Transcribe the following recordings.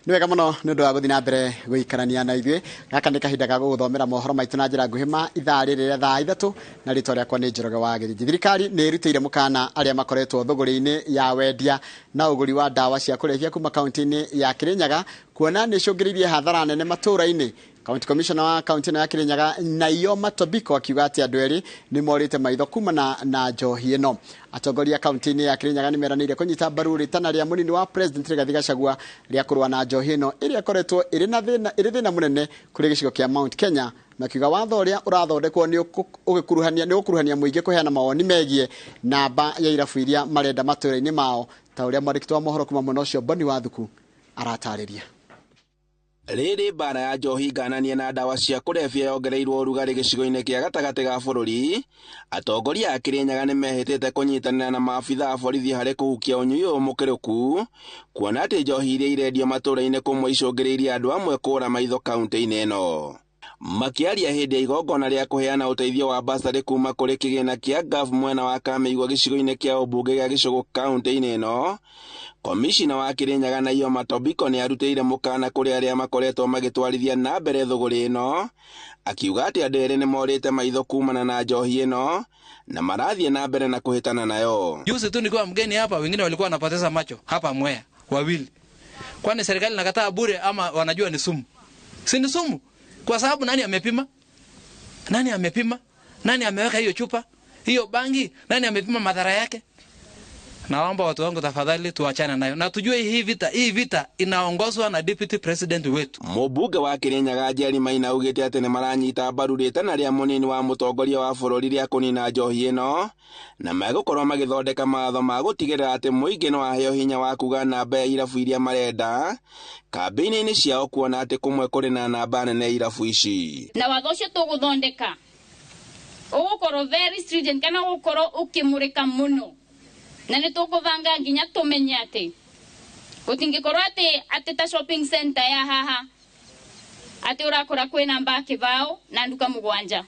Nĩ wega mũno nĩ ũndũ wa gũthiĩ na mbere gũikarania na ithuĩ. Gaka nĩ kahinda ga gũgũthomera mohoro maitũ na njĩra nguhĩ ma ithaa rĩrĩ rĩa thaa 3, na rĩtwa rĩakwa nĩ Njoroge wa Gĩthinji. Thirikari nĩ ĩrutĩire mũkana arĩa makoretwo thũgũrĩ-inĩ ya wendia na ũgũri wa ndawa cia kũrebia kuma kaunti-inĩ ya Kĩrĩnyaga, kuona nĩ icũngĩrĩirie hathara nene matũũra-inĩ. County Commissioner wa kaunti ĩno ya Kĩrĩnyaga Naiyoma Tobiko akiuga atĩ andũ erĩ nĩ morĩte maitho kumana na njohi ĩno. Atongoria kaunti-inĩ ya Kĩrĩnyaga nĩ meranĩire kũnyita mbaru rĩtana rĩa mũnini wa President Rigathi Gachagua rĩa kũrũa na njohi ĩno ĩrĩa ĩkoretwo ĩrĩ na thĩna ĩrĩ thĩna mũnene kũrĩ gĩcigo kĩa Mount Kenya, makiuga watho ũrĩa ũrathondekwo nĩ ũgĩkuruhania nĩ ũgũkuruhania mũingĩ kũheana mawoni megiĩ namba ya irabu iria marenda matũũra-inĩ mao, ta ũrĩa mwandĩki wa mohoro kuma mwena ũcio Boni Wathuku aratarĩria. Rĩrĩ mbara ya njohi ngananie na ndawa cia kũrebia yongereirwo ũrugarĩ gĩcigo-inĩ kĩa gatagatĩ ga bũrũri, atongoria a Kĩrĩnyaga nĩ mehĩtĩte kũnyitanĩra na maabitha a borithi harĩ kũhukia ũnyui ũyũ mũkĩrũku, kuona atĩ njohi iria irendio matũũra-inĩ kũmwe icũngĩrĩirie andũ amwe kũra maitho kaunti-inĩ ĩno. Makĩaria hĩndĩ ya igongona rĩa kũheana ũteithio wa basarĩ kuma kũrĩ kĩgĩna kĩa GAF mwena wa Kamĩigua gĩcigo-inĩ kĩa ũmbunge gĩa Gĩcũgũ kaunti-inĩ ĩno, Komishina wa Kĩrĩnyaga Naiyoma Tobiko nĩ arutĩire mũkana kũrĩ arĩa makoretwo magĩtwarithia na mbere thũgũrĩ ĩno, akiuga atĩ andũ erĩ nĩ morĩte maitho kumana na njohi ĩno na marathiĩ na mbere na kũhĩtana nayo. Juzi tu nikiwa mgeni hapa, wengine walikuwa wanapoteza macho hapa Mwea wawili. Kwani serikali inakataa bure ama wanajua ni sumu? Si ni sumu? Kwa sababu nani amepima? Nani amepima? Nani ameweka hiyo chupa? Hiyo bangi? Nani amepima madhara yake? Naomba watu wangu tafadhali tuachane nayo. Na tujue hii vita inaongozwa na deputy president wetu. Mũmbunge wa Kĩrĩnyaga Njeri Maina augĩte atĩ nĩ maranyita mbaru rĩtana rĩa mũnini wa mũtongoria wa bũrũri rĩa kũnina njohi ĩno, na megũkorwo magĩthondeka mawatho ma gũtigĩrĩra atĩ mũingĩ no aheo hinya wa kuga namba ya irabu iria marenda kambĩini-inĩ ciao, kuona atĩ kũmwe kũrĩ na namba nene ya irabu ici. Na watho ũcio tũgũthondeka ũgũkorwo very stringent, kana ũgũkorwo ũkĩmũrĩka mũno, na nĩ tũkũbanga nginya tũmenye atĩ gũtingĩkorwo atĩ ta shopping center ya haha atĩ ũrakora kwĩna mbaa kĩbao na nduka 7.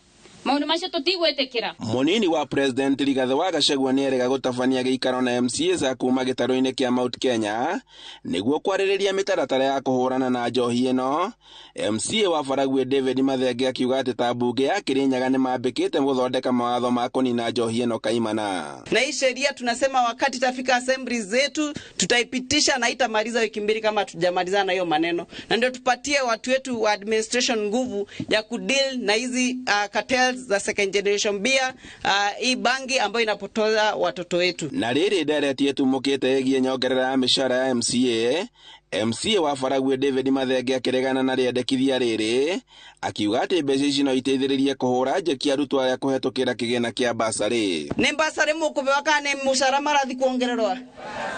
Maũndũ macio tũtigwĩtĩkĩra. Mũnini wa President Rigathi wa Gachagua nĩerĩga gũtabania gĩikaro na MCAs a kuma gĩtarũ-inĩ kĩa Mount Kenya nĩguo kwarĩrĩria mĩtaratara ya kũhũrana na njohi ĩno. MCA wa Baragwi David Mathenge akiuga atĩ ta mbunge ya Kĩrĩnyaga nĩmambĩkĩte gũthondeka mawatho ma kũnina njohi ĩno kaimana. Na hii sheria tunasema wakati itafika assembly zetu tutaipitisha na itamaliza wiki 2 kama hatujamalizana na hiyo maneno, na ndio tupatie watu wetu wa administration nguvu ya kudeal na hizi cartels za second generation beer, hii bangi ambayo inapotoza watoto wetu. Na rĩrĩ ndereti ĩtumũkĩte ĩgiĩ nyongerera ya mĩcara ya MCA, MCA wa Baragwi David Mathenge akĩregana na rĩendekithia rĩrĩ, akiuga atĩ mbeca ici no iteithĩrĩrie kũhũra njeki arutwo arĩa kũhetũkĩra kĩgĩna kĩa basarĩ. Nĩ basarĩ mũkũbewa kana nĩ mũcara marathi kuongererwa?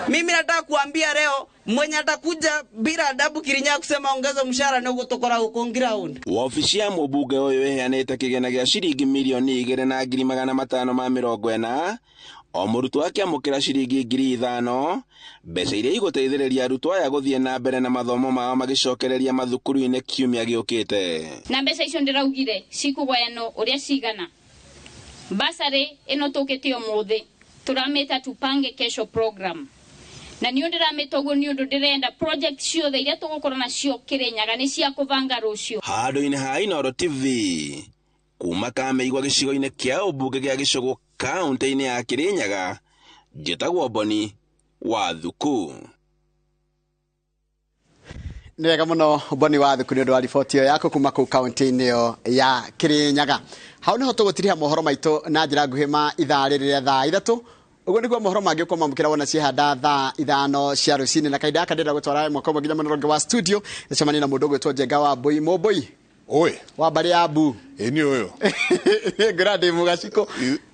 Mimi nataka kuambia leo mwenye atakuja bila adabu Kirinyaga kusema ongeza mshahara nĩ ũgũtũkora gũkũ ground. Wabici ya mũmbunge ũyũ ĩheanĩte kĩgĩna gĩa ciringi mirioni igĩrĩ na ngiri magana matano ma mĩrongo ĩna, o mũrutwo akĩamũkĩra ciringi ngiri ithano, mbeca iria igũteithĩrĩria arutwo aya gũthiĩ na mbere na mathomo mao magĩcokereria mathukuru-inĩ kiumia gĩũkĩte. Na mbeca icio ndĩraugire cikũgayanwo ũrĩa cigana. Basarĩ ĩno tũkĩte ũmũthĩ tũramĩta tupange kesho program. Na nĩ ũndũ ndĩramĩta ũguo nĩ ũndũ ndĩrenda project ciothe iria tũgũkorwo nacio Kĩrĩnyaga nĩ cia kũbanga rũciũ. Handũ-inĩ ha Inooro TV kuma Kamĩigua gĩcigo-inĩ kĩa ũmbunge gĩa Gĩcũgũ kaunti-inĩ ya Kĩrĩnyaga, njĩtagwo Boni wa Thuku. Nĩ wega mũno Boni wa Thuku nĩ ũndũ wa riboti ĩyo yaku kuma kũu kaunti-inĩ ĩyo ya Kĩrĩnyaga. Hau nĩho tũgũtiriha mohoro maitũ na njĩra nguhĩ ma ithaa rĩrĩ rĩa thaa 3. Ũguo nĩguo mohoro mangĩ ũkwamũkĩra wona ciehanda thaa 5 cia rũcinĩ. Na kahinda gaka ndĩrenda gũtwara ĩmwe kwa ĩmwe nginya mwena ũngĩ wa studio, nĩcemanie na mũndũ ũgwĩtwo Njenga wa Mbũi. Mũmbũi. Oi. Wa mbarĩ ya Mbu. Ĩ nĩ ũyũ. Ngũra ndĩ mũgacikũ.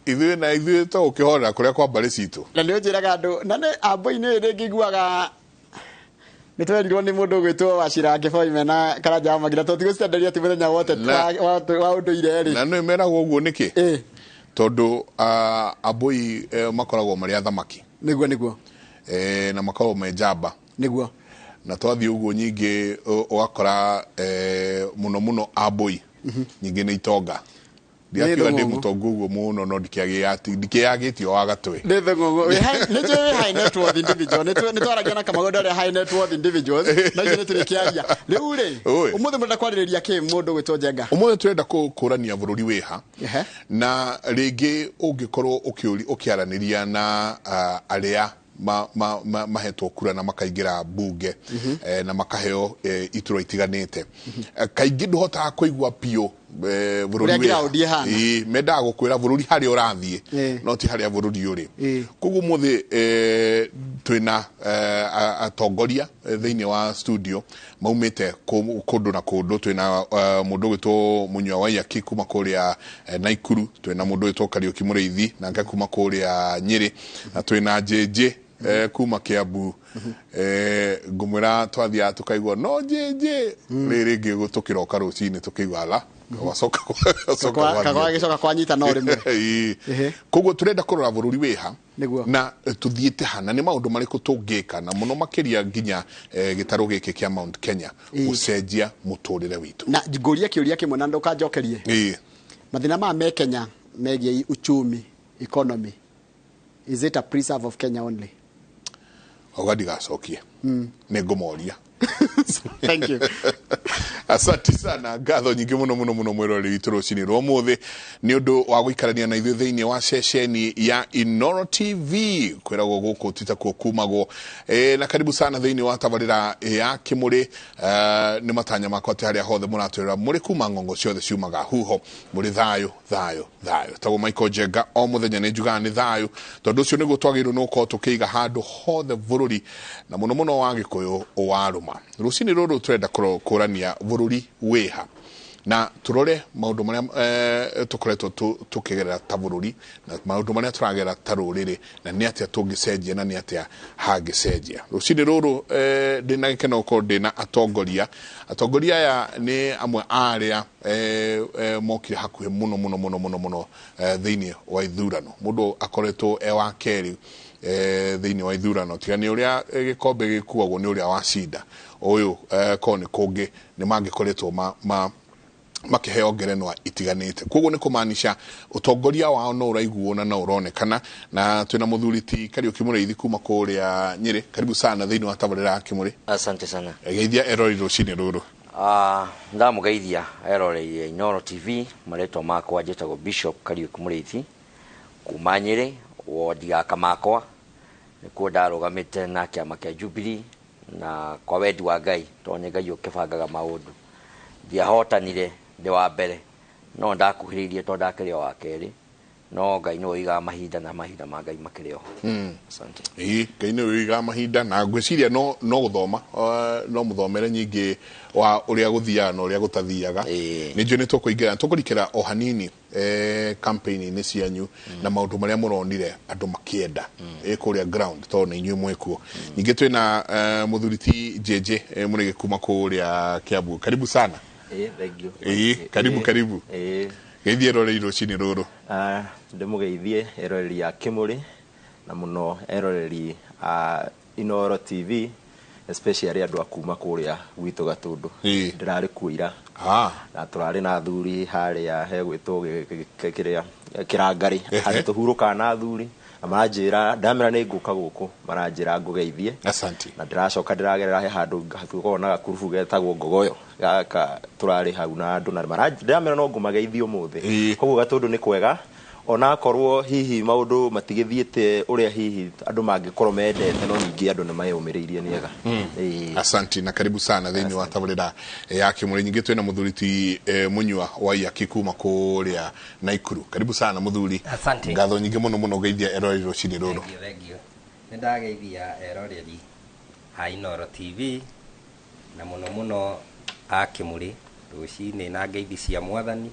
Ithuĩ na ithuĩ to ũkĩhorera kũrĩa kwa mbarĩ citũ. Na nĩ ũnjĩraga andũ, na nĩ Ambũi nĩ rĩngĩ iguaga nĩ twerirwo nĩ mũndũ ũgwĩtwo Wachira Kĩboi mena Karanja wa Magira, tondũ tigũcienderia ti mũthenya wothe wa ũndũire rĩ. Na nĩ meragwo ũguo nĩkĩ? Tondũ Ambũi makoragwo marĩ athamaki. Nĩguo, nĩguo. Na makoragwo me njamba. Nĩguo. Na twathiĩ ũguo nyingĩ ũgakora mũno mũno Ambũi nyingĩ nĩ itonga. Ndiakiuga ndĩ mũtongu ũguo mũno, no ndikĩagĩtio wa gatwe. Nĩ thũng'ũng'ũ. Nĩ njũĩ wĩ high net worth individual. Nĩ twaragia na Kamau ũrĩa high net worth individuals, na icio nĩ tũrĩkĩaria. Rĩu rĩ, ũmũthĩ mũrenda kwarĩrĩria kĩ mũndũ gwĩtwo Njenga? Ũmũthĩ tũrenda kũrania bũrũri wĩha. Na rĩngĩ ũngĩkorwo ũkĩaranĩria na arĩa mahetwo kura na makaingĩra bunge, na makaheo iturwa itiganĩte, kaingĩ ndũhotaga kũigua biũ bũrũri wĩha. Mendaga gũkwĩra bũrũri harĩa ũrathiĩ, no ti harĩa bũrũri ũrĩ. Koguo ũmũthĩ twĩna atongoria thĩinĩ wa studio maumĩte kũndũ na kũndũ. Twĩna mũndũ ũgwĩtwo Mũnyua Waiyaki kuma kũrĩa Naikuru, twĩna mũndũ ũgwĩtwo Kariũki Mũrĩithi nake kuma kũrĩa Nyĩrĩ, na twĩna JJ kuma Kiambu. Ngũmwĩra twathiaga tũkaigua no JJ rĩrĩ rĩngĩ tũkĩroka rũcinĩ tũkĩigua ala gagĩcoka kwanyita no rĩmwe. Koguo tũrenda kũrora bũrũri wĩha na tuthiĩte ha, na nĩ maũndũ marĩkũ tũngĩka, na mũno makĩria nginya gĩtarũ gĩkĩ kĩa Mount Kenya gũcenjia mũtũrĩre witũ. Na ngũrie kĩũria kĩmwe na ndũkanjokerie. Mathĩna maya me Kenya megiĩ uchumi, economy, is it a preserve of Kenya only? Oga ndigacokie, nĩ ngũmoria. Thank you. Asante sana, ngatho nyingĩ mũno mũno mũno mwĩroreri witũ rũcinĩ rwa ũmũthĩ nĩ ũndũ wa gũikarania na ithuĩ thĩinĩ wa ceceni ya Inooro TV. Kwĩragwo gũkũ ti takuo kumagwo. Na karibu sana thĩinĩ wa tabarĩra ya Kĩmũrĩ. Nĩ matanya makwa atĩ harĩa hothe mũratwĩrora mũrĩ kuma ng'ongo ciothe ciumaga huho, mũrĩ thayũ thayũ thayũ. Tagwo Michael Njenga, o mũthenya nĩ njugaga nĩ thayũ, tondũ ũcio nĩguo twagĩrĩirwo nĩ gũkorwo tũkĩiga handũ hothe bũrũri, na mũno mũno wa Gĩkũyũ warũma. Rũcinĩ rũrũ tũrenda kũrania bũrũri wĩha, na tũrore maũndũ marĩa tũkoretwo tũkĩgerera ta bũrũri, na maũndũ marĩa tũragerera ta rũrĩrĩ, na nĩ atĩa tũngĩcenjia na nĩ atĩa hangĩcenjia. Rũcinĩ rũrũ ndĩna gĩkeno gũkorwo ndĩna atongoria. Atongoria aya nĩ amwe a arĩa mokire hakuhĩ mũno mũno mũno mũno mũno thĩinĩ wa ithurano. Mũndũ akoretwo e wa kerĩ thĩinĩ wa ithurano, tiga nĩ ũrĩa gĩkombe gĩkuagwo nĩ ũrĩa wacinda. Ũyũ korwo nĩ kũngĩ nĩ mangĩkoretwo makĩheo ngerenwa itiganĩte. Koguo nĩ kũmaanisha ũtongoria wao no ũraiguo na no ũronekana. Na twĩna mũthuri ti Kariũki Mũrĩithi kuma kũrĩa Nyĩrĩ. Karibu sana thĩinĩ wa tabarĩra ya Kĩmũrĩ. Asante sana. Geithia eroreri rũcinĩ rũrũ. Ndamũgeithia eroreri Inooro TV. Marĩtwa makwa njĩtagwo Bishop Kariũki Mũrĩithi kuma Nyĩrĩ, wodi ya Kamakwa. Nĩkuo ndarũgamĩte na kĩama kĩa Jubilee, na kwa wendi wa Ngai, tondũ nĩ Ngai ũkĩbangaga maũndũ, ndiahotanire ndĩ wa mbere, no ndakuhĩrĩirie tondũ ndakĩrĩ o wa kerĩ, no Ngai nĩwe ũigaga mahinda, na mahinda ma Ngai makĩrĩ oho. Asante. Ngai nĩwe ũigaga mahinda, na ngwĩciria no gũthoma, no mũthomere nyingĩ wa ũrĩa gũthiaga na ũrĩa gũtathiaga. Nĩ njũĩ nĩ tũkũingĩra, tũkũrikĩra o hanini campaign-inĩ cianyu na maũndũ marĩa mũronire andũ makĩenda kũrĩa ground, tondũ nĩ inyuĩ mwĩkuo. Ningĩ twĩna mũthuri ti JJ Mũrĩgĩ kuma kũrĩa Kiambu. Karibu sana. Thank you. Karibu karibu. Geithie eroreri rũcinĩ rũrũ. Ndĩmũgeithie eroreri a Kĩmũrĩ, na mũno eroreri a Inooro TV, especially andũ a kuma kũrĩa gwitũ Gatũndũ. Ndĩrarĩ kuo ira. Na tũrarĩ na athuri harĩa hegwĩtwo kĩrĩa Kĩrangarĩ, harĩa tũhurũkaga na athuri, na maranjĩra ndamera nĩ ngũka gũkũ, maranjĩra ngũgeithie. Asante. Na ndĩracoka ndĩragerera he handũ hatukoragwo na gakurubu getagwo Ngogoyo, gaka tũrarĩ hau na andũ, na ndĩramera no ngũmageithie ũmũthĩ. Koguo Gatũndũ nĩ kwega, onakorwo hihi maũndũ matigĩthiĩte ũrĩa hihi andũ mangĩkorwo mendete, no ningĩ andũ nĩ mayũmĩrĩirie nĩega. Asante na karibu sana thĩinĩ wa tabarĩra ya Kĩmũrĩ. Nyingĩ twĩna mũthuri ti Mũnyua Waiyaki kuma kũrĩa Naikuru. Karibu sana mũthuri. Asante. Ngatho nyingĩ mũno mũno geithia eroreri rũcinĩ rũrũ. Thank you. Nĩ ndageithia eroreri a Inooro TV na mũno mũno a Kĩmũrĩ rũcinĩ na ngeithi cia mwathani.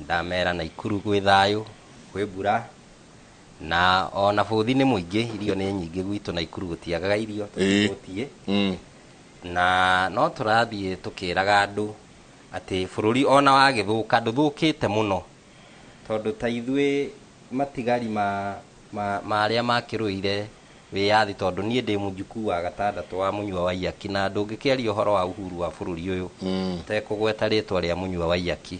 Ndamera Naikuru gwĩ thayũ, kwĩ mbura, na ona bũthi nĩ mũingĩ, irio nĩ nyingĩ gwitũ Naikuru gũtiagaga irio, tũtigũtie. Na no tũrathiĩ tũkĩraga andũ atĩ bũrũri ona wagĩthũka ndũthũkĩte mũno, tondũ ta ithuĩ matigari ma marĩa makĩrũire wĩyathi, tondũ niĩ ndĩ mũjukuu wa gatandatũ wa Mũnyua Waiyaki, na ndũngĩkĩaria ũhoro wa uhuru wa bũrũri ũyũ ũtekũgweta rĩtwa rĩa Mũnyua Waiyaki.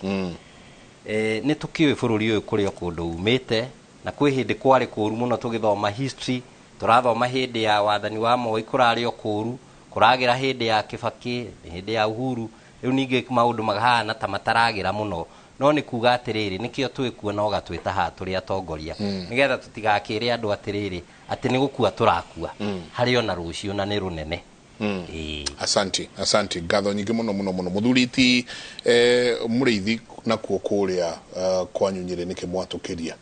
Nĩ tũkĩũĩ bũrũri ũyũ kũrĩ o kũndũ umĩte na kwĩ hĩndĩ kwarĩ kũũru mũno tũgĩthoma history, tũrathoma hĩndĩ ya wathani wa Moi kũrarĩ o kũũru, kũragĩra hĩndĩ ya Kibaki, hĩndĩ ya Uhuru, rĩu ningĩ maũndũ mahana ta mataragĩra mũno. No nĩ kuga atĩrĩrĩ, nĩkĩo twĩkuo na ũgatwĩta haha tũrĩ atongoria, nĩgetha tũtigakĩre andũ atĩrĩrĩ atĩ nĩ gũkua tũrakua, harĩ ona rũciũ na nĩ rũnene. Asante, asante, ngatho nyingĩ mũno mũno mũno mũthuri ti mũrĩithi nakuo kũrĩa kwanyu Nyĩrĩ nĩkĩ mwatũkĩria?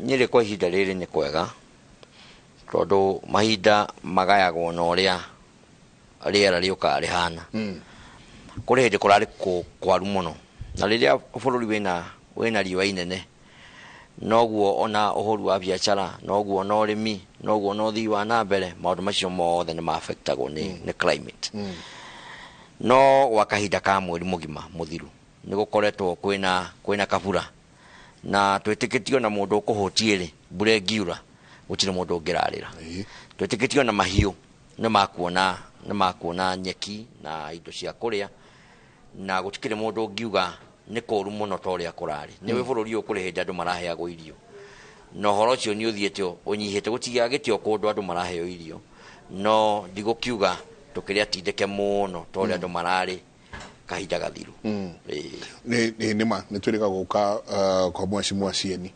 Nyĩrĩ kwa ihinda rĩrĩ nĩ kwega tondũ mahinda magayagwo na ũrĩa rĩera rĩũkaga rĩhana. Kũrĩ hĩndĩ kũrarĩ kwaru mũno, na rĩrĩa bũrũri wĩna riũa inene noguo ona ũhũri wa biacara, noguo ona ũrĩmi, noguo ona ũthii wa na mbere, maũndũ macio mothe nĩ ma-affectagwo nĩ climate. No gwa kahinda ka mweri mũgima mũthiru nĩ gũkoretwo kwĩna kabura, na twĩtĩkĩtio na mũndũ ũkũhũtiĩ rĩ, mbura ĩngiura gũtirĩ mũndũ ũngĩrarĩra. Twĩtĩkĩtio na mahiũ nĩ makuona nyeki na indo cia kũrĩa, na gũtikĩrĩ mũndũ ũngiuga nĩ kũũru mũno ta ũrĩa kũrarĩ. Nĩ wĩ bũrũri ũyũ kũrĩ hĩndĩ andũ maraheagwo irio, na ũhoro ũcio nĩ ũthiĩte ũnyihĩte, gũtigagĩte o kũndũ andũ maraheo irio, no ndigũkiuga tũkĩrĩ atindĩke mũno ta ũrĩa andũ mararĩ kahinda gathiru. Nĩ ma nĩ twĩrĩga gũka kwa mheshimiwa Cieni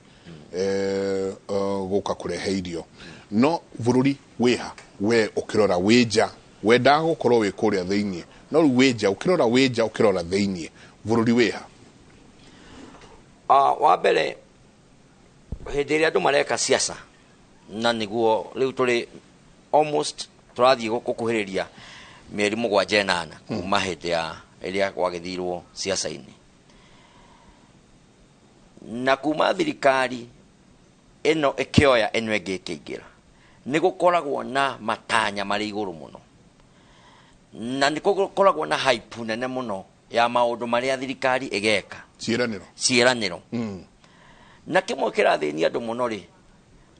gũka kũrehe irio, no bũrũri wĩha we ũkĩrora wĩ nja, wendaga gũkorwo wĩ kũrĩa thĩiniĩ, no rĩu wĩ nja ũkĩrora wĩ nja ũkĩrora thĩiniĩ bũrũri wĩha? Wa mbere hĩndĩ ĩrĩa andũ mareka siasa, na nĩguo rĩu tũrĩ almost tũrathiĩ gũkuhĩrĩria mĩeri 7 8 kuma hĩndĩ ya ĩrĩa gwagĩthirwo siasa-inĩ, na kuma thirikari ĩno ĩkĩoya ĩno ĩngĩ ĩkĩingĩra, nĩ gũkoragwo na matanya marĩ igũrũ mũno, na nĩ gũkoragwo na hype nene mũno ya maũndũ marĩa thirikari ĩgeka, ciĩranĩro. Na kĩmwe kĩrathĩnia andũ mũno rĩ,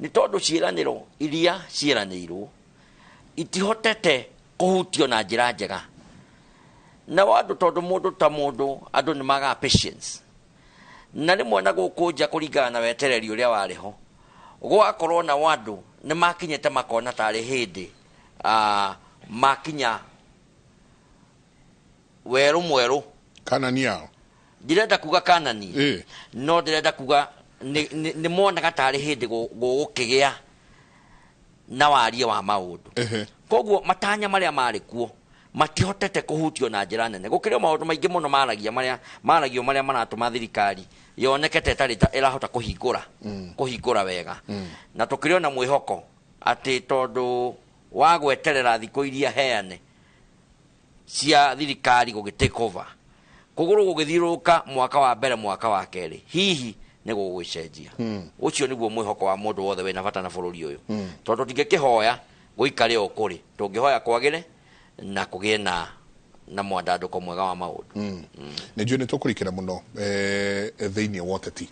nĩ tondũ ciĩranĩro iria ciĩranĩirwo itihotete kũhutio na njĩra njega, na andũ tondũ mũndũ ta mũndũ andũ nĩ magaga patience, na rĩmwe na gũkũ nja kũringana na wetereri ũrĩa warĩ ho, gũgakorwo na andũ nĩ makinyĩte makona tarĩ hĩndĩ makinya werũ mwerũ. Kanani yao ndirenda kuga kanani, no ndirenda kuga nĩ monaga tarĩ hĩndĩ gũgũkĩgĩa na warie wa maũndũ. Koguo matanya marĩa marĩ kuo matihotete kũhutio na njĩra nene. Gũkĩrĩ o maũndũ maingĩ mũno maragia marĩa maragio marĩa maratũma thirikari yoneke ta ĩtarĩ ĩrahota kũhingũra wega. Na tũkĩrĩ ona mwĩhoko atĩ tondũ wa gweterera thikũ iria heane cia thirikari gũgĩ take over, kũgũrũ gũgĩthiũrũrũka mwaka wa mbere mwaka wa kerĩ, hihi nĩ gũgũcenjia. Ũcio nĩguo mwĩhoko wa mũndũ wothe wĩna bata na bũrũri ũyũ, tondũ tũtingĩkĩhoya gũikare o kũrĩ, tũngĩhoya kwagĩre na kũgĩe na mwandandũko mwega wa maũndũ. Nĩ njũĩ nĩ tũkũrikĩra mũno thĩinĩ wa ũteti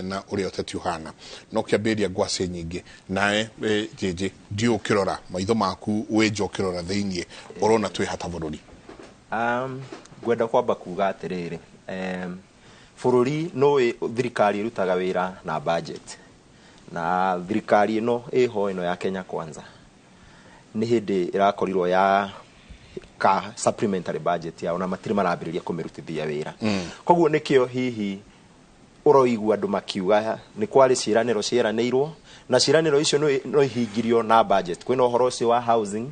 na ũrĩa ũteti ũhana, no kĩambĩrĩria ngwacĩ nyingĩ nawe JJ ndiũ ũkĩrora maitho maku wĩ nja ũkĩrora thĩinĩ ũrona twĩ hata bũrũri? Ngwenda kwamba kuga atĩrĩrĩ, bũrũri nũĩ thirikari ĩrutaga wĩra na budget, na thirikari ĩno ĩho ĩno ya Kenya Kwanza nĩ hĩndĩ ĩrakorirwo ya ka supplementary budget yao na matirĩ marambĩrĩria kũmĩrutithia wĩra. Koguo nĩkĩo hihi ũroigua andũ makiuga nĩ kwarĩ ciĩranĩro ciĩranĩirwo, na ciĩranĩro icio no ihingirio na budget. Kwĩna ũhoro ũcio wa housing,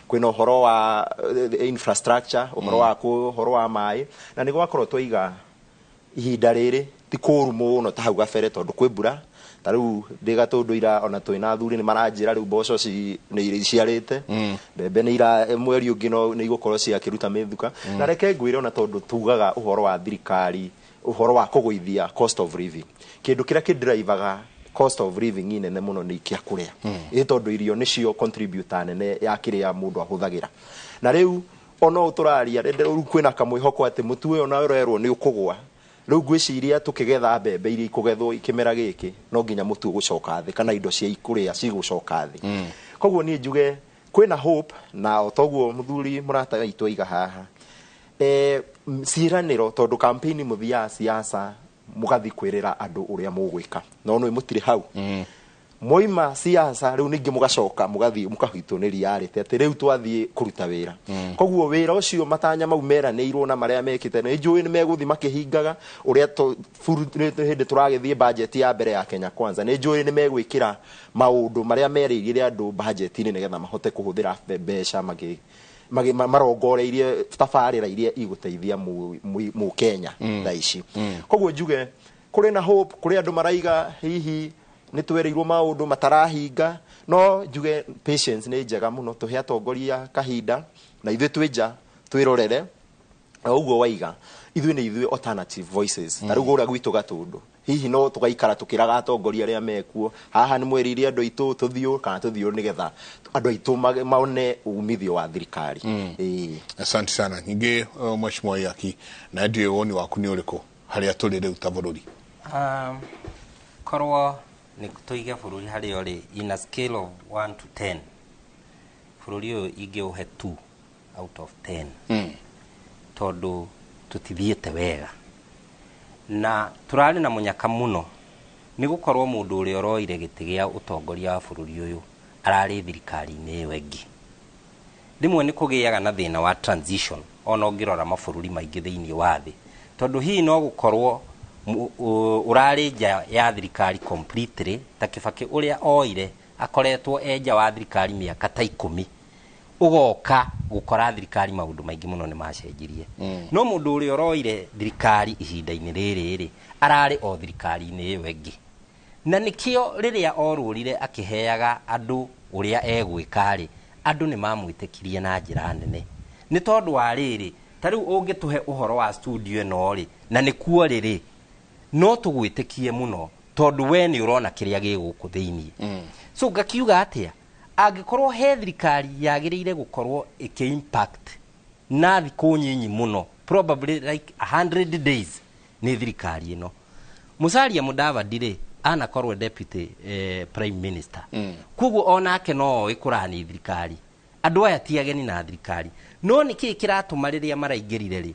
kwĩna ũhoro wa infrastructure, ũhoro wa ũhoro wa maĩ, na nĩ gwakorwo twaiga ihinda rĩrĩ ti kũũru mũno ta hau gabere tondũ kwĩ mbura. Ta rĩu ndĩ Gatũndũ ira ona twĩna athuri nĩ maranjĩra rĩu mboco nĩ iciarĩte, mbembe nĩ ira mweri ũngĩ no nĩ igũkorwo ciakĩruta mĩthuka. Na reke ngwĩre ona tondũ tugaga ũhoro wa thirikari, ũhoro wa kũgũithia cost of living, kĩndũ kĩrĩa kĩndrivaga cost of living inene mũno nĩ kĩa kũrĩa, ĩ tondũ irio nĩcio contributor nene ya kĩrĩa mũndũ ahũthagĩra. Na rĩu ona ũũ tũraria rĩu kwĩna kamwĩhoko atĩ mũtu ũyũ ona ũrerwo nĩ ũkũgũa. Rĩu ngwĩciria tũkĩgetha mbembe iria ikũgethwo kĩmera gĩkĩ no nginya mũtu ũgũcoka thĩ kana indo cia ikũrĩa cigũcoka thĩ. Koguo niĩ njuge kwĩna hope, na o toguo mũthuri mũrata witũ aiga haha, Ciĩranĩro, tondũ campaign mũthiaga siasa mũgathi kwĩrĩra andũ ũrĩa mũgwĩka, no nĩ mũtirĩ hau. Mwaima siasa rĩu ningĩ mũgacoka mũgathiĩ mũkahitwo nĩ reality atĩ rĩu twathiĩ kũruta wĩra. Koguo wĩra ũcio, matanya mau meranĩirwo na marĩa mekĩte, nĩ njũĩ nĩ megũthiĩ makĩhingaga ũrĩa hĩndĩ tũragĩthiĩ budget ya mbere ya Kenya Kwanza. Nĩ njũĩ nĩ megwĩkĩra maũndũ marĩa merĩire andũ budget-inĩ nĩgetha mahote kũhũthĩra mbeca marongoreirie tabarĩra iria igũteithia Mũkenya thaa ici. Koguo njuge kũrĩ na hope, kũrĩ andũ maraiga hihi nĩ twereirwo maũndũ matarahinga, no njuge patience nĩ njega mũno. Tũhe atongoria kahinda na ithuĩ twĩ nja twĩrorere. O ũguo waiga, ithuĩ nĩ ithuĩ alternative voices. Ta rĩu kũrĩa gwitũ Gatũndũ, hihi no tũgaikara tũkĩraga atongoria arĩa mekuo haha nĩ mwerire andũ aitũ tũthiũ kana tũthiũ nĩgetha andũ aitũ mone umithio wa thirikari. Ĩĩ. Asante sana. Ningĩ Mheshimiwa Yaki, na ndiũĩ woni waku nĩ ũrĩkũ harĩa tũrĩ rĩu ta bũrũri? Korwo nĩ tũige bũrũri harĩa ũrĩ in a scale of 1 to 10, bũrũri ũyũ ingĩũhe 2 out of 10, tondũ tũtithiĩte wega na tũrarĩ na mũnyaka mũno, nĩ gũkorwo mũndũ ũrĩa ũroire gĩtĩ gĩa ũtongoria wa bũrũri ũyũ ararĩ thirikari-inĩ ĩyo ĩngĩ. Rĩmwe nĩ kũgĩaga na thĩna wa transition, ona ũngĩrora mabũrũri maingĩ thĩinĩ wa thĩ, tondũ hihi no gũkorwo ũrarĩ nja ya thirikari completely, ta Kĩbakĩ ũrĩa oire akoretwo e nja wa thirikari mĩaka ta 10, ũgoka gũkora thirikari maũndũ maingĩ mũno nĩ macenjirie. No mũndũ ũrĩa ũroire thirikari ihinda-inĩ rĩrĩ rĩ, ararĩ o thirikari-inĩ ĩyo ĩngĩ, na nĩkĩo rĩrĩa orũrire akĩheaga andũ ũrĩa egwĩka rĩ, andũ nĩ mamwĩtĩkirie na njĩra nene, nĩ tondũ wa rĩrĩ, ta rĩu ũngĩtũhe ũhoro wa studio ĩno rĩ, na nĩkuo rĩrĩ, no tũgwĩtĩkie mũno, tondũ we nĩ ũrona kĩrĩa gĩ gũkũ thĩiniĩ. So ngakiuga atĩa, angĩkorwo he thirikari yagĩrĩire gũkorwo ĩkĩ impact na thikũ nyinyi mũno, probably like 100 days, nĩ thirikari ĩno. Musalia Mudavadi rĩ, anakorwo deputy prime minister, koguo onake no oĩ kũrani thirikari. Andũ aya ti ageni na thirikari, no nĩ kĩĩ kĩratũma rĩrĩa maraingĩrire rĩ,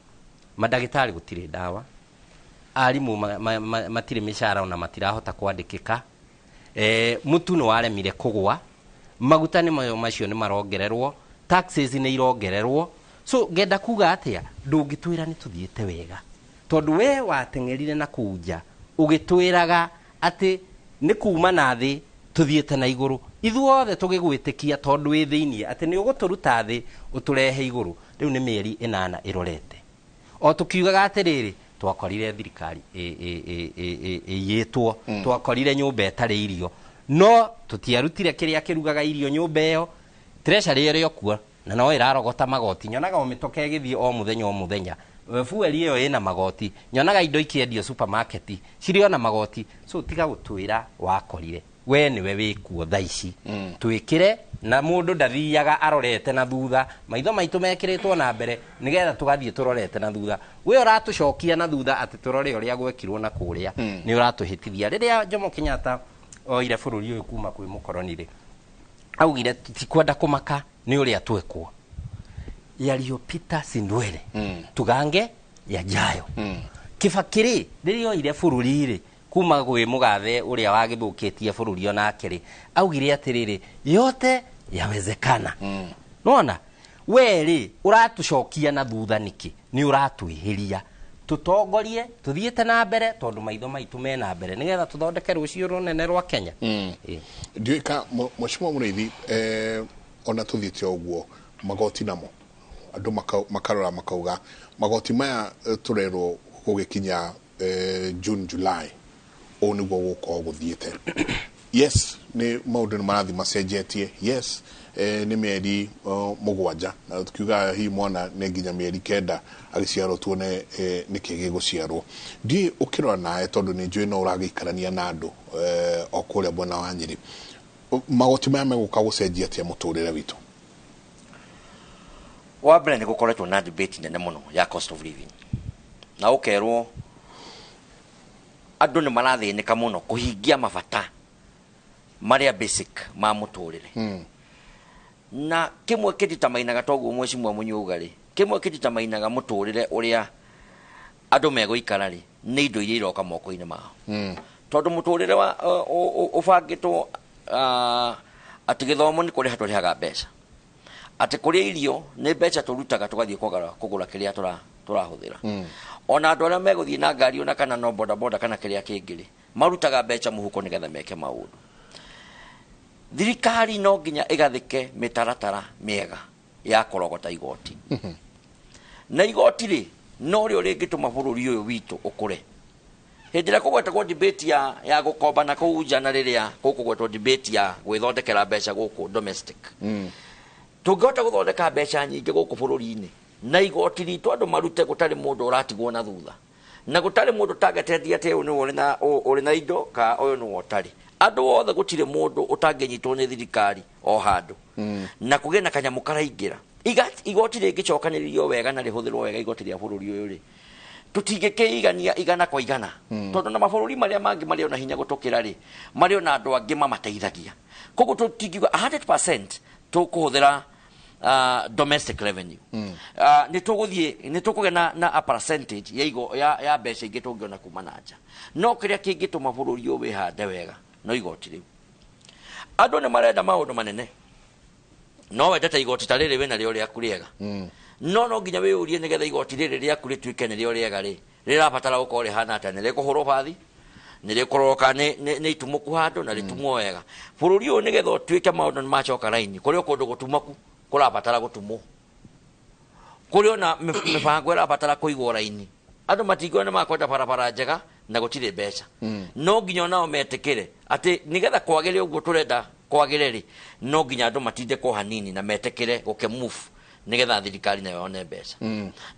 mandagĩtarĩ gũtirĩ ndawa, arimũ matirĩ mĩcara ona matirahota kwandĩkĩka, mũtu nĩ waremire kũgwa, maguta nĩ mayo macio nĩ marongererwo, taxes nĩ irongererwo. So ngenda kuga atĩa, ndũngĩtwĩra nĩ tũthiĩte wega, tondũ we wateng'erire na kũu nja ũgĩtwĩraga atĩ nĩ kuma na thĩ tũthiĩte na igũrũ. Ithuothe tũgĩgwĩtĩkia, tondũ wĩ thĩiniĩ, atĩ nĩ ũgũtũruta thĩ ũtũrehe igũrũ. Rĩu nĩ mĩeri 8 ĩrorete o tũkiugaga atĩrĩrĩ, twakorire thirikari ĩiyĩtwo, twakorire nyũmba ĩtarĩ irio, no tũtiarutire kĩrĩa kĩrugaga irio nyũmba ĩyo. Treasury ĩrĩ o kuo na no ĩrarogota magoti. Nyonaga o mĩtoka ĩgĩthiĩ o mũthenya o mũthenya, fuel ĩyo ĩna magoti, nyonaga indo ikĩendio supermarket cirĩ ona magoti. So tiga gũtwĩra wakorire, we nĩwe wĩkuo thaa ici. Twĩkĩre na mũndũ ndathiaga arorete na thutha, maitho maitũ mekĩrĩtwo na mbere nĩgetha tũgathiĩ tũrorete na thutha. We ũratũcokia na thutha atĩ tũrore ũrĩa gwekirwo na kũrĩa, nĩ ũratũhĩtithia. Rĩrĩa Jomo Kenyatta oire bũrũri ũyũ kuma kwĩ mũkoroni rĩ, augire tikwenda kũmaka nĩ ũrĩa twekwo, yaliyopita si ndwele, tugange yajayo. Kibaki rĩ, rĩrĩa oire bũrũri rĩ kuma gwĩ mũgathe ũrĩa wagĩthũkĩtie bũrũri onake rĩ, augire atĩrĩrĩ, yote yawezekana. Nona we rĩ, ũratũcokia na thutha nĩkĩ? Nĩ ũratwĩhĩria. Tũtongorie tũthiĩte na mbere, tondũ maitho maitũ me na mbere nĩgetha tũthondeke rũciũ rũnene rwa Kenya. Ĩĩ. Ndiũĩ ka Mheshimiwa Mũrĩithi, ona tũthiĩte o ũguo, magoti namo andũ makarora makauga magoti maya, tũrerwo gũgĩkinya June, July, ũũ nĩguo gũkorwo gũthiĩte. Yes, nĩ maũndũ nĩ marathiĩ macenjetie. Yes, nĩ mĩeri 7, na tukiuga hihi mwana nĩ nginya mĩeri 9 agĩciarwo tuone nĩkĩ gĩgũciarwo. Ndiũĩ ũkĩrora nawe, tondũ nĩ njũĩ no ũragĩikarania na andũ o kũrĩa mwena wa Nyĩrĩ, magoti maya megũka gũcenjia atĩa mũtũrĩre witũ? Wa mbere, nĩ gũkoretwo na debate nene mũno ya cost of living, na ũkerwo andũ nĩ marathĩnĩka mũno kũhingia mabata marĩa basic ma mũtũrĩre. Na kĩmwe kĩnditamainaga, toguo Mheshimiwa Mũnyuga rĩ, kĩmwe kĩnditamainaga mũtũrĩre ũrĩa Andũ megũikara rĩ nĩ indo iria iroka moko-inĩ mao, tondũ mũtũrĩre wa ũbangĩtwo atĩ gĩthomo nĩ kũrĩha tũrĩhaga mbeca, atĩ kũrĩa irio nĩ mbeca tũrutaga tũgathiĩ kũgũra kĩrĩa tũrahũthĩra. Ona andũ arĩa megũthiĩ na ngari ona kana no bodaboda kana kĩrĩa kĩngĩ rĩ, marutaga mbeca mũhuko nĩgetha meke maũndũ. Thirikari no nginya ĩgathĩke mĩtaratara mĩega ya kũrogota igoti, na igoti rĩ no rĩo rĩngĩtũma bũrũri ũyũ witũ ũkũre. Hĩndĩ ĩrĩa kũgwetagwo debate ya gũkomba na kũu nja, na rĩrĩa gũkũgwetwo debate ya gwĩthondekera mbeca gũkũ domestic, tũngĩhota gũthondeka mbeca nyingĩ gũkũ bũrũri-inĩ na igoti ritũ andũ marute gũtarĩ mũndũ ũratigwo na thutha, na gũtarĩ mũndũ targeted atĩ ũyũ nĩwe ũrĩ na indo ka ũyũ nĩwe ũtarĩ, andũ othe gũtirĩ mũndũ ũtangĩnyitwo nĩ thirikari o handũ, na kũgĩe na kanyamũ karaingĩra. Igoti rĩngĩcokanĩrĩrio wega na rĩhũthĩrwo wega, igoti rĩa bũrũri ũyũ rĩ, tũtingĩkĩigania 100%, tondũ na mabũrũri marĩa mangĩ marĩ ona hinya gũtũkĩra rĩ, marĩ ona andũ angĩ mamateithagia. Koguo tũtingiuga 100% tũkũhũthĩra domestic revenue. Nĩ tũgũthiĩ nĩ tũkũgĩa na a percentage ya igo ya mbeca ingĩ tũngĩona kuma na nja, no kĩrĩa kĩngĩtũma bũrũri ũyũ wĩhande wega no igoti rĩu. Andũ nĩ marenda maũndũ manene, no wendete igoti ta rĩrĩ wĩna rĩo rĩaku rĩega, no nginya wĩyũrie nĩgetha igoti rĩrĩ rĩaku rĩtuĩke nĩrĩo rĩega rĩ, rĩrabatara gũkorwo rĩhana atĩa? Nĩ rĩkũhũrwo bathi, nĩ rĩkũrorwo kana nĩ itumũku handũ na rĩtumwo wega. Bũrũri ũyũ nĩgetha ũtuĩke maũndũ nĩ macoka raini, kũrĩ o kũndũ gũtumũku kũrabatara gũtumwo, kũrĩ ona mĩbango ĩrabatara kũigwo raini. Andũ matingiona nĩ makwenda barabara njega na gũtirĩ mbeca. No nginya onao metĩkĩre atĩ nĩgetha kwagĩre ũguo tũrenda kwagĩre rĩ, no nginya andũ matindĩkwo hanini na metĩkĩre gũkĩmove nĩgetha thirikari nayo yone mbeca.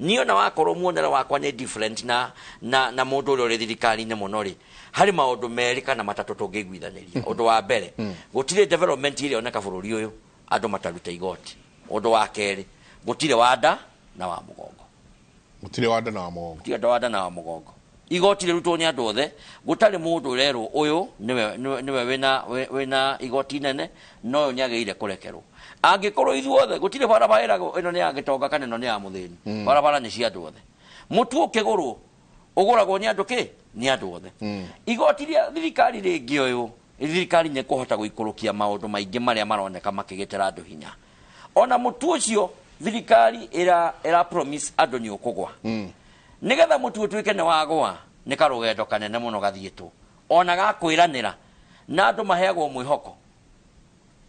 Niĩ ona wakorwo muonere wakwa nĩ different na mũndũ ũrĩa ũrĩ thirikari-inĩ mũno rĩ, harĩ maũndũ merĩ kana matatũ tũngĩiguithanĩria. Ũndũ wa mbere, gũtirĩ development ĩrĩa yoneka bũrũri ũyũ andũ matarute igoti. Ũndũ wa kerĩ, gũtirĩ wanda na wa mũgongo. Gũtirĩ wanda na wa mũgongo. Gũtirĩ wanda na wa mũgongo. Igoti rĩrutwo nĩ andũ othe, gũtarĩ mũndũ ũrerwo ũyũ nĩwe wĩna igoti nene no ũyũ nĩagĩrĩire kũrekerwo. Angĩkorwo ithuothe gũtirĩ barabara ĩragwo ĩno nĩ ya gĩtonga kana ĩno nĩ ya mũthĩni, barabara nĩ cia andũ othe. Mũtu ũkĩgũrwo ũgũragwo nĩ andũ kĩ? Nĩ andũ othe. Igoti rĩa thirikari rĩngĩ ũyũ, thirikari nĩ ĩkũhota gũikũrũkia maũndũ maingĩ marĩa maroneka makĩgĩtĩra andũ hinya. Ona mũtu ũcio thirikari ĩra promise andũ nĩ ũkũgwa. Nĩgetha mũtu ũtuĩke nĩ wagwa, nĩ karũgendo kanene mũno gathiĩtwo ona gakwĩranĩra, na andũ maheagwo mwĩhoko.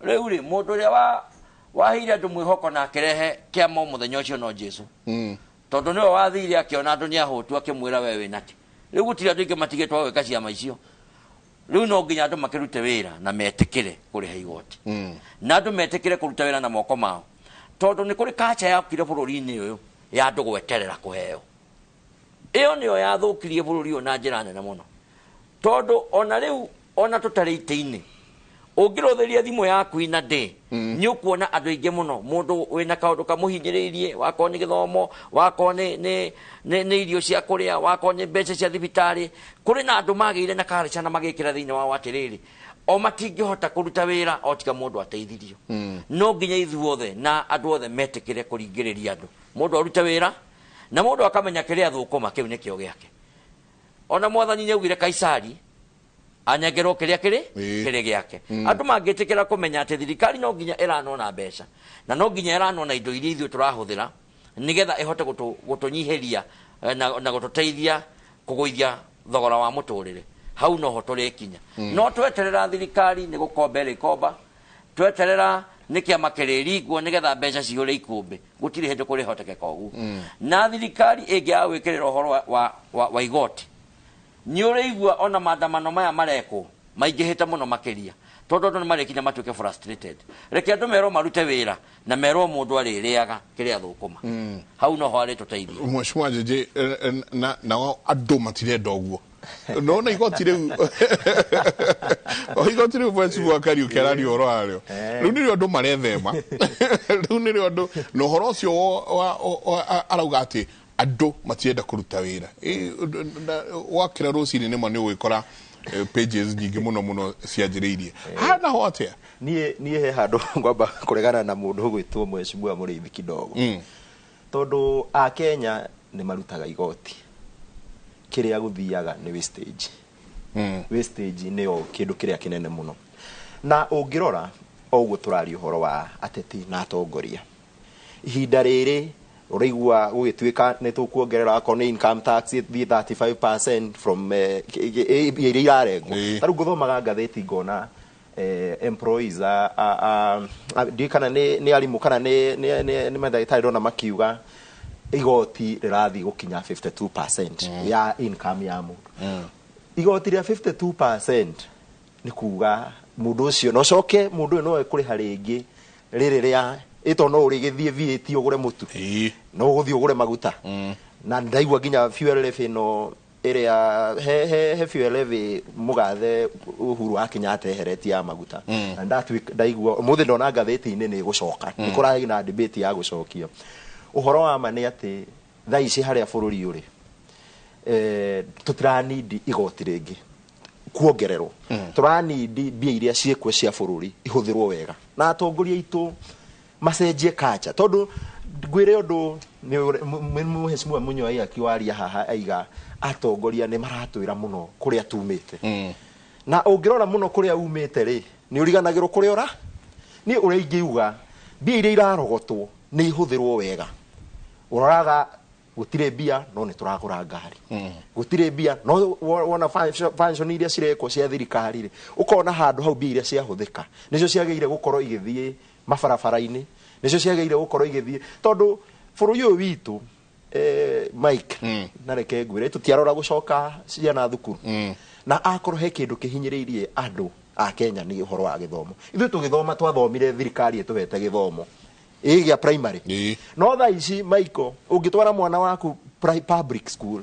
Rĩu rĩ, mũndũ ũrĩa waheire andũ mwĩhoko na akĩrehe kĩama mũthenya ũcio no Jesu, tondũ nĩwe wathire akĩona andũ nĩ ahũtu akĩmwĩra we wĩnake. Rĩu gũtirĩ andũ aingĩ matigĩtwo gwĩka ciama icio. Rĩu no nginya andũ makĩrute wĩra na metĩkĩre kũrĩha igoti, na andũ metĩkĩre kũruta wĩra na moko mao, tondũ nĩ kũrĩ kacha yakire bũrũri-inĩ ũyũ ya andũ gweterera kũheo. Ĩyo nĩyo yathũkirie bũrũri ũyũ na njĩra nene mũno, tondũ ona rĩu ona tũtarĩ itĩ-inĩ, ũngĩrũthĩria thimũ yaku ina ndĩ, nĩ ũkuona andũ aingĩ mũno, mũndũ wĩna kaũndũ kamũhinyĩrĩirie, wakorwo nĩ gĩthomo, wakorwo nĩ irio cia kũrĩa, wakorwo nĩ mbeca cia thibitarĩ. Kũrĩ na andũ magĩire na kareca na magĩkĩra thĩinĩ wao atĩrĩrĩ, o matingĩhota kũruta wĩra o tiga mũndũ ateithirio. No nginya ithuothe na andũ othe metĩkĩre kũringĩrĩria andũ, mũndũ arute wĩra na mũndũ akamenya kĩrĩa thũkũma kĩu nĩkĩo gĩake. Ona mwathani nĩaugire Kaisari anengerwo kĩrĩa kĩrĩ gĩake. Andũ mangĩtĩkĩra kũmenya atĩ thirikari no nginya ĩranona mbeca na no nginya ĩranona indo iria ithuĩ tũrahũthĩra nĩgetha ĩhote gũtũnyihĩria na gũtũteithia kũgũithia thogora wa mũtũrĩre, hau noho tũrĩkinya. No tweterera thirikari nĩ gũkomba ĩrĩkomba, tweterera nĩ kĩama kĩrĩringwo nĩgetha mbeca cihũre ikũmbĩ, gũtirĩ hĩndĩ kũrĩhotekeka ũguo. Na thirikari ĩngĩaga gwĩkĩrĩra ũhoro wa igoti, nĩ ũrĩigua ona maandamano maya marekwo maingĩhĩte mũno makĩria, tondũ andũ nĩ marĩkinya matuĩke frustrated. Reke andũ merwo marute wĩra na merwo mũndũ arĩrĩaga kĩrĩa thũkũma, hau noho arĩtũteithia. Mheshimiwa Jeje, nao andũ matirenda ũguo. Nona igoti rĩu, o igoti rĩu Mheshimiwa Kariuki araria ũhoro warĩo, rĩu nĩrĩo andũ marethema. Rĩu nĩrĩo andũ na ũhoro ũcio arauga atĩ andũ matirenda kũruta wĩra. Wakĩra rũcinĩ nĩma nĩ ũgũgĩkora pages nyingĩ mũno mũno cianjĩrĩirie hana ho atĩa. Niĩ he handũ ngwamba kũregana na mũndũ ũgwĩtwo Mheshimiwa Mũrĩithi kidogo, tondũ a Kenya nĩ marutaga igoti. Kĩrĩa gũthiaga nĩ wastage. Wastage nĩyo kĩndũ kĩrĩa kĩnene mũno. Na ũngĩrora o ũguo tũraria ũhoro wa ateti na atongoria, ihinda rĩrĩ ũraigua gũgĩtuĩka nĩ tũkuongerera akorwo nĩ income tax ĩthiĩ 35% from iria irarengwo. Ta rĩu ngũthomaga ngathĩti ngona employees ndiũĩ kana nĩ arimũ kana nĩ mandagĩtarĩ, ndona makiuga igoti rĩrathiĩ gũkinya 52% ya income ya mũndũ. Igoti rĩa 52% nĩ kuga mũndũ ũcio no coke mũndũ ũyũ no ekũrĩha rĩngĩ rĩrĩ rĩa ĩto no ũrĩgĩthiĩ VAT ũgũre mũtu, no ũgũthiĩ ũgũre maguta. Na ndaigua nginya fuel levy ĩno ĩrĩa he fuel levy mũgathe Uhuru wa Kenyatta eheretie ya maguta, na ndatuĩka ndaigua ũmũthĩ ndona ngathĩti-inĩ nĩ ĩgũcoka, nĩ kũrarĩ na debate ya gũcokio. Ũhoro wa ma nĩ atĩ thaa ici harĩa bũrũri ũrĩ, tũtiranindi igoti rĩngĩ kuongererwo, tũranindi mbia iria ciĩkuo cia bũrũri ihũthĩrwo wega na atongoria aitũ macenjie kacha. Tondũ ngwĩre ũndũ Mheshimiwa Munyuai akiwaria haha aiga atongoria nĩ maratwĩra mũno kũrĩa tumĩte, na ũngĩrora mũno kũrĩa umĩte rĩ, nĩ ũriganagĩrwo kũrĩa ũra. Niĩ ũrĩa ingiuga, mbia iria irarogotwo nĩ ihũthĩrwo wega. Ũroraga gũtirĩ mbia no nĩ tũragũra ngari, gũtirĩ mbia no wona function iria cirekwo cia thirikari rĩ, ũkona handũ hau mbia iria ciahũthĩka nĩcio ciagĩrĩire gũkorwo igĩthiĩ mabarabara-inĩ, nĩcio ciagĩrĩire gũkorwo igĩthiĩ, tondũ bũrũri ũyũ witũ, Mike, na reke ngwĩre, tũtiarora gũcoka ciana thukuru, na akorwo he kĩndũ kĩhinyĩrĩirie andũ a Kenya nĩ ũhoro wa gĩthomo. Ithuĩ tũgĩthoma twathomire thirikari ĩtũhete gĩthomo ĩgĩa primary, no thaa ici, Michael, ũngĩtwara mwana waku public school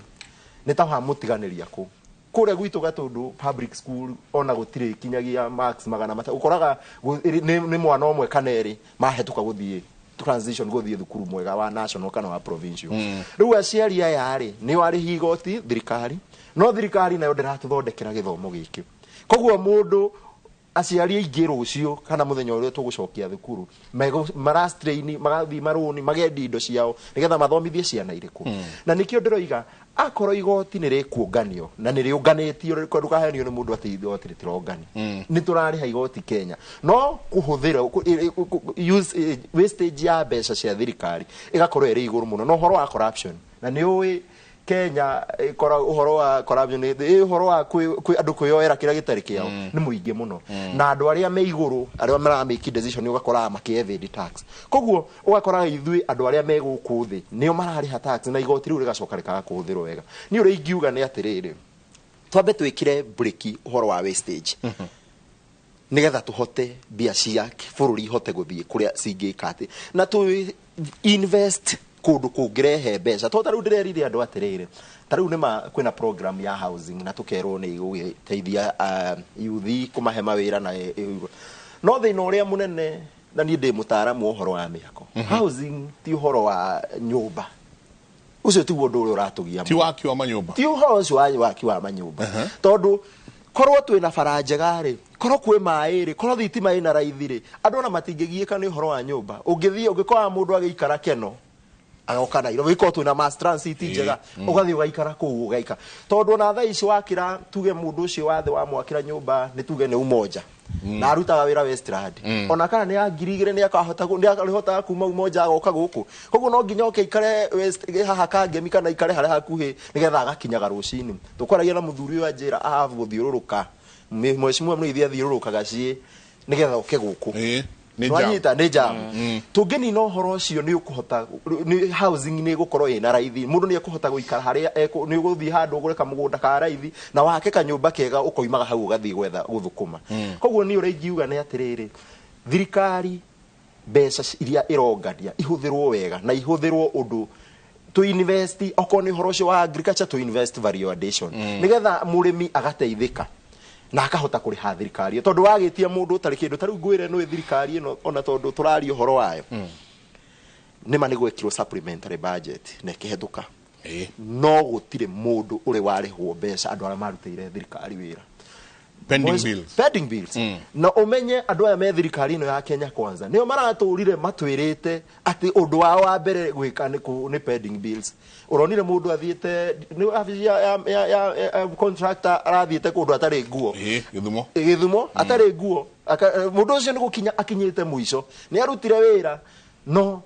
nĩ ta wamũtiganĩria kũ kũrĩa gwitũ Gatũndũ. Public school ona gũtirĩ kinyagia marks 300, ũkoraga nĩ mwana ũmwe kana erĩ mahĩtũka gũthiĩ transition gũthiĩ thukuru mwega wa national kana wa provincial. Rĩu aciari aya rĩ, nĩo arĩhi igoti thirikari, no thirikari nayo ndĩratũthondekera gĩthomo gĩkĩ. Koguo mũndũ aciari aingĩ rũciũ kana mũthenya ũrĩa tũgũcokia thukuru marastrain, magathiĩ marũni, magendia indo ciao nĩgetha mathomithie ciana irĩkũ. Na nĩkĩo ndĩroiga akorwo igoti nĩ rĩkuonganio na nĩ rĩũnganĩtio, ndũkahenio nĩ mũndũ atĩ igoti rĩtironganio. Nĩ tũrarĩha igoti Kenya, no kũhũthĩra use wastage ya mbeca cia thirikari ĩgakorwo ĩrĩ igũrũ mũno, na ũhoro wa corruption, na nĩ ũĩ Kenya ĩkora ũhoro wa corruption, ũhoro wa andũ kwĩyoera kĩrĩa gĩtarĩ kĩao nĩ mũingĩ mũno, na andũ arĩa me igũrũ arĩa mara make decision ũgakoraga makĩ evade tax. Koguo ũgakoraga ithuĩ andũ arĩa me gũkũ thĩ nĩo mararĩha tax, na igoti rĩu rĩgacoka rĩkaga kũhũthĩrwo wega. Niĩ ũrĩa ingiuga nĩ atĩrĩrĩ, twambe twĩkĩre breki ũhoro wa wastage nigetha tuhote mbia cia bũrũri ihote gũthiĩ kũrĩa cingĩka atĩ na tu invest kũndũ kũngĩrehe mbeca. To tarĩu ndĩrerire andũ atĩrĩrĩ, tarĩu nĩma kwĩna program ya housing na tũkerwo nĩ ĩgũgĩteithia youth kũmahe mawĩra na no thĩna ũrĩa mũnene, na niĩ ndĩ mũtaaramu wa ũhoro wa mĩako, housing ti ũhoro wa nyũmba, ũcio tiguo ũndũ ũrĩa ũratũgia. Ti waki wa manyũmba. Ti ũhoro ũcio wa waki wa manyũmba, tondũ korwo twĩna bara njega rĩ, korwo kwĩ maĩ rĩ, korwo thitima ĩna raithi rĩ, andũ ona matingĩgiĩka nĩ ũhoro wa nyũmba. Ũngĩthiĩ ũngĩkora mũndũ agĩikara Keno agoka Nairobi, gĩkorwo twĩna mass transit njega, ũgathiĩ ũgaikara kũu ũgaikara, tondũ ona thaa ici wakĩra tuge mũndũ ũcio wa thĩ wamwakĩra nyũmba, nĩ tuge nĩ Umoja na arutaga wĩra Westland, ona kana nĩ ya 2000, nĩ akahota nĩ arĩhotaga kuma Umoja agoka gũkũ? Koguo no nginya oke aikare West haha Kangemi kana aikare harĩa hakuhĩ nĩgetha agakinyaga rũcinĩ. Tũkwaragia na mũthuri ũyũ anjĩra gũthiũrũrũka, Mheshimiwa Mũrĩithi athiũrũrũkaga ciĩ nĩgetha oke gũkũ. Nĩ jam. Nwanyita nĩ jam. Tũngĩnina ũhoro ũcio nĩ ũkũhota nĩ housing nĩ ĩgũkorwo ĩna raithi, mũndũ nĩ ekũhota gũikara harĩa nĩ ũgũthiĩ handũ ũgũre kamũgũnda ka raithi na wake kanyũmba kega, ũkoimaga hau ũgathiĩ gwetha gũthũkũma. Koguo niĩ ũrĩa ingiuga nĩ atĩrĩrĩ, thirikari mbeca iria ĩrongania ihũthĩrwo wega na ihũthĩrwo ũndũ to invest, okorwo nĩ ũhoro ũcio wa agriculture, to invest value addition nĩgetha mũrĩmi agateithĩka na akahota kũrĩha thirikari ĩyo. Tondũ wagĩtia mũndũ ũtarĩ kĩndũ, tarĩu ngwĩre nĩ thirikari ĩno, ona tondũ tũraria ũhoro wayo, nĩma nĩ gwekirwo supplementary budget na ĩkĩhetũka, no gũtirĩ mũndũ ũrĩ warĩhwo mbeca andũ arĩa marutĩire thirikari wĩra. Pending bills. Pending bills. Na ũmenye andũ aya me thirikari ĩno ya Kenya Kwanza nĩo maratũrire matwĩrĩte atĩ ũndũ wao wa mbere gwĩka nĩ pending bills. Ũronire mũndũ athiĩte nĩ wabici ya contractor arathiĩte kũndũ atarĩ nguo. Gĩthumo. Gĩthumo atarĩ nguo. Mũndũ ũcio nĩ gũkinya akinyĩte mũico. Nĩ arutire wĩra no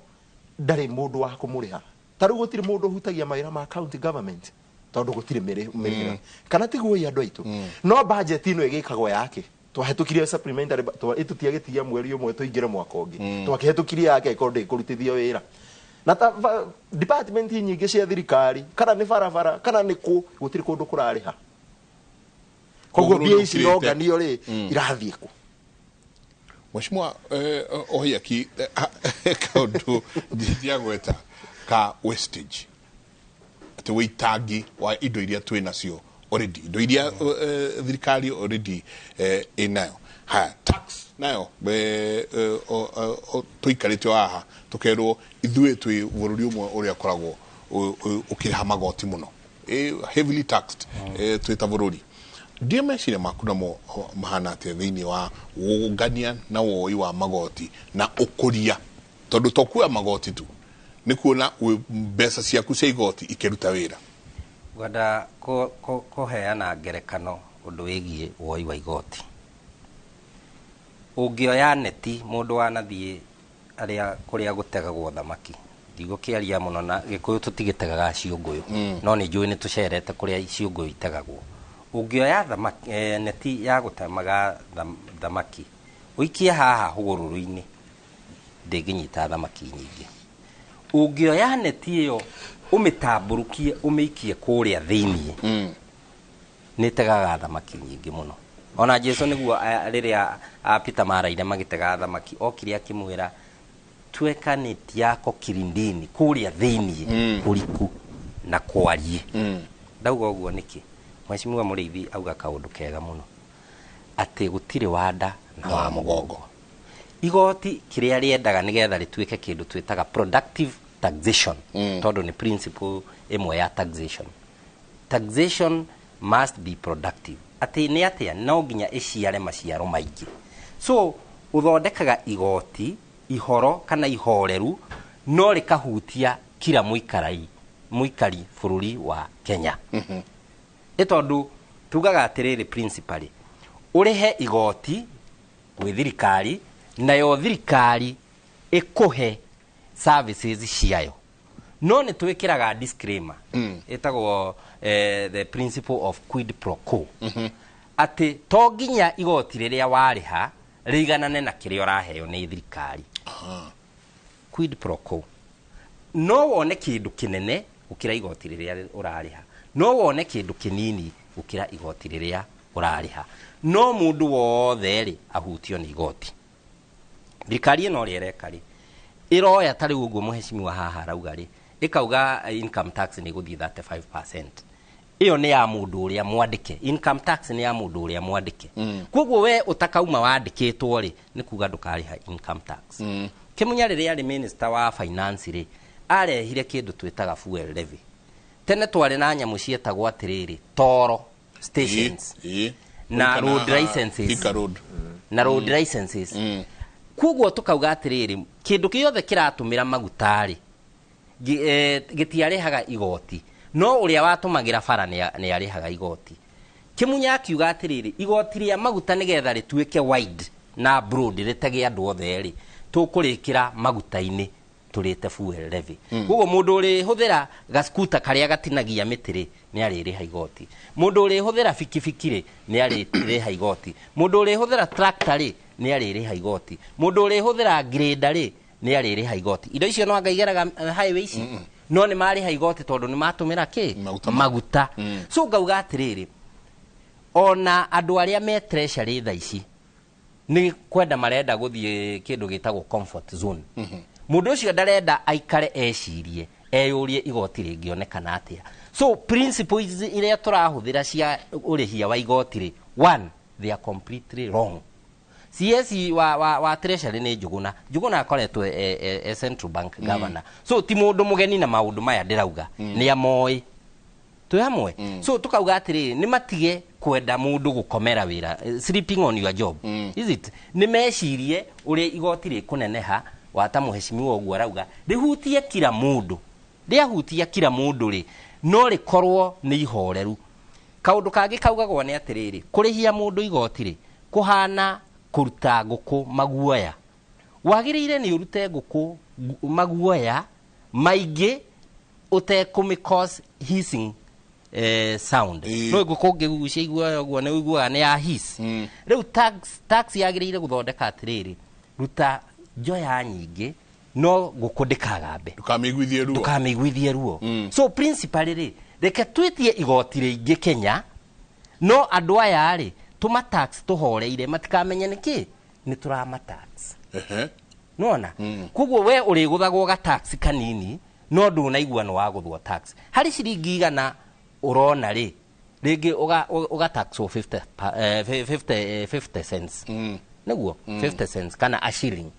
ndarĩ mũndũ wa kũmũrĩha. Ta rĩu gũtirĩ mũndũ ũhutagia mawĩra ma county government tondũ gũtirĩ mĩrĩhĩra. Kana tiguo andũ aitũ. No budget ĩno ĩgĩkagwo yake. Twahĩtũkirie supplementary tũtiagĩtigia mweri ũmwe tũingĩre mwaka ũngĩ. Twakĩhĩtũkirie yake ĩkorwo ndĩkũrutithio wĩra. Na ta department nyingĩ cia thirikari kana nĩ barabara kana nĩ kũ gũtirĩ kũndũ kũrarĩha. Koguo mbia ici ironganio rĩ irathiĩ kũ? Mheshimiwa Ohiaki kaundu ndiagweta ka wastage ati wĩitangi wa indo iria twĩ nacio already, indo iria thirikari already ĩnayo. Haya, tax nayo tũikarĩte haha tũkerwo ithuĩ twĩ bũrũri ũmwe ũrĩa ũkoragwo ũkĩrĩha magoti mũno, heavily taxed twĩ ta bũrũri. Ndiĩ meciria maku namo mahana atĩa thĩinĩ wa ũngania na woi wa magoti na ũkũria, tondũ to kuoya magoti tu nĩ kuona mbeca ciaku cia igoti ikĩruta wĩra. Ngwenda kũheana ngerekano ũndũ wĩgiĩ woi wa igoti. Ũngĩoya neti mũndũ wanathiĩ arĩa kũrĩa gũtegagwo thamaki, ndigũkĩaria mũno na Gĩkũyũ tũtigĩtegaga ciũngũyũ, no nĩ njũĩ nĩ tũcerete kũrĩa ciũngũyũ itegagwo. Ũngĩoya thamaki neti ya gũtemaga thamaki ũikie haha hũgũrũrũ-inĩ, ndĩngĩnyita thamaki nyingĩ. Ũngĩoya neti ĩyo ũmĩtambũrũkie ũmĩikie kũrĩa thĩiniĩ, nĩ ĩtegaga thamaki nyingĩ mũno. Ona Jesu nĩguo rĩrĩa a Peter maraire magĩtega thamaki, okire akĩmwĩra tweka neti yako kirindini, kũrĩa thĩiniĩ kũriku na kwarie. Ndauga ũguo nĩkĩ? Mheshimiwa Mũrĩithi auga kaũndũ kega mũno atĩ gũtirĩ wanda na wa mũgongo. Igoti kĩrĩa rĩendaga nĩgetha rĩtuĩke kĩndũ twĩtaga productive taxation, tondũ nĩ principle ĩmwe ya taxation. Taxation must be productive. Atĩ nĩ atĩa? No nginya ĩciare maciaro maingĩ. So ũthondekaga igoti ihoro kana ihoreru no rĩkahutia kila mũikari bũrũri wa Kenya. Nĩ tondũ tugaga atĩrĩrĩ principally ũrĩhe igoti gwĩ thirikari nayo thirikari ĩkũhe services ciayo. No nĩ twĩkĩraga disclaimer ĩtagwo the principle of quid pro quo, atĩ to nginya igoti rĩrĩa warĩha rĩiganane na kĩrĩa ũraheo nĩ thirikari. Quid pro quo. No wone kĩndũ kĩnene gũkĩra igoti rĩrĩa ũrarĩha, no wone kĩndũ kĩnini gũkĩra igoti rĩrĩa ũrarĩha. No mũndũ wothe rĩ ahutio nĩ igoti. Thirikari ĩno ũrĩa ĩreka rĩ, ĩroya ta rĩu ũguo mũhecimiwa haha arauga rĩ, ĩkauga income tax nĩ ĩgũthiĩ 35%. Ĩyo nĩ ya mũndũ ũrĩa mwandĩke. Income tax nĩ ya mũndũ ũrĩa mwandĩke. Koguo we ũtakauma wandĩkĩtwo rĩ, nĩ kuga ndũkarĩha income tax. Kĩmunya rĩrĩa arĩ minister wa finance rĩ, arehire kĩndũ twĩtaga fuel levy. Tene twarĩ na nyamũ cietagwo atĩrĩrĩ toro stations na road licenses na road licenses. Koguo tukauga atĩrĩrĩ kĩndũ gĩothe kĩratũmĩra maguta rĩ gĩtiarĩhaga igoti, no ũrĩa watũmagĩra bara nĩ arĩhaga igoti. Kĩmunya akiuga atĩrĩrĩ igoti rĩa maguta nĩgetha rĩtuĩke wide na broad rĩtege andũ othe rĩ, tũkũrĩkĩra maguta-inĩ tũrĩte fuel levy. Koguo mũndũ ũrĩhũthĩra gaskuta karĩa gatinagia mĩtĩ rĩ nĩ arĩrĩha igoti, mũndũ ũrĩhũthĩra bikibiki rĩ nĩ arĩrĩha igoti, mũndũ ũrĩhũthĩra tractor rĩ nĩ arĩrĩha igoti, mũndũ ũrĩhũthĩra grader rĩ nĩ arĩrĩha igoti. Indo icio no anga igeraga highway ici, no nĩ marĩha igoti tondũ nĩ matũmĩra kĩ maguta. So ngauga atĩrĩrĩ ona andũ arĩa me treasury thaa ici nĩ kwenda marenda gũthiĩ kĩndũ gĩtagwo comfort zone. Mũndũ ũcio ndarenda aikare ecirie eyũrie igoti rĩngĩonekana atĩa. So principles iria tũrahũthĩra cia ũrĩhia wa igoti rĩ, one, they are completely wrong. CS wa treasury nĩ Njuguna. Njuguna akoretwo e central bank governor. So ti mũndũ mũgeni na maũndũ maya ndĩrauga, nĩ amoĩ. Twĩ hamwe? So tukauga atĩrĩrĩ, nĩ matige kwenda mũndũ gũkomera wĩra, sleeping on your job. Is it nĩ mecirie ũrĩa igoti rĩkũneneha wata mũhecimiwa ũguo arauga rĩhutie kila mũndũ, rĩahutia kila mũndũ rĩ, no rĩkorwo nĩ ihoreru. Kaũndũ kangĩ kaugagwo nĩ atĩrĩrĩ, kũrĩhia mũndũ igoti rĩ, kũhana kũruta ngũkũ maguoya. Wagĩrĩire nĩ ũrute ngũkũ maguoya maingĩ ũtekũmĩ cause hissing sound. No ngũkũ ũngĩgucia iguoya ũguo nĩ ũiguaga nĩ ya hiss. Rĩu tax yagĩrĩire gũthondeka atĩrĩrĩ, ruta njoya nyingĩ no ngũkũ ndĩkagambe. Ndũkamĩiguithie ruo. Ndũkamĩiguithie ruo. So principally rĩ, reke twĩtie igoti rĩingĩ Kenya, no andũ aya rĩ tũma tax tũhoreire, matikamenye nĩkĩ nĩ tũrama tax. Nona koguo we ũrĩgũthagwo ga tax kanini no ndũnaigua nĩ wagũthwo tax harĩ ciringi 100 ũrona rĩ, rĩngĩ ũga taxwo 50 50 cents. Nĩguo 50 cents kana a shilling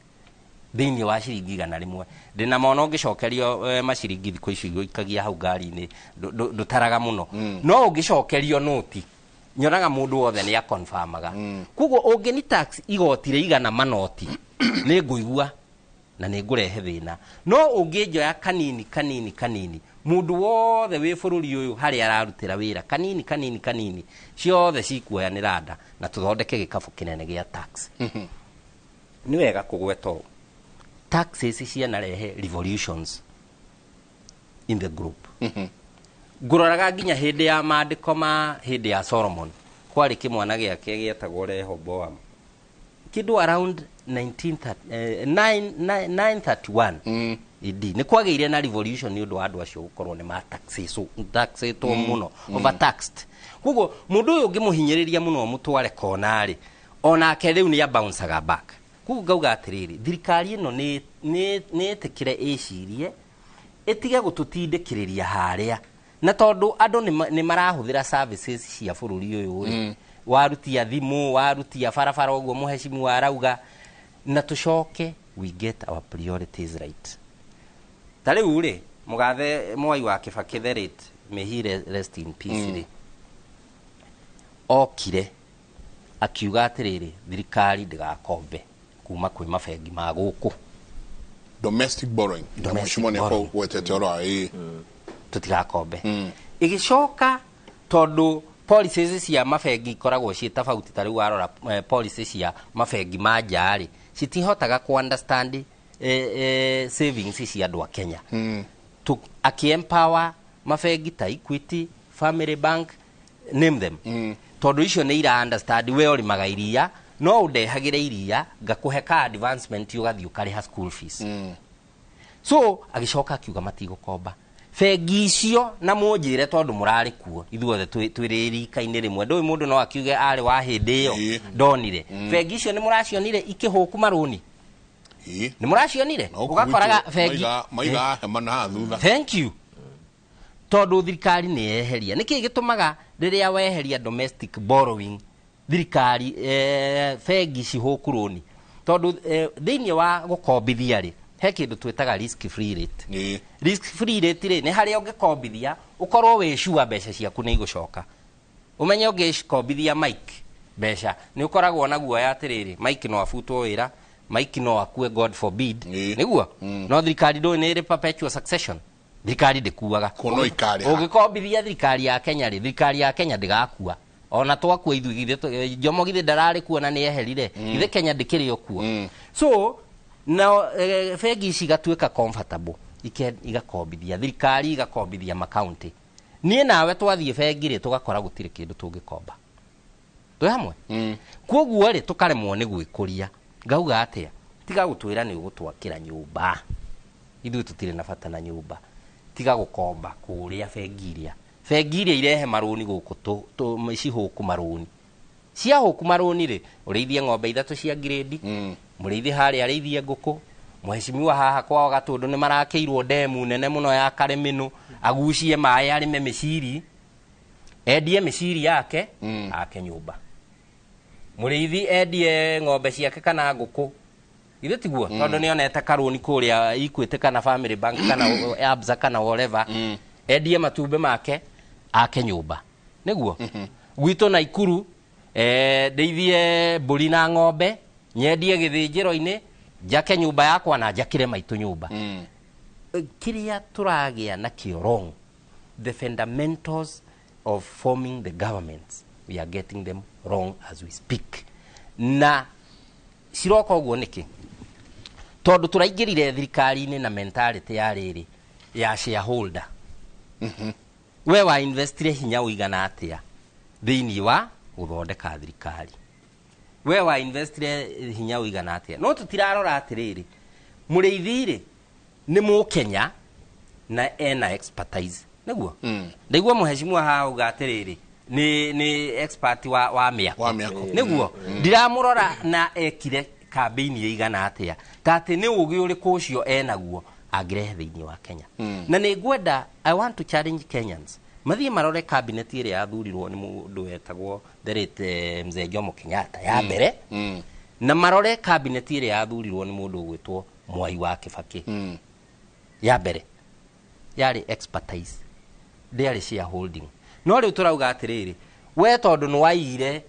thĩinĩ wa ciringi 100. Ndĩna mona ũngĩcokerio maciringi thikũ ici ũikagia hau ngari-inĩ ndũtaraga mũno. No ũngĩcokerio noti nyonaga mũndũ wothe nĩ akonfirmaga. Koguo ũngĩni tax igoti rĩa 100 manoti nĩ ngũigua na nĩ ngũrehe thĩna. No ũngĩnjoya kanini kanini kanini, mũndũ wothe wĩ bũrũri ũyũ harĩa ararutĩra wĩra kanini kanini kanini, ciothe cikuoyanĩra nda na tũthondeke gĩkabũ kĩnene gĩa tax. Nĩ wega kũgweta ũũ, taxes cianarehe revolutions in the group. Ngũroraga nginya hĩndĩ ya maandĩko ma hĩndĩ ya Solomon, kwarĩ kĩmwana gĩake gĩetagwo Rehoboam, kĩndũ around 931 AD nĩ kwagĩire na revolution nĩ ũndũ wa andũ acio gũkorwo nĩ ma taxĩtwo mũno, overtaxed. Koguo mũndũ ũyũ ũngĩmũhinyĩrĩria mũno mũtware kona rĩ, onake rĩu nĩ abouncaga back. Koguo ngauga atĩrĩrĩ, thirikari ĩno nĩ ĩtĩkĩre ĩcirie ĩtige gũtũtindĩkĩrĩria harĩa, na tondũ andũ nĩ marahũthĩra services cia bũrũri ũyũ rĩ, warutia thimũ, warutia barabara ũguo mũhecimiwa arauga, na tũcoke we get our priorities right. Ta rĩu rĩ, mũgathe Mwai wa Kibaki the late, may he rest in peace, rĩ, okire akiuga atĩrĩrĩ, thirikari ndĩgakombe kuma kwĩ mabengi ma gũkũ. Domestic borrowing. Domestic Mheshimiwa nĩ borrowing. gwetete ũhoro wa Tũtigakombe. Ĩgĩcoka tondũ policies cia mabengi ikoragwo ciĩ tofauti, ta rĩu warora policy cia mabengi ma nja rĩ, citihotaga ku understand savings cia andũ a Kenya. Akĩ-empower mabengi ta Equity, Family Bank, name them, tondũ icio nĩ ira understand we ũrĩmaga iria, no ũndehagĩre iria ngakũhe ka advancement ũgathiĩ ũkarĩha school fees. So agĩcoka akiuga matigũkomba bengi icio, na mũnjĩre tondũ mũrarĩ kuo ithuothe twĩ rika-inĩ rĩmwe, ndũĩ mũndũ no akiuge arĩ wa hĩndĩ ĩyo ndonire bengi icio. Nĩ mũracionire ikĩhũku marũni? Nĩ mũracionire? Ũgakoraga bengi Maiga hema na haha thutha. Thank you. Tondũ thirikari nĩ yeheria, nĩkĩ gĩtũmaga rĩrĩa weheria domestic borrowing thirikari bengi cihũku rũni? Tondũ thĩinĩ wa gũkombithia rĩ, he kĩndũ twĩtaga risk free rate. Risk free rate rĩ, nĩ harĩa ũngĩkombithia ũkorwo wĩ sure mbeca ciaku nĩ igũcoka. Ũmenye ũngĩkombithia Mike mbeca nĩ ũkoragwo na guoya atĩrĩrĩ, Mike no abutwo wĩra, Mike no akue, God forbid. Nĩguo no thirikari ndũĩ nĩ ĩrĩ perpetual succession, thirikari ndĩkuaga. Kuo no ikarĩha. Ũngĩkombithia thirikari ya Kenya rĩ, thirikari ya Kenya ndĩgakua. Ona twakua ithuĩ, githĩ Jomo githĩ ndararĩ kuo na nĩ eherire? Githĩ Kenya ndĩkĩrĩ o kuo? So na bengi ici igatuĩka comfortable, igakombithia thirikari, igakombithia makaunti. Niĩ nawe twathiĩ bengi rĩ, tũgakora gũtirĩ kĩndũ tũngĩkomba. Twĩ hamwe? Koguo rĩ, tũkaremwo nĩ gwĩkũria. Ngauga atĩa, tiga gũtwĩra nĩ ũgũtwakĩra nyũmba, ithuĩ tũtirĩ na bata na nyũmba. Tiga gũkomba kũrĩa bengi iria, bengi iria irehe marũni gũkũ, cihũku marũni. Ciahũku marũni rĩ, ũrĩithie ng'ombe 3 cia ngirĩndi, mũrĩithi harĩa arĩithie ngũkũ, mũhecimiwa haha kwao Gatũndũ nĩ marakĩirwo ndemu nene mũno ya Karĩmĩnũ, agucie maĩ, arĩme mĩciri, endie mĩciri yake, ake nyũmba. Mũrĩithi endie ng'ombe ciake kana ngũkũ, githĩ tiguo? Tondũ nĩ onete karũni kũrĩa Equity kana Family Bank kana Absa kana whatever, endie matumbĩ make. Ake nyũmba nĩguo gwitũ Naikuru, ndeithie mbũri na ng'ombe, nyendie gĩthĩnjĩro-inĩ, njake nyũmba yakwa na njakĩre maitũ nyũmba. Kĩrĩa tũragĩa nakĩo wrong, the fundamentals of forming the governments, we are getting them wrong as we speak. Na ciroka ũguo nĩkĩ? Tondũ tũraingĩrire thirikari-inĩ na mentality ya rĩrĩ ya shareholder. We wa investire hinya ũigana atĩa thĩinĩ wa gũthondeka thirikari? We wa investire hinya ũigana atĩa? No tũtirarora atĩrĩrĩ, mũrĩithi rĩ nĩ mũkenya na ena expertise nĩguo. Ndaigua mũhecimua haha auga atĩrĩrĩ nĩ expert wa mĩako. Wa mĩako. Nĩguo ndiramũrora na ekire kambĩini ĩigana atĩa, ta atĩ nĩ ũgĩ ũrĩkũ ũcio enaguo angĩrehe thĩinĩ wa Kenya. Na nĩ ngwenda, I want to challenge Kenyans mathiĩ marore cabinet ĩrĩa yathurirwo nĩ mũndũ wetagwo the late Mzee Jomo Kenyatta ya mbere, na marore cabinet ĩrĩa yathurirwo nĩ mũndũ ũgwĩtwo Mwai wa Kibaki. Ya mbere yarĩ expertise, ndĩarĩ shareholding. No rĩu tũrauga atĩrĩrĩ, we tondũ nĩ waiyire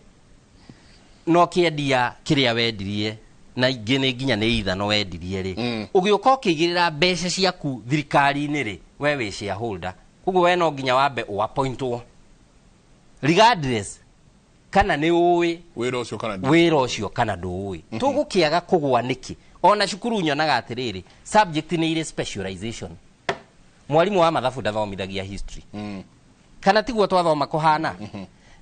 no kĩendia kĩrĩa wendirie na ingĩ nĩ nginya nĩ ithano wendirie rĩ, ũgĩũka ũkĩigĩrĩra mbeca ciaku thirikari-inĩ rĩ, we wĩ shareholder, koguo we no nginya wambe ũappointwo regardless kana nĩ ũĩ wĩra ũcio kana wĩra ũcio kana ndũũĩ. Tũgũkĩaga kũgwa nĩkĩ? Ona cukuru nyonaga atĩrĩrĩ, subject nĩ irĩ specialization. Mwarimũ wa mathabu ndathomithagia history, kana tiguo twathoma kũhana?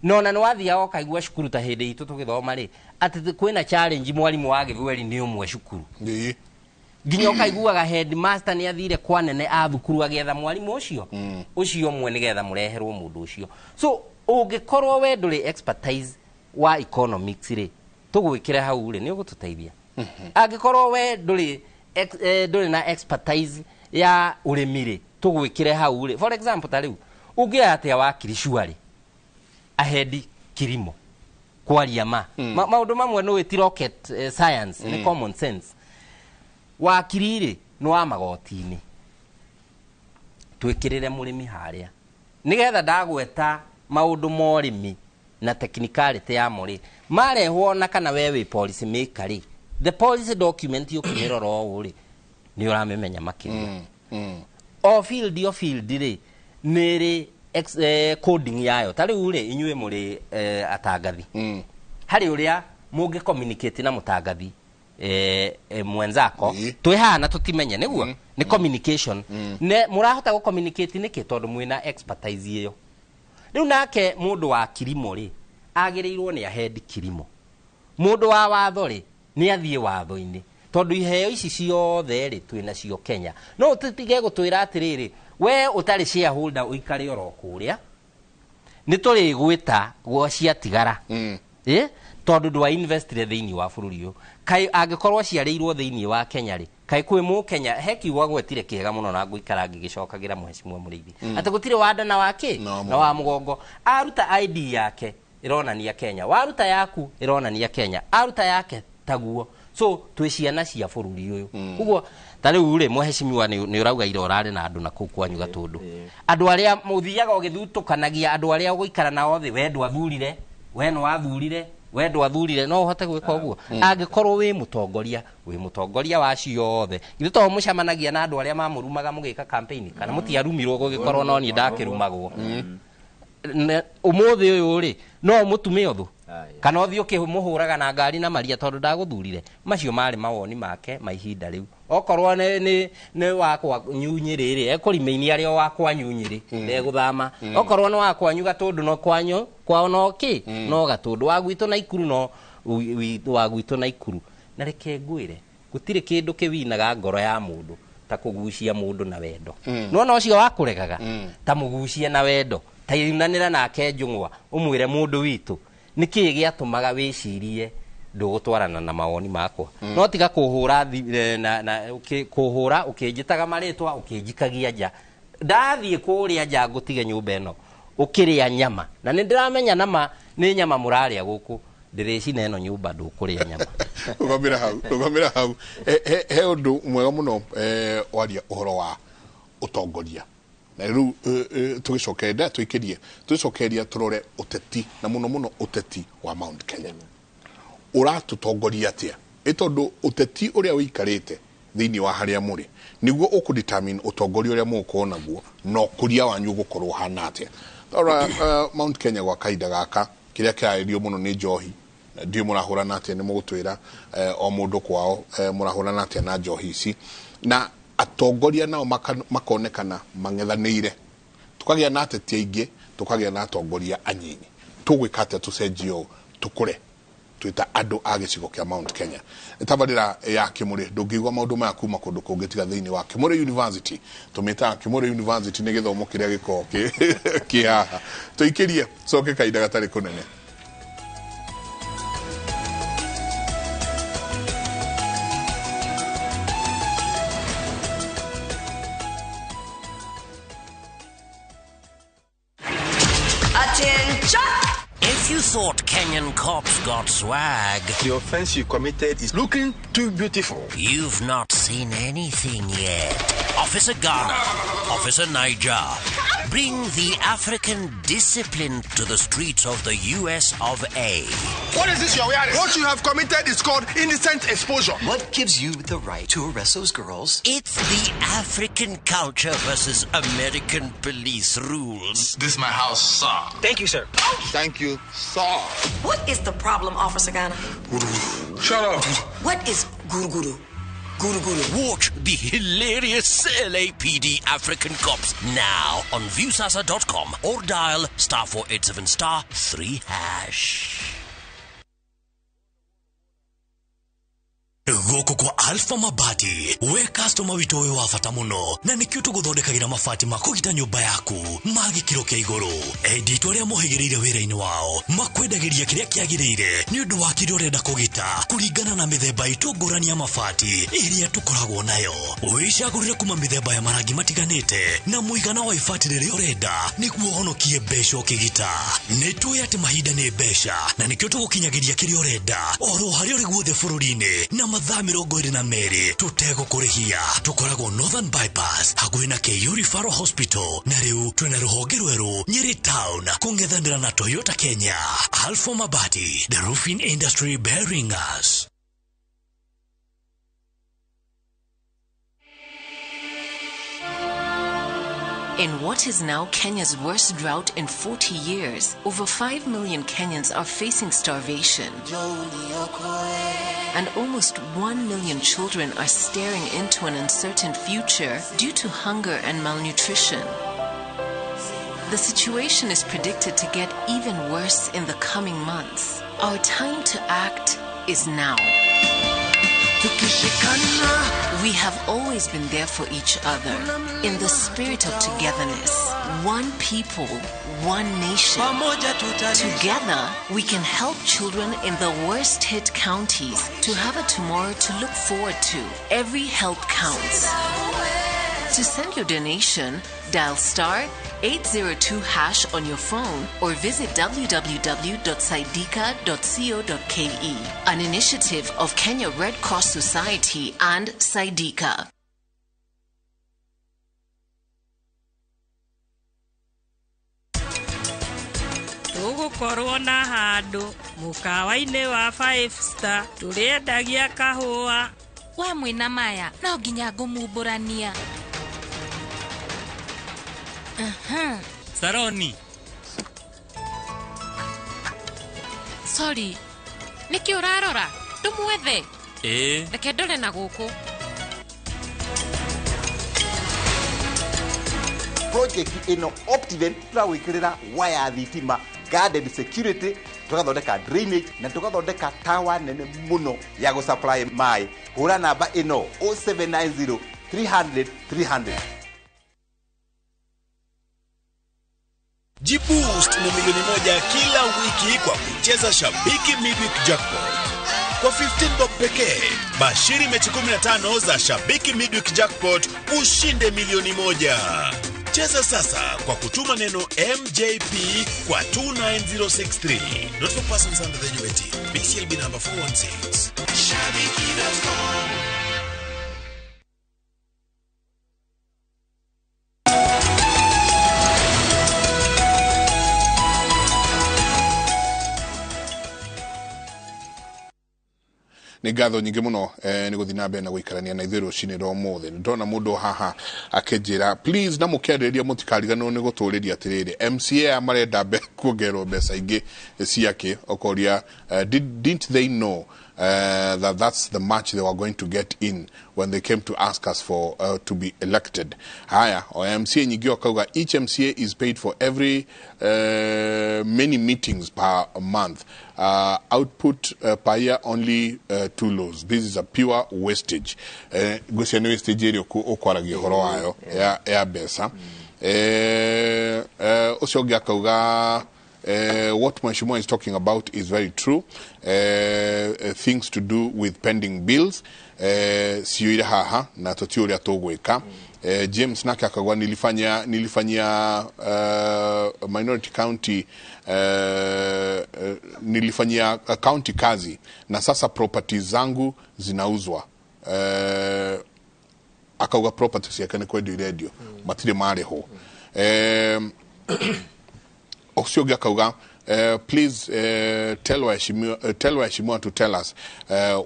No na nĩ wathiaga ũkaigua cukuru ta hĩndĩ itũ tũgĩthoma rĩ, atĩ kwĩna challenge, mwarimũ wa gĩthweri nĩ ũmwe cukuru, nginya ũkaiguaga headmaster nĩ athire kwa nene a thukuru agĩetha mwarimũ ũcio ũcio ũmwe nĩgetha mũreherwo mũndũ ũcio. So ũngĩkorwo we ndũrĩ expertise wa economics rĩ, tũgwĩkĩre hau rĩ, nĩ ũgũtũteithia? Angĩkorwo we ndũrĩ ndũrĩ na expertise ya ũrĩmi rĩ, tũgwĩkĩre hau rĩ? For example, ta rĩu ũngĩoya atĩa wakiri surely ahendi kilimo? Kwaria ma, maũndũ mamwe nĩ ti rocket science, nĩ common sense. Wakiri rĩ nĩ wa magoti-inĩ, twĩkĩrĩre mũrĩmi harĩa nĩgetha ndagweta maũndũ ma ũrĩmi na technicality yamo rĩ marehwo, na kana we wĩ policy maker rĩ, the policy document ũkĩmĩrora ũũ rĩ, nĩ ũramĩmenya makĩria. O field, o field rĩ nĩ ĩrĩ coding yayo. Ta rĩu rĩ, inyuĩ mũrĩ atangathi, harĩ ũrĩa mũngĩ communicate na mũtangathi mwenzako twĩ haha na tũtimenye nĩguo nĩ communication. Ne mũrahota gũ communicate nĩkĩ? Tondũ mwĩna expertise ĩyo. Rĩu nake mũndũ wa kilimo rĩ agĩrĩirwo nĩ ahendi kilimo, mũndũ wa watho rĩ nĩ athiĩ watho-inĩ, tondũ iheo ici ciothe rĩ twĩ nacio Kenya. No tũtige gũtwĩra atĩrĩrĩ, we ũtarĩ shareholder ũikare oro kũrĩa, nĩ tũrĩgwĩta gwa ciatigara. Tondũ ndwa investire thĩinĩ wa bũrũri ũyũ. Kaĩ angĩkorwo ciarĩirwo thĩinĩ wa Kenya rĩ, kaĩ kwĩ mũkenya? He kiugo agwetire kĩega mũno na ngũikara ngĩgĩcokagĩra, mũhecimua mũrĩithi, atĩ gũtirĩ wanda na wa kĩ na wa mũgongo. Aruta ID yake ĩronania Kenya, waruta yaku ĩronania Kenya, aruta yake taguo. So twĩ ciana cia bũrũri ũyũ. Koguo ta rĩu rĩ, mũhecimiwa, nĩ ũrauga ira ũrarĩ na andũ na kũu kwanyu Gatũndũ, andũ arĩa mũthiaga ũgĩthutũkanagia, andũ arĩa ũgũikara nao thĩ, we ndwathurire, we nĩ wathurire, we ndwathurire. No ũhote gwĩka ũguo angĩkorwo wĩ mũtongoria, wĩ mũtongoria wa ciothe? Githĩ to mũcemanagia na andũ arĩa mamũrumaga mũgĩka campaign? Kana mũtiarumirwo gũgĩkorwo? No niĩ ndakĩrumagwo. Ũmũthĩ ũyũ rĩ, no mũtume ũthũ kana ũthiĩ ũkĩmũhũraga na ngari na maria tondũ ndagũthurire? Macio marĩ mawoni make ma ihinda rĩu. Okorwo nĩ wakwa Nyunyĩrĩ rĩ, ekũrimĩini arĩ o wakwa Nyunyĩrĩ, ndegũthama. Okorwo nĩ wakwanyu Gatũndũ, no kwanyu kwao no kĩ no Gatũndũ, wa gwitũ Naikuru no wa gwitũ Naikuru. Na reke ngwĩre, gũtirĩ kĩndũ kĩwinaga ngoro ya mũndũ ta kũgucia mũndũ na wendo. Nona ũcio wakũregaga, ta mũgucie na wendo, ta inanĩra nake njũng'wa, ũmwĩre, "Mũndũ witũ, nĩkĩĩ gĩatũmaga wĩcirie ndũgũtwarana na mawoni makwa? No tiga kũhũra na kũhũra ũkĩnjĩtaga marĩtwa, ũkĩnjikagia nja. Ndathiĩ kũrĩa nja ngũtige nyũmba ĩno ũkĩrĩa nyama, na nĩ ndĩramenya nama nĩ nyama mũrarĩa gũkũ. Ndĩrĩcina ĩno nyũmba, ndũkũrĩa nyama." Rũgamĩra hau, rũgamĩra hau. He ũndũ mwega mũno, waria ũhoro wa ũtongoria. Na rĩu tũgĩcokeria tũikĩrie tũgĩcokeria tũrore ũteti na mũno mũno ũteti wa Mount Kenya ũratũtongoria atĩa, ĩ tondũ ũteti ũrĩa ũikarĩte thĩinĩ wa harĩa mũrĩ nĩguo ũkũdetermine ũtongoria ũrĩa mũgũkorwo naguo na ũkũria wanyu ũgũkorwo ũhana atĩa. Ora Mount Kenya gwa kahinda gaka kĩrĩa kĩrarĩrio mũno nĩ njohi, na ndiũ mũrahũrana atĩa, nĩ mũgũtwĩra o mũndũ kwao mũrahũrana atĩa na njohi ici, na atongoria nao makonekana mang'ethanĩire, tũkagĩa na ateti aingĩ, tũkagĩa na atongoria anyinyi. Tũgwĩka atĩa tũcenjie ũũ tũkũre twĩta andũ a gĩcigo kĩa Mount Kenya? Tabarĩra ya Kĩmũrĩ ndũngĩigua maũndũ maya kuma kũndũ kũngĩ tiga thĩinĩ wa Kĩmũrĩ University. Tũmĩtaga Kĩmũrĩ University nĩ gĩthomo kĩrĩa gĩkoragwo kĩ haha. Tũikĩrie coke kahinda gatarĩ kũnene. Attention! If you thought Kenyan cops got swag, the offense you committed is looking too beautiful. You've not seen anything yet. Officer Ghana, Officer Niger, bring the African discipline to the streets of the US of A. What is this you're wearing? What you have committed is called indecent exposure. What gives you the right to arrest those girls? It's the African culture versus American police rules. This is my house, sir. Thank you, sir. Thank you, sir. What is the problem, Officer Ghana? Shut up. What is guru guru? Guru guru. Watch the hilarious LAPD African Cops now on Viusasa.com or dial *487 *3#. Gũkũ kwa Alpha Mabati we customer witũ ũyũ wa bata mũno, na nĩkĩo tũgũthondekagĩra mabati ma kũgita nyũmba yaku ma gĩkĩro kĩa igũrũ. Endi itũ arĩa mohĩgĩrĩire wĩra-inĩ wao makwendagĩria kĩrĩa kĩagĩrĩire nĩ ũndũ wa kĩrĩa ũrenda kũgita kũringana na mĩthemba itũ ngũrani ya mabati ĩrĩa tũkoragwo nayo. Wĩcagũrĩre kuma mĩthemba ya marangi matiganĩte na mũigana wa ibati rĩrĩa ũrenda nĩguo ũhonokie mbeca ũkĩgita. Nĩ tũĩ atĩ mahinda nĩ mbeca na nĩkĩo tũgũkinyagĩria kĩrĩa ũrenda oro harĩa ũrĩ guothe bũrũri-inĩ na mathaa 22 tũtegũkũrĩhia. Tũkoragwo Northern Bypass hakuhĩ na KU Referral Hospital, na rĩu twĩna rũhonge rwerũ Nyeri Town kũng'ethanĩra na Toyota Kenya. Alpha Mabati, the roofing industry bearing us. In what is now Kenya's worst drought in 40 years, over 5 million Kenyans are facing starvation. And almost 1 million children are staring into an uncertain future due to hunger and malnutrition. The situation is predicted to get even worse in the coming months. Our time to act is now. We have always been there for each other in the spirit of togetherness. One people, one nation. Together, we can help children in the worst hit counties to have a tomorrow to look forward to. Every help counts. To send your donation, dial *802# on your phone or visit www.saidika.co.ke. An initiative of Kenya Red Cross Society and Saidika. Tũgũkorwo na handũ mũkawa-inĩ wa 5 star tũrĩendagia kahũa. We mwĩna maya no nginya ngũmumbũrania. Saroni. Sorry. Nĩkĩ ũrarora? Ndũmwethe. Ĩĩ. Reke ndore na gũkũ. Project ĩno Optiven tũragwĩkĩrĩra waya thitima, garden security, tũgathondeka drainage na tũgathondeka tower nene mũno ya gũsupply maĩ. Hũra namba ĩno 0790 300 300. Jiboost na milioni 1 kila wiki kwa kucheza Shabiki Midweek Jackpot. Kwa 15 bob pekee, bashiri mechi 15 za Shabiki Midweek Jackpot ushinde milioni 1. Cheza sasa kwa kutuma neno MJP kwa 29063. Not for persons under the age of 18. BCLB number 416. Shabiki.com. Nĩ ngatho nyingĩ mũno nĩ gũthiĩ na mbere na gũikarania na ithuĩ rũcinĩ rwa ũmũthĩ. Nĩ ndona mũndũ haha akĩnjĩra please, na mũkĩarĩrĩria mũtikariganĩrwo nĩ gũtũrĩria atĩrĩrĩ, MCA aya marenda kuongererwo mbeca ingĩ ciake, ũkoria didn't they know that that's the much they were going to get in when they came to ask us for to be elected. Haya, o MCA nyingĩ okauga each MCA is paid for every many meetings per month. Output per year only 2 loads. This is a pure wastage. Ngwĩciria nĩ wastage ĩrĩa ũkwaragia ũhoro wayo ya mbeca. Ũcio ũngĩ akauga what Mheshimiwa is talking about is very true. Things to do with pending bills ciũire haha na tũtiũ ũrĩa tũgwĩka. James nake akauga nilifanyia minority county nilifanyia county kazi na sasa properties zangu zinauzwa. Akauga properties yake nĩ kwendio irendio matirĩ marĩhwo. Ũcio ũngĩ akauga please tell Waheshimiwa to tell us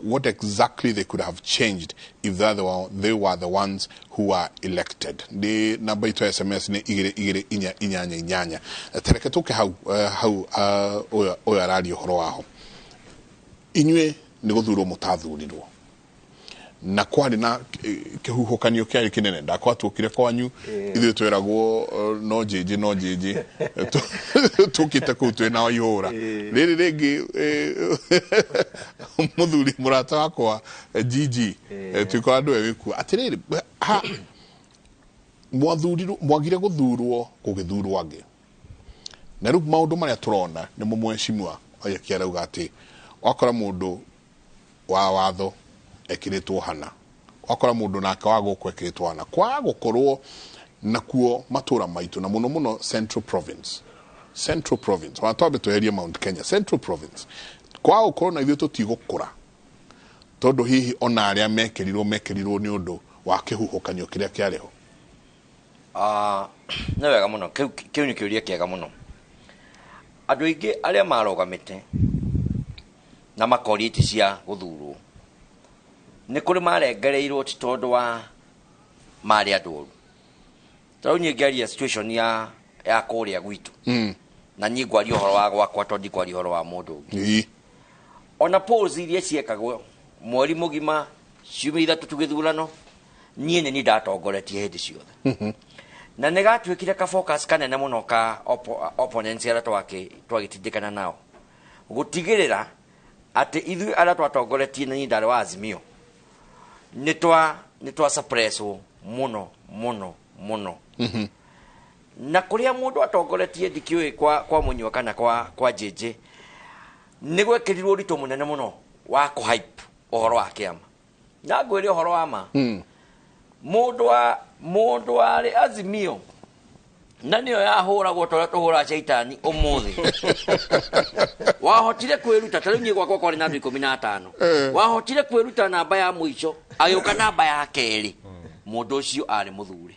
what exactly they could have changed if they were the ones who were elected. Nĩ namba itũ ya SMS nĩ 2 2 4 8 8. Tereke tũke hau hau ũyũ araria ũhoro waho. Inyuĩ nĩ gũthurwo mũtathurirwo na kwarĩ na kĩhuhũkanio kĩarĩ kĩnene, ndakwatuokire kwanyu ithuĩ tweragwo no njĩnjĩ no njĩnjĩ tũkĩte kũu twĩ na ihũra rĩrĩ rĩngĩ. Mũthuri mũrata wakwa GG tuĩka andũ wĩkuo atĩrĩrĩ, mwathurirwo mwagire gũthurwo gũgĩthurwo angĩ, na rĩu maũndũ marĩa tũrona nĩmo Mheshimiwa Waiyaki arauga atĩ wakora mũndũ wa watho ekĩrĩtwo hana, wakora mũndũ nake wa gũkũ ekĩrĩtwo hana, kwaga gũkorwo nakuo matũra maitũ na mũno mũno Central Province ona twambe tweherie Mount Kenya, Central Province kwaga gũkorwo na ithuĩ tũtigũkũra tondũ hihi ona arĩa mekĩrirwo nĩ ũndũ wa kĩhuhũkanio kĩrĩa kĩarĩ ho. Nĩ wega mũno, kĩu nĩ kĩũria kĩega mũno. Andũ aingĩ arĩa marũgamĩte na makoria itĩ cia gũthurwo nĩ kũrĩ marengereirwo ti tondũ wa marĩ andũ oru. Ta rĩu niĩ ngĩaria situation ya kũrĩa gwitũ, na niĩ ngwaria ũhoro wa gwakwa tondũ ndikwaria ũhoro wa mũndũ ũngĩ. Ona polls iria ciekagwo mweri mũgima ciumia 3 tũgĩthurano, niĩ nĩ niĩ ndatongoretie hĩndĩ ciothe. Na nĩ gatuĩkire ka focus kanene mũno ka opponents arĩa twagĩtindĩkana nao gũtigĩrĩra atĩ ithuĩ arĩa twatongoretie na niĩ ndarĩ wa Azimio nĩ twa suppresswo mũno mũno mũno. Na kũrĩa mũndũ atongoretie ndikĩũĩ kwa Mũnyua kana kwa JJ nĩ gwekĩrirwo ũritũ mũnene mũno wa kũhype ũhoro wa kĩama. Na ngwĩre ũhoro wa ma, mũndũ warĩ Azimio na nĩyo yahũragwo ta ũrĩa tũhũraga caitani ũmũthĩ, wahotire kwĩruta ta rĩu niĩ gwakwa kwarĩ na andũ 15, wahotire kwĩruta namba ya mũico agĩũka namba ya kerĩ, mũndũ ũcio arĩ mũthure.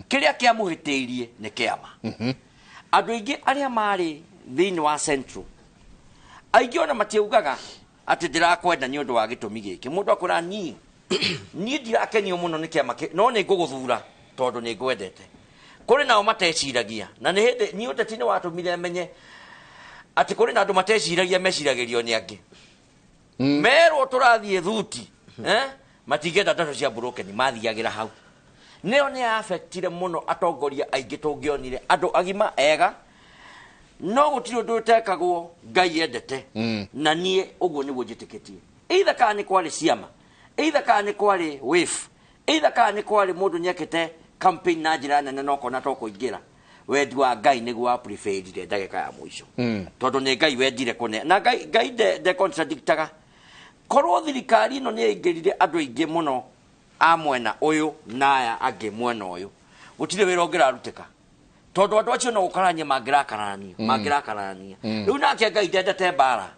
Kĩrĩa kĩamũhĩtĩirie nĩ kĩama. Andũ aingĩ arĩa marĩ thĩinĩ wa Central aingĩ ona matiaugaga atĩ ndĩrakwenda nĩ ũndũ wa gĩtũmi gĩkĩ. Mũndũ akwĩra niĩ ndirakenio mũno nĩ kĩama no nĩ ngũgũthura tondũ nĩ ngwendete. Kũrĩ nao mateciragia, na nĩ hĩndĩ niĩ ũteti nĩ watũmire menye atĩ kũrĩ na andũ mateciragia meciragĩrio nĩ angĩ. Merwo tũrathiĩ thuti, matingĩenda ndeto cia broken, mathiagĩra hau. Nĩyo nĩ affectire mũno atongoria aingĩ tũngĩonire andũ agima ega, no gũtirĩ ũndũ ũtekagwo Ngai endete. Na niĩ ũguo nĩguo njĩtĩkĩtie. Either kana nĩ kwarĩ ciama, either kana nĩ kwarĩ wave, either kana nĩ kwarĩ mũndũ nĩekĩte campaign na njĩra nene no kona to kũingĩra, wendi wa Ngai nĩguo wa preferire ndagĩka ya mũico. Tondũ nĩ Ngai wendire kũne na Ngai nde contradictaga. Korwo thirikari ĩno nĩ yaingĩrire andũ aingĩ mũno a mwena ũyũ na aya angĩ mwena ũyũ, gũtirĩ wĩra ũngĩrarutĩka tondũ andũ acio no gũkarania mangĩrakarania. Rĩu nake Ngai ndendete mbara.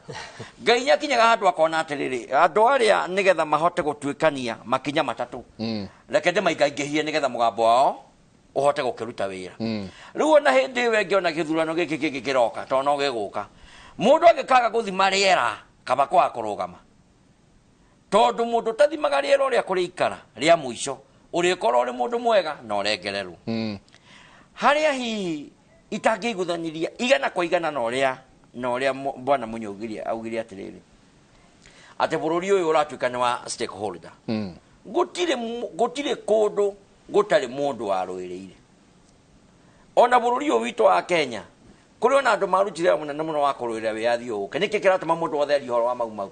Ngai nĩakinyaga handũ akona atĩrĩrĩ, andũ arĩa nĩgetha mahote gũtuĩkania makinya matatũ, reke ndĩmaingaingĩhie nĩgetha mũgambo wao ũhote gũkĩruta wĩra. Rĩu ona hĩndĩ ĩyo ĩngĩ ona gĩthurano gĩkĩ kĩngĩ kĩroka tondũ no gĩgũka, mũndũ angĩkaga gũthima rĩera kaba kwaga kũrũgama. Tondu mundu tathimaga rĩera ũrĩa kũrĩikara rĩa mũico, ũrĩkorwo ũrĩ mũndũ mwega na ũrengererwo. Harĩa hihi itangĩiguithaniria igana kwa igana na ũrĩa bwana Mũnyũgiria augire atĩrĩrĩ, atĩ bũrũri ũyũ ũratuĩka nĩ wa stakeholder. Gũtirĩ kũndũ gũtarĩ mũndũ warũĩrĩire. Ona bũrũri ũyũ witũ wa Kenya kũrĩ ona andũ marutire wĩra mũnene mũno wa kũrũĩrĩra wĩyathi ũyũ ũke. Nĩkĩ kĩratũma mũndũ wothe arie ũhoro wa Mau Mau?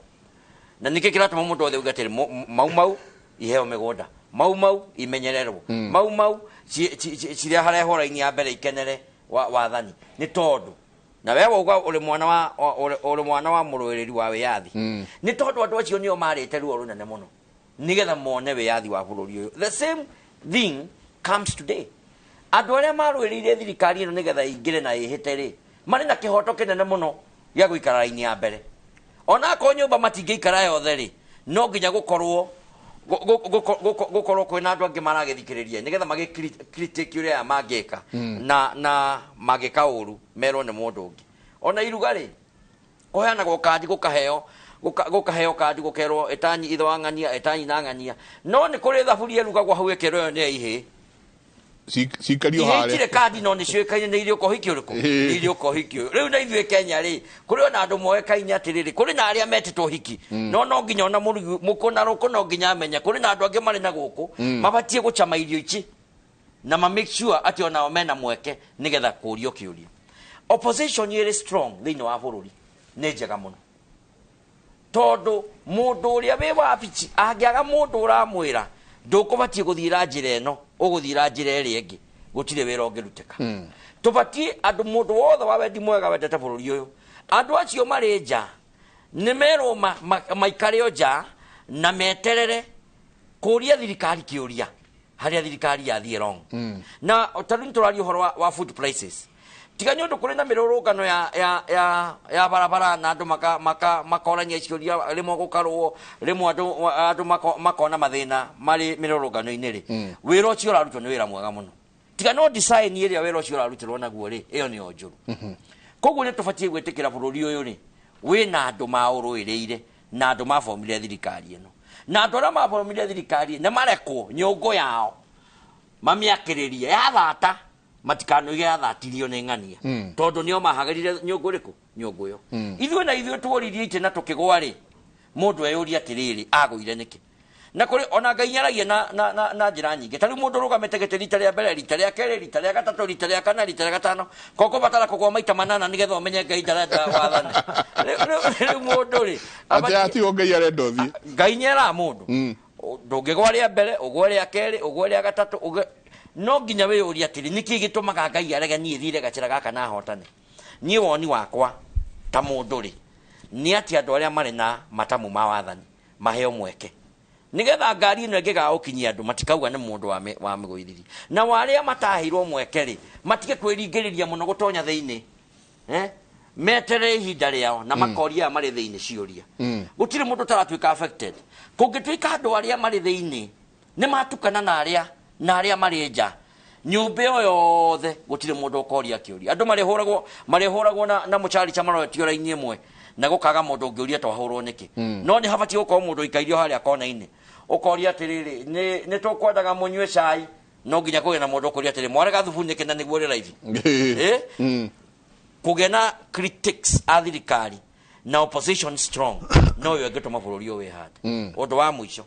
Na nĩkĩ kĩratũma mũndũ wothe auge atĩrĩ, Mau Mau iheo mĩgũnda, Mau Mau imenyererwo, Mau Mau cireharehwo raini ya mbere ikenere wathani? Nĩ tondũ na we wauga ũrĩ mwana wa ũrĩ mwana wa mũrũĩrĩri wa wĩyathi, nĩ tondũ andũ acio nĩo marĩte ruo rũnene mũno nĩgetha mone wĩyathi wa bũrũri ũyũ. The same thing comes today. Andũ arĩa marũĩrĩire thirikari ĩno nĩgetha ĩingĩre na ĩhĩte rĩ, marĩ na kĩhoto kĩnene mũno gĩa gũikara raini ya mbere. Ona akorwo nyũmba matingĩikara yothe rĩ, no nginya gũkorwo kwĩna andũ angĩ maragĩthikĩrĩria nĩgetha magĩ critique ũrĩa aya mangĩka na mangĩka ũru merwo nĩ mũndũ ũngĩ. Ona iruga rĩ, kũheanagwo kandi, gũkaheo kandi, gũkerwo ĩtanyi ithe wa ng'ania, ĩtanyi na ng'ania. No nĩ kũrĩ thaburia ĩrugagwo hau ĩkerwo ĩyo nĩ ya ihĩĩ. Cikario Ihĩĩ harĩa. itirĩ kandi no nĩ ciũĩkaine nĩ irĩ ũhiki ũrĩkũ? Nĩ irĩ ũhiki ũyũ. Rĩu na ithuĩ Kenya rĩ, kũrĩ ona andũ moĩkaine atĩrĩrĩ, kũrĩ na arĩa metĩtwo ũhiki. No nginya ona mũrugi mũkũ na rũkũ no nginya amenye kũrĩ na andũ angĩ marĩ na gũkũ mabatiĩ gũcama irio ici na ma make sure atĩ onao mena mweke nĩgetha kũrio kĩũria. Opposition ĩrĩ strong thĩinĩ wa bũrũri nĩ njega mũno, tondũ mũndũ ũrĩa wĩ wabici angĩaga mũndũ ũramwĩra ndũkũbatiĩ gũthiĩra njĩra ĩno, ũgũthiĩra njĩra ĩrĩa ĩngĩ, gũtirĩ wĩra ũngĩrutĩka. Tũbatiĩ andũ, mũndũ wothe wa wendi mwega wendete bũrũri ũyũ, andũ acio marĩ nja nĩ merwo maikare o nja na meterere kũria thirikari kĩũria harĩa thirikari yathiĩ wrong. Na ta rĩu nĩtũraria ũhoro wa food prices, tiga nĩ ũndũ kũrĩ na mĩrũrũngano ya barabara na andũ makorania ciũria, rĩmwe gũkarũo, rĩmwe andũ makona mathĩna marĩ mĩrũrũngano-inĩ rĩ, wĩra ũcio ũrarutwo nĩ wĩra mwega mũno. Tiga no design ĩrĩa wĩra ũcio ũrarutĩrwo naguo rĩ, ĩyo nĩyo njũru. Koguo nĩ tũbatiĩ gwĩtĩkĩra bũrũri ũyũ rĩ wĩna andũ maũrũĩrĩire na andũ mabomire thirikari ĩno, na andũ arĩa mabomire thirikari nĩ marekwo nyũngũ yao mamĩakĩrĩrie yathata, matikanoige yathatirio nĩ ng'ania, tondũ nĩo mahagĩrire nyũngũ ĩrĩkũ? Nyũngũ ĩyo. Ithuĩ na ithuĩ tuoririe itĩ na tũkĩgwa rĩ, mũndũ eyũrie atĩrĩrĩ, agũire nĩkĩ? Na kũrĩ ona Ngai nĩaragia na njĩra nyingĩ. Ta rĩu mũndũ ũrũgamĩte gĩtĩ rita rĩa mbere, rita rĩa kerĩ, rita rĩa gatatũ, rita rĩa kana, rita rĩa gatano, kũbatara kũgwa maita manana nĩgetha ũmenye Ngai ndarenda wathane. Rĩu mũndũ rĩ, Atĩ atigo Ngai arenda ũthiĩ. Ngai nĩeraga mũndũ ndũngĩgwa rĩa mbere, ũgwe rĩa kerĩ, ũgwe rĩa gatatũ, ũgwe no nginya wĩyũrie atĩrĩ, nĩkĩ gĩtũmaga Ngai arege niĩ thire gacĩra gaka na hotane? Niĩ woni wakwa ta mũndũ rĩ, nĩ atĩ andũ arĩa marĩ na matamu ma wathani maheo mweke nĩgetha ngari ĩno ĩngĩgagũkinyia andũ matikauga nĩ mũndũ wa mĩgũithirie. Na arĩa mataheirwo mweke rĩ, matige kwĩringĩrĩria mũno gũtonya thĩinĩ, meterere ihinda rĩao na makoria aya marĩ thĩinĩ ciũria. Gũtirĩ mũndũ ũtaratuĩka affected. Kũngĩtuĩka andũ arĩa marĩ thĩinĩ nĩ matukana na arĩa marĩ nja, nyũmba ĩyo yothe gũtirĩ mũndũ ũkoria kĩũria. Andũ marĩhũragwo na mũcarica maroretio raini ĩmwe na gũkaga mũndũ ũngĩũria twahũrwo nĩkĩ. No nĩ habatiĩ gũkorwo mũndũ ũikairio harĩa kona-inĩ ũkoria atĩrĩrĩ, nĩ tũkwendaga mũnyue cai, no nginya kũgĩe na mũndũ ũkũria atĩrĩ, mwarega thubu nĩkĩ na nĩguo ũrĩ raithi? Kũgĩa na critics a thirikari na opposition strong no yo ĩngĩtũma bũrũri ũyũ wĩhande. Ũndũ wa mũico,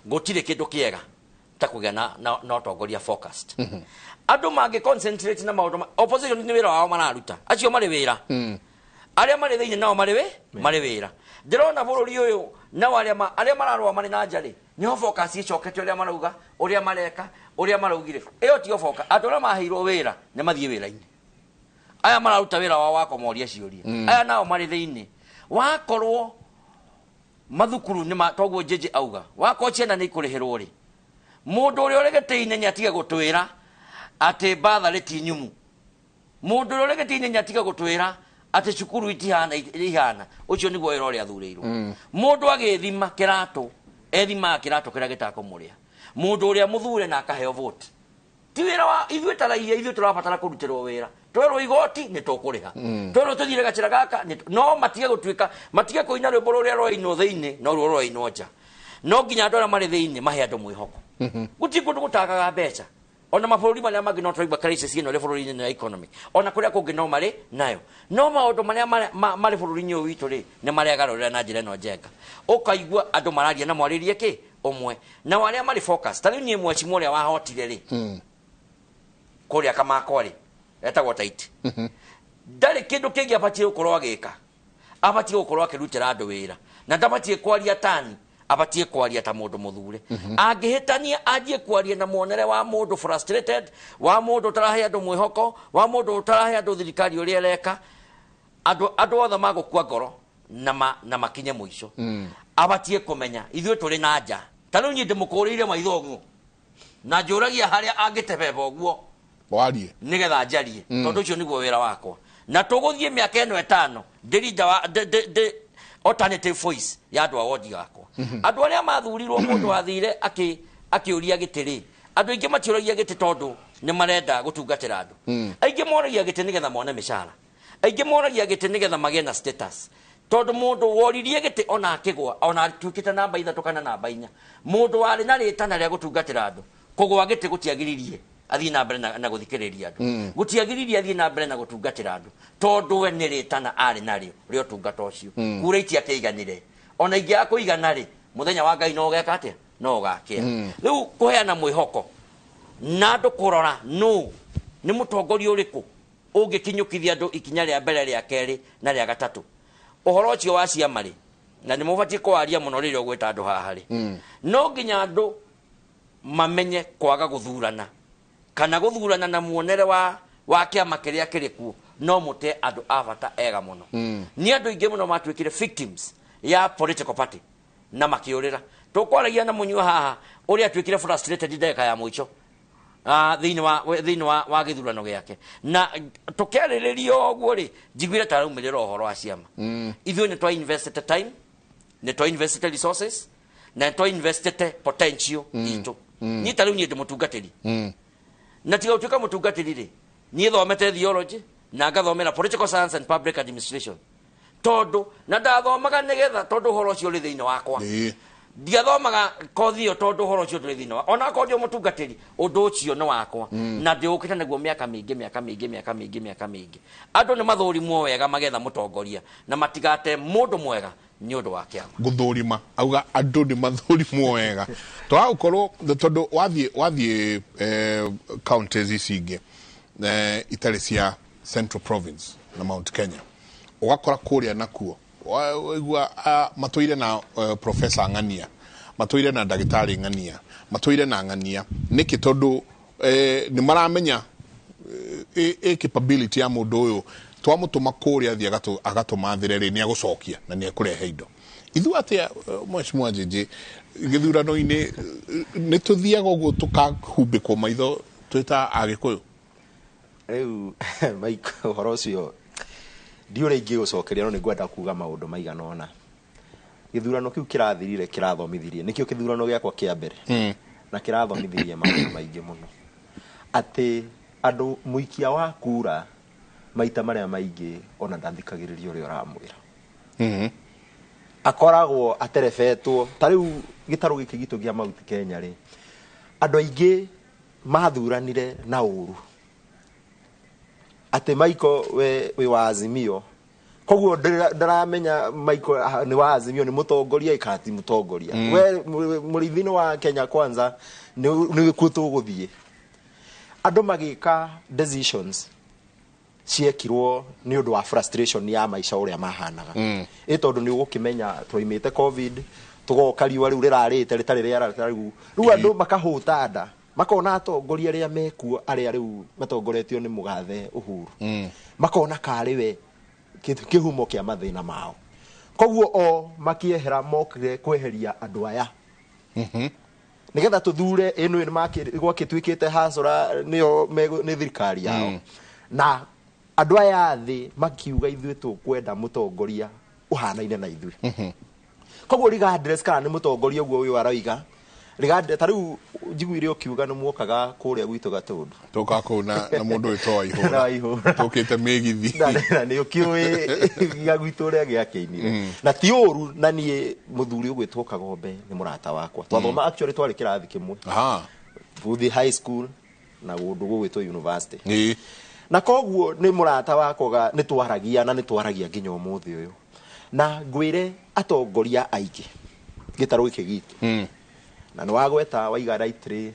gũtirĩ kĩndũ kĩega ta kũgĩa na ũtongoria focused. Andũ mangĩ concentrate na maũndũ opposition nĩ wĩra wao mararuta, acio marĩ wĩra, arĩa marĩ thĩinĩ nao marĩ wĩra. Ndĩrona bũrũri ũyũ nao arĩa mararũa marĩ na nja rĩ, nĩho focus ĩcokete ũrĩa marauga, ũrĩa mareka, ũrĩa maraugire. Ĩyo tiyo focus. Andũ arĩa maheirwo wĩra nĩ mathiĩ wĩra-inĩ, aya mararuta wĩra wao wa kũmoria ciũria, aya nao marĩ thĩinĩ. Wakorwo mathukuru nĩ toguo Jeje auga, wakorwo ciana nĩ ikũrĩhĩrwo rĩ, mũndũ ũrĩa ũrĩ gĩtĩ-inĩ nĩ atige gũtwĩra atĩ batharĩ ti nyumu. Mũndũ ũrĩa ũrĩ gĩtĩ-inĩ nĩ atige gũtwĩra atĩ cukuru itihana ihana. Ũcio nĩguo wĩra ũrĩa athurĩirwo. Mũndũ agĩthima kĩratũ, ethimaga kĩratũ kĩrĩa gĩtakũmũrĩa. Mũndũ ũrĩa mũthure na akaheo vote Ti wĩra wa ithuĩ ta raia, ithuĩ tũrabatara kũrutĩrwo wĩra. Twerwo igoti nĩ tũkũrĩha, twerwo tũthire gacĩra gaka no matige gũtuĩka, matige kũina rwĩmbo rũrĩa rwainwo thĩinĩ no ruo rwainwo nja. No nginya andũ arĩa marĩ thĩinĩ mahe andũ mwĩhoko. Gũtirĩ kũndũ gũtagaga mbeca. Ona mabũrũri marĩa mangĩ no tũraigua crisis ĩno ĩrĩ bũrũri-inĩ ya economy, ona kũrĩa kũngĩ no marĩ nayo. No maũndũ marĩa marĩ bũrũri-inĩ ũyũ witũ rĩ, nĩ maregarũrĩra na njĩra ĩno njenga. Ũkaigua andũ mararia na mwarĩrie kĩ ũmwe, na arĩa marĩ focus. Ta rĩu niĩ mwecimu ũrĩa wahotire rĩ, kũrĩa Kamakwa rĩ, etagwo Taiti, ndarĩ kĩndũ kĩngĩ abatiĩ gũkorwo agĩka. Abatiĩ gũkorwo akĩrutĩra andũ wĩra, na ndabatiĩ kwaria tani, abatiĩ kwaria ta mũndũ mũthure. Angĩhĩtania anjie kwaria na muonere wa mũndũ frustrated, wa mũndũ ũtarahe andũ mwĩhoko, wa mũndũ ũtarahe andũ thirikari ũrĩa ĩreka, andũ othe magũkua ngoro na makinye mũico. Abatiĩ kũmenya ithuĩ tũrĩ na nja. Ta rĩu niĩ ndĩmũkũrĩire maitho ũguo, na njũragia harĩa angĩtebeba ũguo warie nĩgetha njarie, tondũ ũcio nĩguo wĩra wakwa. Na tũgũthiĩ mĩaka ĩno 5 ndĩ alternative voice ya andũ a wodi yakwa. Andũ arĩa mathurirwo, mũndũ wathire akĩũria gĩtĩ rĩ, andũ aingĩ matiũragia gĩtĩ tondũ nĩ marenda gũtungatĩra andũ. Aingĩ moragia gĩtĩ nĩgetha mone mĩcara, aingĩ moragia gĩtĩ nĩgetha magĩe na status. Tondũ mũndũ woririe gĩtĩ ona akĩgwa, ona atuĩkĩte namba 3 kana namba 4, mũndũ warĩ na rĩtana rĩa gũtungatĩra andũ, kũgwa gĩtĩ gũtiagiririe athiĩ na mbere na gũthikĩrĩria andũ, gũtiagiririe athiĩ na mbere na gũtungatĩra andũ, tondũ we nĩ rĩtana arĩ narĩo rĩa ũtungata ũcio. Kura itiakĩiganire, ona ingĩaga kũigana rĩ, mũthenya wa Ngai no ũgeka atĩa? No ũgakĩa. Rĩu kũheana mwĩhoko na andũ kũrora nũ nĩ mũtongoria ũrĩkũ ũngĩkinyũkithia andũ ikinya rĩa mbere, rĩa kerĩ na rĩa gatatũ. Ũhoro ũcio wa ciama rĩ, na nĩ mũbatiĩ kwaria mũno rĩrĩa ũgwĩta andũ haha rĩ, no nginya andũ mamenye kwaga gũthurana kana gũthurana na muonere wa kĩama kĩrĩa kĩrĩ kuo, no mũte andũ a bata ega mũno. Nĩ andũ aingĩ mũno matuĩkire victims ya political party na makĩũrĩra. Tũkwaragia na mũnyua haha ũrĩa atuĩkire frustrated ndagĩka ya mũico thĩinĩ wa gĩthurano gĩake, na tũkĩarĩrĩria ũguo rĩ, njiguire ta araumĩrĩra ũhoro wa ciama. Ithuĩ nĩ twa investite time, nĩ twa investite resources, na nĩ twa investite potential itũ. Niĩ ta rĩu niĩ ndĩ mũtungatĩri, na tiga gũtuĩka mũtungatĩri rĩ, niĩ thomete theology na ngathomera political science and public administration, tondũ na ndathomaga nĩgetha, tondũ ũhoro ũcio ũrĩ thĩinĩ wakwa. Ndiathomaga kothi ĩyo tondũ ũhoro ũcio ndũrĩ thĩinĩ wakwa. Ona akorwo ndĩ mũtungatĩri, ũndũ ũcio nĩ wakwa, na ndĩũkĩte naguo mĩaka mĩingĩ, mĩaka mĩingĩ, mĩaka mĩingĩ, mĩaka mĩingĩ. Andũ nĩ mathũrimwo wega magetha mũtongoria, na matigate mũndũ mwega nĩ ũndũ wa kĩama. Gũthũrima auga andũ nĩ mathũrimwo wega, twaga gũkorwo tondũ wathiĩ counties ici ingĩ itarĩ cia Central Province na Mount Kenya, ũgakora kũrĩa nakuo waigua matũire na professor ng'ania, matũire na ndagĩtarĩ ng'ania, matũire na ng'ania. Nĩkĩ? Tondũ nĩ maramenya capability ya mũndũ ũyũ, twamũtũma kũrĩa athiĩ agatũmathĩre rĩ, nĩ agũcokia na nĩ ekũrehe indo. Ithuĩ atĩa, mheshimiwa Njĩnjĩ, gĩthurano-inĩ nĩ tũthiaga ũguo tũkahumbĩkwo maitho twĩ ta Agĩkũyũ? Rĩu Mike, ũhoro ũcio ndiũrĩa ingĩgũcokeria, no nĩ ngwenda kuga maũndũ maigana ũna. Gĩthurano kĩu kĩrathirire kĩrathomithirie, nĩkĩo gĩthurano gĩakwa kĩa mbere, na kĩrathomithirie maũndũ maingĩ mũno, atĩ andũ mũikia wa kura maita marĩa maingĩ ona ndathikagĩrĩria ũrĩa ũramwĩra. Akoragwo aterebetwo. Ta rĩu gĩtarũ gĩkĩ gitũ kĩa Mount Kenya rĩ, andũ aingĩ mathuranire na ũru, atĩ Michael we wĩ wa Azimio, koguo ndaramenya Michael nĩ wa Azimio, nĩ mũtongoria kana ti mũtongoria. We mũrĩithi-inĩ wa Kenya Kwanza nĩ kuo tũgũthiĩ. Andũ magĩka decisions ciekirwo nĩ ũndũ wa frustration ya maica ũrĩa mahanaga, ĩ tondũ nĩ ũgũkĩmenya twaimĩte COVID, tũgoka riũa rĩu rĩrarĩte rĩtarĩ rĩara rĩu andũ makahũta nda, makona atongoria arĩa mekuo, arĩa rĩu matongoretio nĩ mũgathe Uhuru, makona karĩ we kĩhumo kĩa mathĩna mao. Koguo o makĩehera, mokire kweheria andũ aya nigetha tuthure ĩno ĩ gwakĩtuĩkĩte hasora nĩyo nĩ thirikari yao, na andũ aya thĩ makiuga ithuĩ tũkwenda mũtongoria ũhanaine na ithuĩ. Koguo regardless kana nĩ mũtongoria ũguo ũyũ aroiga, Regard ta rĩu njiguire ũkiuga nĩ muokaga kũrĩa gwitũ Gatũndũ. Tũkaga kũu na mũndũ wĩtwo Waihũra. Waihũra. Tũkĩte mĩgithi. Na nĩ ũkĩũĩ gĩa gwitũ ũrĩa gĩakĩinire. Na ti ũru na niĩ mũthuri ũgwĩtwo Kagombe nĩ mũrata wakwa. Twathoma actually twarĩ kĩrathi kĩmwe. Buthi High School na gũndũ gũgwĩtwo university. Na koguo nĩ mũrata wakwa nĩ twaragia na nĩ twaragia nginya ũmũthĩ ũyũ. Na ngwĩre atongoria aingĩ gĩtarũ gĩkĩ gitũ. Na nĩ wagweta waiga rightly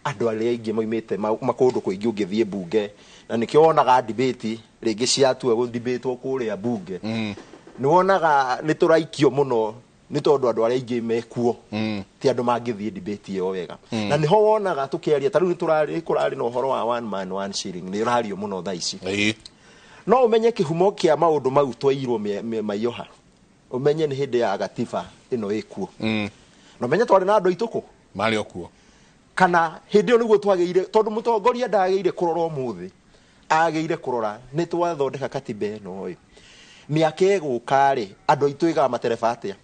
andũ arĩa aingĩ maumĩte makũndũ kũingĩ ũngĩthiĩ mbunge na nĩkĩo wonaga debate rĩngĩ ciatua gũdebatwo kũrĩa mbunge. Nĩ wonaga nĩ tũraikio mũno nĩ tondũ andũ arĩa aingĩ mekuo ti andũ mangĩthiĩ debate ĩyo wega. Na nĩho wonaga tũkĩaria ta rĩu nĩ tũrarĩ kũrarĩ na ũhoro wa one man one shilling nĩ ũrario mũno thaa ici. No ũmenye kĩhumo kĩa maũndũ mau twairwo maiyoha. Ũmenye nĩ hĩndĩ ya gatiba ĩno ĩkuo. Na ũmenye twarĩ na andũ aitũ kũ? Marĩ o kuo. Kana hĩndĩ ĩyo nĩguo twagĩire tondũ mũtongoria ndagĩire kũrora ũmũthĩ. Agĩire kũrora nĩ twathondeka katiba ĩno ĩ. Mĩaka ĩgũka rĩ andũ aitũ ĩgaga matereba atĩa?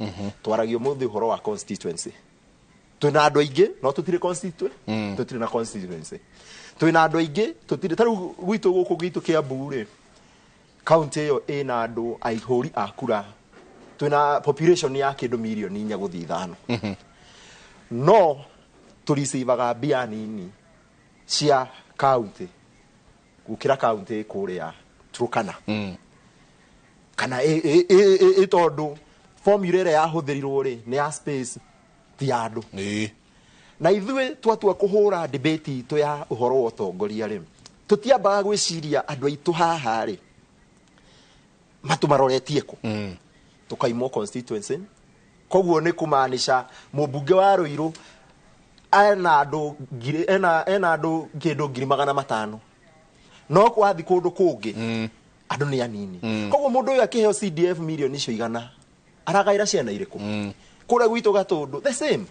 Twaragia ũmũthĩ ũhoro wa constituency. Twĩna andũ aingĩ no tũtirĩ constituency. Tũtirĩ na constituency. Twĩna andũ aingĩ tũtirĩ ta rĩu gwitũ gũkũ gwitũ Kiambu rĩ county ĩyo ĩna andũ aihũri a kura. Twĩna population ya kĩndũ mirioni 4 gũthiĩ 5. No tũricivaga mbia nini cia county gũkĩra county kũrĩa Turkana. Kana ĩ tondũ formula ĩrĩa yahũthĩrirwo rĩ nĩ ya space ti ya andũ. Na ithuĩ twatua kũhũra debate itũ ya ũhoro wa ũtongoria rĩ tũtiambaga gwĩciria andũ aitũ haha rĩ matũmaroretie kũ. Tũkaimwo constituency. Koguo nĩ kũmaanisha mũmbunge wa Ruiru ena andũ ena andũ kĩndũ 500,000 no kwathi kũndũ kũngĩ andũ nĩ anini. Koguo mũndũ ũyũ akĩheo CDF mirioni icio 100 aragaĩra ciana irĩkũ? Kũrĩa gwitũ Gatũndũ the same.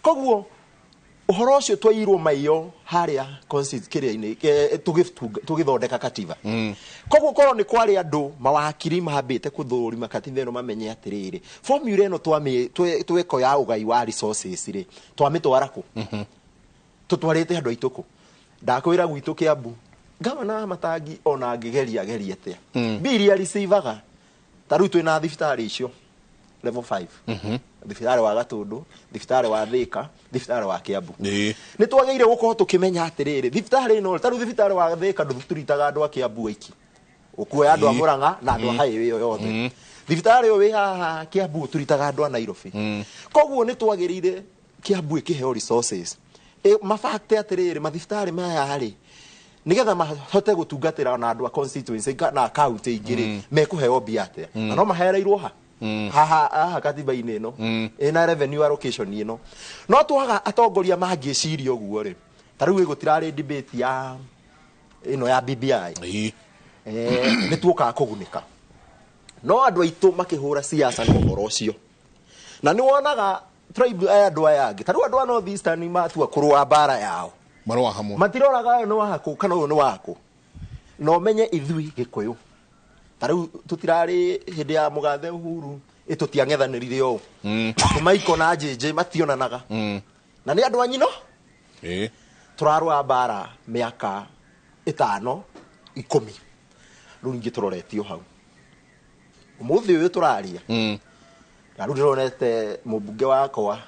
Koguo ũhoro ũcio twairwo maiyo harĩa kĩrĩa-inĩ tũgĩthondeka katiba. Koguo korwo nĩ kwarĩ andũ mawakiri mambĩte kũthũrima katiba ĩno mamenye atĩrĩrĩ formula ĩno tweko ya ũgai wa resources rĩ twamĩtwara kũ? Tũtwarĩte andũ aitũ kũ? Ndakwĩra gwitũ Kiambu gavana wa Matangi ona angĩgeria geria atĩa mbiri aricivaga ta rĩu twĩna thibitarĩ icio level 5. Thibitarĩ wa Gatũndũ, thibitarĩ wa Thika, thibitarĩ wa Kiambu. Nĩ twagĩrĩire gũkorwo tũkĩmenya atĩrĩrĩ thibitarĩ ĩno ta rĩu thibitarĩ wa Thika ndũturitaga andũ a Kiambu aiki. Ũkuoya andũ a Murang'a na andũ a highway ĩyo yothe. Thibitarĩ ũyũ wĩ haha Kiambu ũturitaga andũ a Nairobi. Koguo nĩ twagĩrĩire Kiambu ĩkĩheo resources. Mabakte atĩrĩrĩ mathibitarĩ maya rĩ nigetha mahote gũtungatĩra na andũ a constituency na county ingĩ rĩ mekũheo mbia atĩa? Na no mahereirwo ha? Haha katiba-inĩ ĩno ĩna revenue allocation ĩno. No twaga atongoria mangĩciria ũguo rĩ ta rĩu gũtirarĩ debate ya ĩno ya BBI nĩ tuokaga kũgunĩka. No andũ aitũ makĩhũra siasa na ũhoro ũcio. Na nĩ wonaga tribe aya andũ aya angĩ ta rĩu andũ a North Eastern matua kũrũa mbara yao marũa hamwe matiroraga ũyũ nĩ waku kana ũyũ nĩ waku. Na ũmenye ithuĩ Gĩkũyũ ta rĩu tũtirarĩ hĩndĩ ya mũgathe Uhuru ĩtũtiang'ethanĩrire ũũ. Maiko na JJ mationanaga. Na nĩ andũ a nyino tũrarũa mbara mĩaka 5 10 rĩu ningĩ tũroretio hau. Ũmũthĩ ũyũ tũraria na rĩu ndĩronete mũmbunge wakwa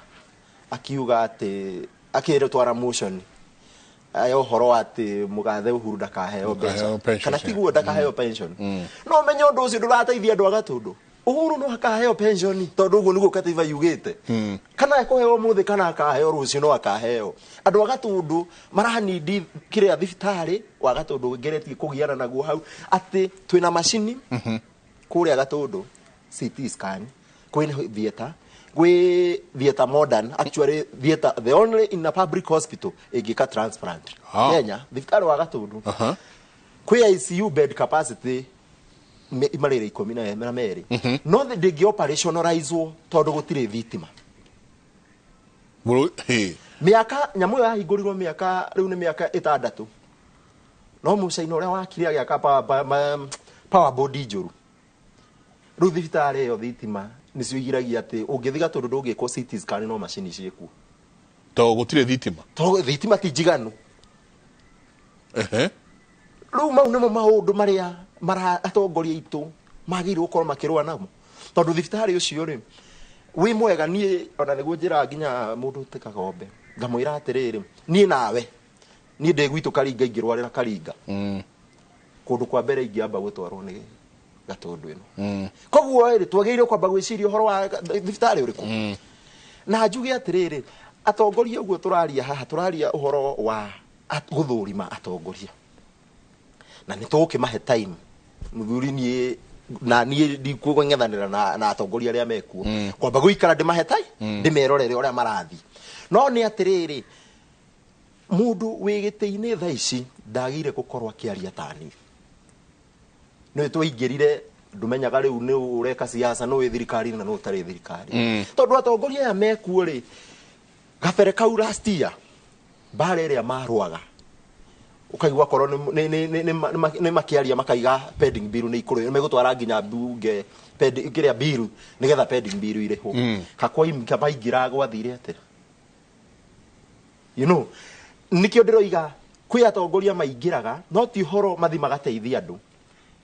akiuga atĩ akĩrĩtwara motion aya ũhoro atĩ mũgathe Uhuru ndakaheo mbeca kana tiguo ndakaheo pension. No ũmenye ũndũ ũcio ndũrateithia andũ a Gatũndũ. Uhuru no akaheo pension tondũ ũguo nĩguo katiba yugĩte. Kana ekũheo ũmũthĩ kana akaheo rũciũ no akaheo. Andũ a Gatũndũ maranindi kĩrĩa thibitarĩ wa Gatũndũ ngeretie kũgiana naguo hau atĩ twĩna macini kũrĩa Gatũndũ CT scan kwĩ theater gwĩ theater modern actually theater the only in a public hospital ĩngĩka transplant Kenya thibitarĩ wa Gatũndũ. Kwĩ ICU bed capacity marĩrĩ 12 no ndĩngĩ operationalizwo tondũ gũtirĩ thitima. Mĩaka nyamũ ĩyo yahingũrirwo mĩaka rĩu nĩ mĩaka 6 no mũcaina ũrĩa wakire agĩaka power board njũru. Rĩu thibitarĩ ĩyo thitima Nĩcio igiragia atĩ ũngĩthiĩ Gatũndũ ndũngĩkwo CT scan no macini ciĩkuo. To gũtirĩ thitima. To thitima ti njiganu. Rĩu mau nĩmo maũndũ marĩa mara atongoria aitũ magĩrĩirwo gũkorwo makĩrũa namo. Tondũ thibitarĩ ũcio rĩ wĩ mwega, niĩ ona nĩguo njĩraga nginya mũndũ te Kagombe ngamwĩra atĩrĩrĩ, niĩ nawe niĩ ndĩ gwitũ Karinga ingĩrwarĩra Karinga kũndũ kwa mbere ingĩamba gũtwarwo nĩ Gatũndũ ĩno. Koguo rĩ twagĩrĩirwo kwamba gwĩciria ũhoro wa thibitarĩ ũrĩkũ. Na njuge atĩrĩrĩ, atongoria ũguo tũraria haha, tũraria ũhoro wa gũthũrima atongoria na nĩ tũgũkĩmahe time. Mũthuri niĩ na niĩ ndikũng'ethanĩra na atongoria arĩa mekuo, kwamba gũikara ndĩmahe time, ndĩmerorere ũrĩa marathiĩ. No nĩ atĩrĩrĩ, mũndũ wĩ gĩtĩ-inĩ thaa ici ndagĩrĩire gũkorwo akĩaria ta niĩ. Nĩ twaingĩrire ndũmenyaga rĩu nĩ ũreka siasa, nĩ wĩ thirikari na nĩ ũtarĩ thirikari. Tondũ atongoria aya mekuo rĩ, gabere kau last year mbara ĩrĩa marũaga ũkaigua korwo nĩ makĩaria makaiga pending bill nĩ ikũrũ, nĩ megũtwara nginya mbunge kĩrĩa bill nĩgetha pending bill irĩhwo. Kakwa maingĩra gwathire atĩa? You know, nĩkĩo ndĩroiga kwĩ atongoria maingĩraga no ti ũhoro mathi magateithia andũ,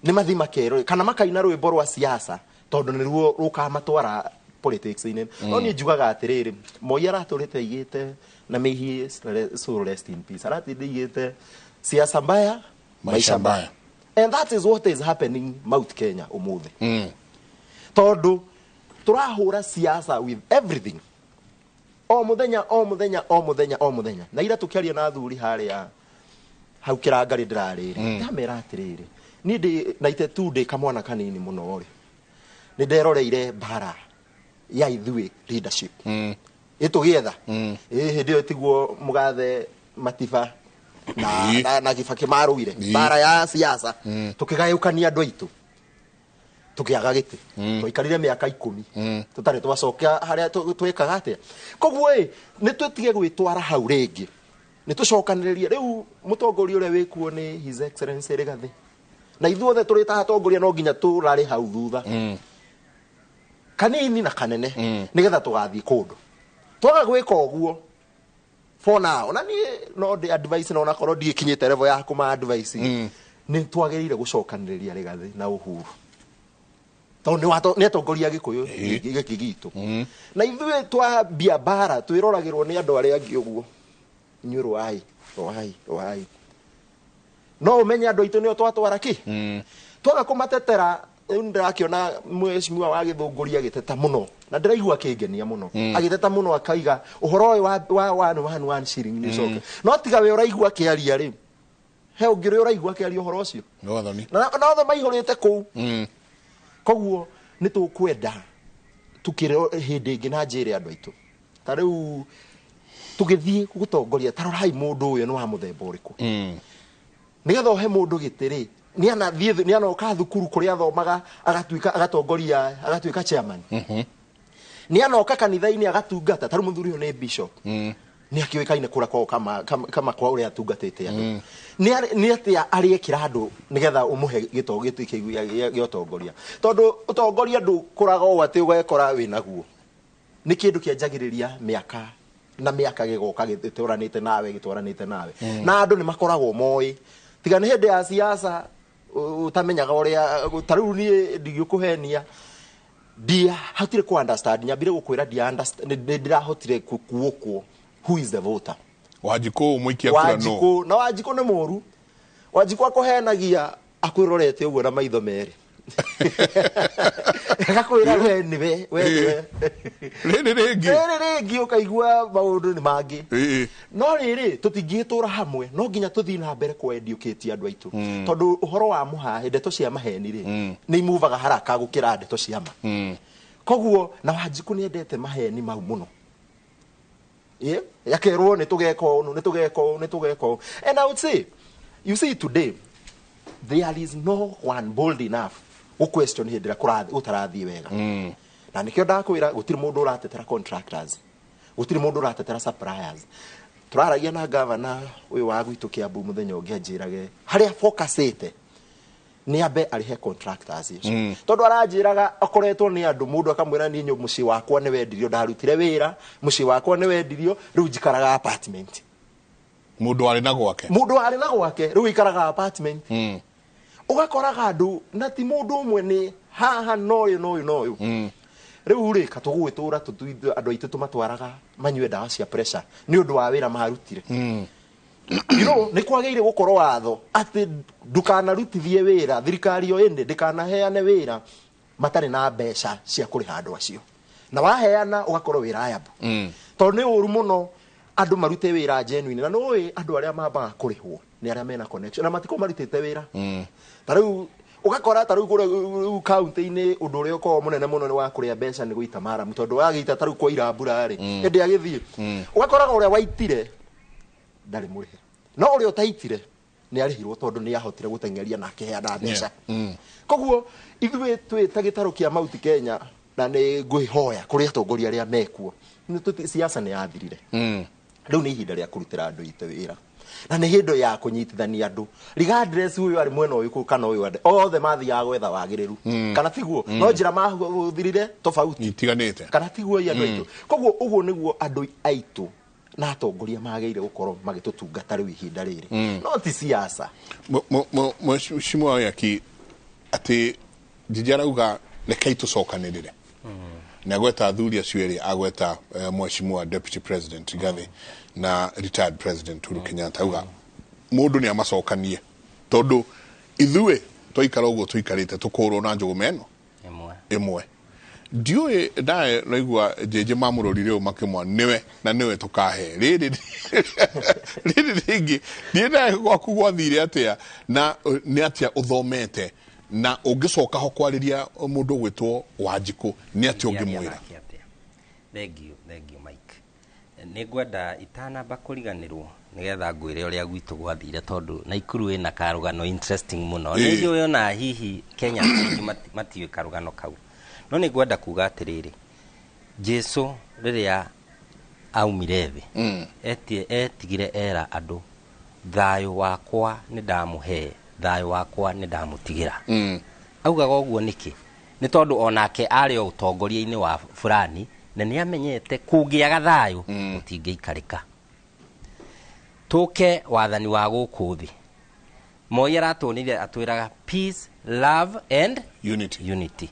nĩ mathi makerwo kana makaina rwĩmbo rwa siasa tondũ nĩruo rũkamatwara politics-inĩ. No niĩ njugaga atĩrĩrĩ, Moi aratũrĩte aigĩte, na may he soul rest in peace, aratinde aigĩte siasa mbaya maisha mbaya, and that is what is happening Mount Kenya ũmũthĩ. Tondũ tũrahũra siasa with everything o mũthenya o mũthenya o mũthenya o mũthenya. Na ira tũkĩaria na athuri harĩa hau kĩrangarĩ ndĩrarĩrĩ, ndamera atĩrĩrĩ, niĩ ndĩ 92 ndĩ kamwana kanini mũno rĩ, nĩ nderoreire mbara ya ithuĩ leadership ĩtũgĩetha ĩ hĩndĩ ĩyo tiguo mũgathe Matiba na Kibaki marũire mbara ya siasa, tũkĩgayũkania andũ aitũ tũkĩaga gĩtĩ, twaikarire mĩaka 10 tũtarĩ twacokia harĩa twĩkaga atĩa. Koguo ĩ nĩ twĩtige gwĩtwara hau rĩngĩ, nĩ tũcokanĩrĩrie rĩu mũtongoria ũrĩa wĩkuo nĩ His Excellency Rigathi, na ithuothe tũrĩ ta atongoria no nginya tũrare hau thutha kanini na kanene nĩgetha tũgathiĩ kũndũ. Twaga gwĩka ũguo for now, na niĩ no ndĩ advice, na onakorwo ndiĩkinyĩte level ya kũma advice, nĩ twagĩrĩire gũcokanĩrĩria Rigathi na Uhuru tondũ nĩ atongoria Gĩkũyũ gĩkĩ gitũ, na ithuĩ twambia mbara twĩroragĩrwo nĩ andũ arĩa angĩ ũguo, inyuĩ rũai rũai rũai, no ũmenye andũ aitũ nĩo twatwara kĩ twaga kũmatetera. Rĩu nĩndĩrakĩona mheshimiwa wa Gĩthũngũri agĩteta mũno na ndĩraigua akĩngenia mũno, agĩteta mũno akaiga ũhoro ũyũ wa 1 1 1 shilling nĩ ũcoke, no tiga we ũraigua akĩaria rĩ, he ũngĩ ũrĩa ũraigua akĩaria ũhoro ũcio na othe maihũrĩte kũu. Koguo nĩ tũkwenda tukĩre hĩndĩ ĩngĩ na njĩre andũ aitũ ta rĩu tũgĩthiĩ gũtongoria, ta rorai mũndũ ũyũ nĩ wa mũthemba ũrĩkũ, nĩgetha ũhe mũndũ gĩtĩ rĩ, nĩ anoka thukuru kũrĩa athomaga agatuĩka agatongoria agatuĩka chairman, nĩ anoka kanitha-inĩ agatungata, ta rĩu mũthuri ũyũ nĩ bishop, nĩ akĩũĩkaine kũrĩa kwao kama kwa ũrĩa atungatĩte andũ, nĩ atĩa arĩekĩra andũ nĩgetha ũmũhe gĩtĩ kĩu gĩa ũtongoria, tondũ ũtongoria ndũkũraga ũũ atĩ ũgekora wĩnaguo, nĩ kĩndũ kĩanjagĩrĩria mĩaka na mĩaka gĩgoka gĩtũranĩte nawe gĩtwaranĩte nawe, na andũ nĩ makoragwo moĩ tiga nĩ hĩndĩ ya siasa ũtamenyaga ũrĩa. Ta rĩu niĩ ndingĩkũhenia ndiahotire kũ understand, nyambire gũkwĩra ndia understand, nĩ ndĩrahotire kuokwo who is the voter. Wanjikũ mũikia kura no Wanjikũ na Wanjikũ nĩ mũru, Wanjikũ akũhenagia akwĩrorete ũguo na maitho merĩ, agakwĩra we nĩwe we nĩwe. Rĩrĩ rĩngĩ rĩrĩ rĩngĩ ũkaigua maũndũ nĩ mangĩ. No rĩrĩ tũtingĩtũra hamwe, no nginya tũthiĩ na mbere kũ educate andũ aitũ, tondũ ũhoro wa mũhahe ndeto cia maheni rĩ nĩ imuvaga haraka gũkĩra ndeto cia ma. Koguo na Wanjikũ nĩ endete maheni mau mũno, yakerwo nĩ tũgeka ũũ nĩ tũgeka ũũ nĩ tũgeka ũũ. And I would say, you see, today there is no one bold enough gũ question hĩndĩ ĩrĩa gũtarathiĩ wega, na nĩkĩo ndakwĩra gũtirĩ mũndũ ũratetera contractors, gũtirĩ mũndũ ũratetera suppliers. Tũraragia na gavana ũyũ wa gwitũ Kiambu mũthenya ũngĩ anjĩrage harĩa focusĩte Nĩ ambe arĩhe contractors acio. Tondũ aranjĩraga akoretwo nĩ andũ mũndũ akamwĩra niĩ mũciĩ wakwa nĩ wendirio, ndarutire wĩra, mũciĩ wakwa nĩ wendirio, rĩu njikaraga apartment. Mũndũ warĩ na gwake. Mũndũ warĩ na gwake rĩu aikaraga apartment. Ũgakoraga andũ na ti mũndũ ũmwe, nĩ haha noyũ noyũ noyũ. Rĩu rĩ katũgũgĩtũra andũ aitũ tũmatwaraga manyue ndawa cia pressure nĩ ũndũ wa wĩra marutire. You know, nĩ kwagĩrĩire gũkorwo watho atĩ ndũkanarutithie wĩra, thirikari yo ĩndĩ ndĩkanaheane wĩra matarĩ na mbeca cia kũrĩha andũ acio, na waheana ũgakorwo wĩ liable. Tondũ nĩ ũru mũno andũ marute wĩra genuine, na nĩũĩ andũ arĩa mambaga kũrĩhwo nĩ arĩa mena connection na matikorwo marutĩte wĩra. Ta rĩu ũgakora ta rĩu kũrĩa kaunti-inĩ ũndũ ũrĩa ũkoragwo mũnene mũno nĩ wa kũrĩa mbeca nĩ gũita maramu, tondũ wagĩita ta rĩu kwaira mbura rĩ, ĩndĩ agĩthiĩ ũgakoraga ũrĩa waitire ndarĩ mũrĩhe, no ũrĩa ũtaitire nĩ arĩhirwo tondũ nĩ ahotire gũteng'eria na akĩheana mbeca. Koguo ithuĩ twĩ ta gĩtarũ kĩa Mount Kenya, na nĩ ngwĩhoya kũrĩ atongoria arĩa mekuo, siasa nĩ yathirire. Rĩu nĩ ihinda rĩa kũrutĩra andũ aitũ wĩra, na nĩ hĩndĩ ya kũnyitithania andũ regardless ũyũ arĩ mwena ũyũ kana ũyũ arĩ, othe mathiaga gwetha wagĩrĩru. Kana tiguo? No njĩra mahũthĩrire tofauti itiganĩte, kana tiguo andũ aitũ? Koguo ũguo nĩguo andũ aitũ na atongoria magĩrĩire gũkorwo magĩtũtungata rĩu ihinda rĩrĩ, no ti siasa. Mheshimiwa Waiyaki, atĩ Njiji arauga rekei tũcokanĩrĩre, na agweta athuri acio erĩ, agweta Mheshimiwa Deputy President Rigathi na retired President Uhuru Kenyatta, auga mũndũ nĩ amacokanie tondũ ithuĩ twaikara ũguo tũikarĩte tũkũrwo na njũgũma ĩno ĩmwe. Ndiũĩ nawe naigua Njĩnjĩ mamũrorire ũũ makĩmwa nĩwe na nĩwe tũkahe rĩrĩ rĩrĩ rĩngĩ. Niĩ nawe gwaku gwathire atĩa, na nĩ atĩa ũthomete, na ũngĩcoka ho kwarĩria mũndũ ũgwĩtwo Wanjikũ nĩ atĩa ũngĩmwĩra? Thank you, thank you Mike. Nĩ ngwenda itanamba kũriganĩrwo nĩgetha ngwĩre ũrĩa gwitũ gwathire, tondũ Naikuru ĩna karũgano interesting mũno. Nĩ njũĩ ona hihi Kenya aingĩ matiũĩ karũgano kau, no nĩ ngwenda kuga atĩrĩrĩ, Jesu rĩrĩa aumire thĩ etigire era andũ, thayũ wakwa nĩ ndamũhe, thayũ wakwa nĩ ndamũtigĩra. Augaga ũguo nĩkĩ? Nĩ tondũ onake arĩ o ũtongoria-inĩ wa fulani, na nĩ amenyete kũngĩaga thayũ gũtingĩikarĩka. Tũke wathani wa gũkũ thĩ, Moi aratuonire atwĩraga peace, love and unity. Unity.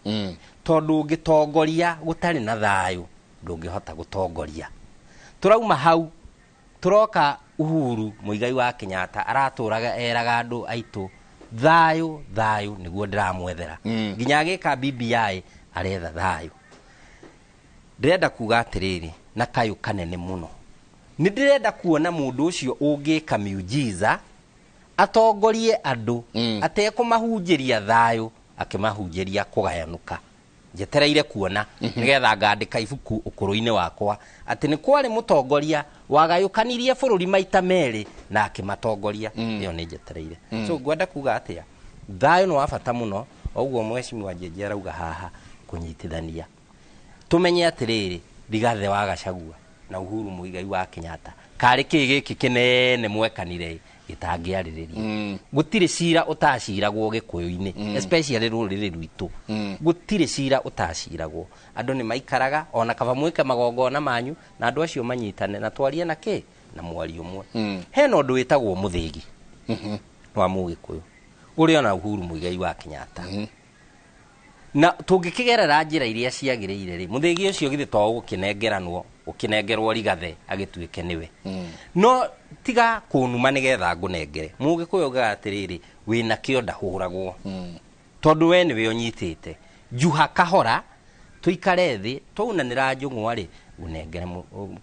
Tondũ ũngĩtongoria gũtarĩ na thayũ ndũngĩhota gũtongoria. Tũrauma hau tũroka Uhuru Muigai wa Kenyatta aratũraga eraga andũ aitũ thayũ thayũ nĩguo ndĩramwethera. Nginya agĩka BBI aretha thayũ. Ndĩrenda kuga atĩrĩrĩ na kayũ kanene mũno, nĩ ndĩrenda kuona mũndũ ũcio ũngĩka miujiza atongorie andũ atekũmahunjĩria thayũ, akĩmahunjĩria kũgayanũka. Njetereire kuona nĩgetha ngandĩka ibuku ũkũrũ-inĩ wakwa atĩ nĩ kwarĩ mũtongoria wagayũkanirie bũrũri maita merĩ na akĩmatongoria. Ĩyo nĩ njetereire. So ngwenda kuga atĩa, thayũ nĩ wa bata mũno, ũguo Mheshimiwa Njĩnjĩ arauga haha kũnyitithania. Tũmenye atĩrĩrĩ, Rigathĩ wa Gachagua na Uhuru Muigai wa Kenyatta karĩ kĩ gĩkĩ kĩnene mwekanire gĩtangĩarĩrĩria. Gũtirĩ cira ũtaciragwo Gĩkũyũ-inĩ, especially rũrĩrĩ rwitũ. Gũtirĩ cira ũtaciragwo. Andũ nĩ maikaraga ona kaba mwĩke magongona manyu na andũ acio manyitane na twarie na kĩ na mwario ũmwe. Hena ũndũ wĩtagwo mũthĩgi wa Mũgĩkũyũ ũrĩa ona Uhuru Muigai wa Kenyatta. Na tũngĩkĩgerera njĩra iria ciagĩrĩire rĩ, mũthĩgi ũcio githĩ to ũgũkĩnengeranwo ũkĩnengerwo Rigathĩ agĩtuĩke nĩwe. No tiga kũnuma nĩgetha ngũnengere. Mũgĩkũyũ augaga atĩrĩrĩ, wĩna kĩo ndahũragwo. Tondũ we nĩwe ũnyitĩte. Njuha kahora tũikare thĩ twaunanĩra njũng'wa rĩ, ũnengere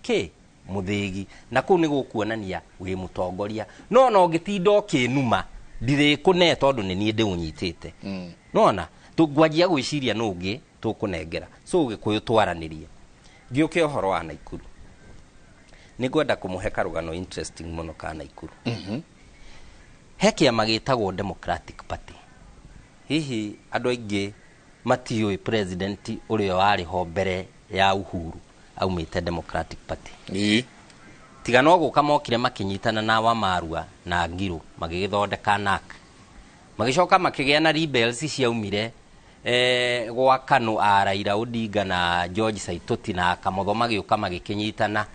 kĩ mũthĩgi, na kũu nĩ gũkuonania wĩ mũtongoria. No ona ũngĩtinda ũkĩnuma ndirĩkũne tondũ nĩ niĩ ndĩũnyitĩte. Nona tũngwanjia gwĩciria nũ ũngĩ tũkũnengera. So Gĩkũyũ twaranĩrie. Ngĩũke ũhoro wa Naikuru, nĩ ngwenda kũmũhe karũgano interesting mũno ka Naikuru. He kĩama gĩtagwo Democratic Party. Hihi andũ aingĩ matiũĩ president ũrĩa warĩ ho mbere ya Uhuru aumĩte Democratic Party. Tiga no gũka mokire makĩnyitana na Wamarua na Ngirũ magĩgĩthondeka NAC. Magĩcoka makĩgĩa na rebels ciaumire gwa KANU a Raila Odinga na George Saitoti na Kamotho, magĩũka magĩkĩnyitana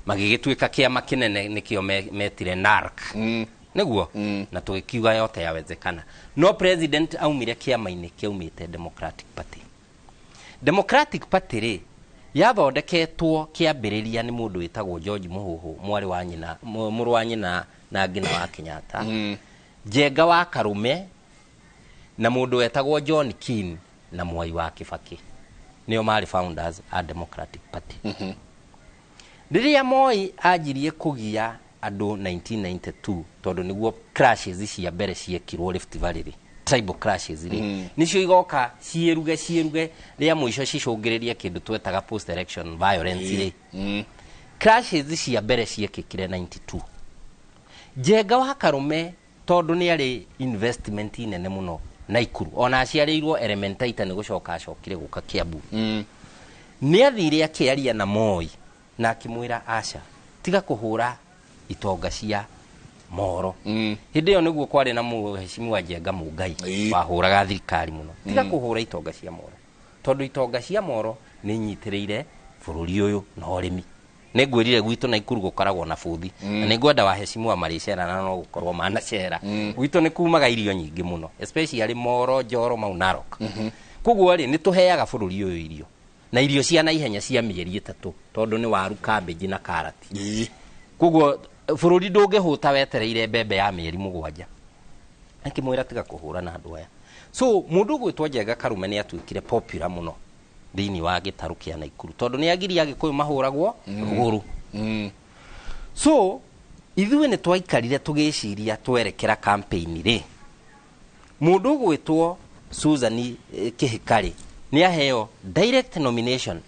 magĩgĩtuĩka kĩama kĩnene, nĩkĩo metire NARC. Nĩguo na tũgĩkiuga yote yawezekana. No president aumire kĩama-inĩ kĩaumĩte Democratic Party. Democratic Party rĩ, yathondeketwo kĩambĩrĩria nĩ mũndũ wĩtagwo George Mũhũhũ, mwarĩ wa nyina, mũrũ wa nyina na Ngina wa Kenyatta, Njenga wa Karume, na mũndũ wetagwo John Keane na Mwai wa Kibaki, nĩo marĩ founders a Democratic Party. Rĩrĩa Moi anjirie kũgia andũ 1992, tondũ nĩguo clashes cia mbere ciekirwo Rift Valley rĩ, tribal clashes rĩ, nĩcio igoka ciĩruge ciĩruge, rĩa mũico cicũngĩrĩrie kĩndũ twetaga post election violence rĩ. Clashes cia mbere ciekĩkire 92. Njenga wa Karume, tondũ nĩ arĩ investment nene mũno Naikuru, ona aciarĩirwo Elementaita, nĩ gũcoka acokire gũka Kiambu, nĩ athire akĩaria na Moi na akĩmwĩra, aca, tiga kũhũra itonga cia Moro. Hĩndĩ ĩyo nĩguo kwarĩ na mũheshimiwa Njenga Mũngai wahũraga thirikari mũno, tiga kũhũra itonga cia Moro, tondũ itonga cia Moro nĩ inyitĩrĩire bũrũri ũyũ na ũrĩmi. Nĩ ngwĩrire gwitũ Naikuru gũkoragwo na bũthi, na nĩ ngwenda waheshimiwa marĩcera, na no gũkorwo manacera. Gwitũ nĩ kumaga irio nyingĩ mũno, especially Moro, Njoro, mau Narok. Koguo rĩ, nĩ tũheaga bũrũri ũyũ irio, na irio cia naihenya cia mĩeri 3, tondũ nĩ waru, cabbage na karati. Koguo bũrũri ndũngĩhũta wetereire mbembe ya mĩeri 7. Akĩmwĩra tiga kũhũra na andũ aya. So mũndũ ũgwĩtwo Njenga Karume nĩ atuĩkire popular mũno thĩinĩ wa gĩtarũ kĩa Naikuru, tondũ nĩ agiria Agĩkũyũ mahũragwo rũgũrũ. So ithuĩ nĩ twaikarire tũgĩciria twerekera campaign rĩ, mũndũ ũgwĩtwo Susan Kĩhĩka rĩ, nĩ aheo direct nomination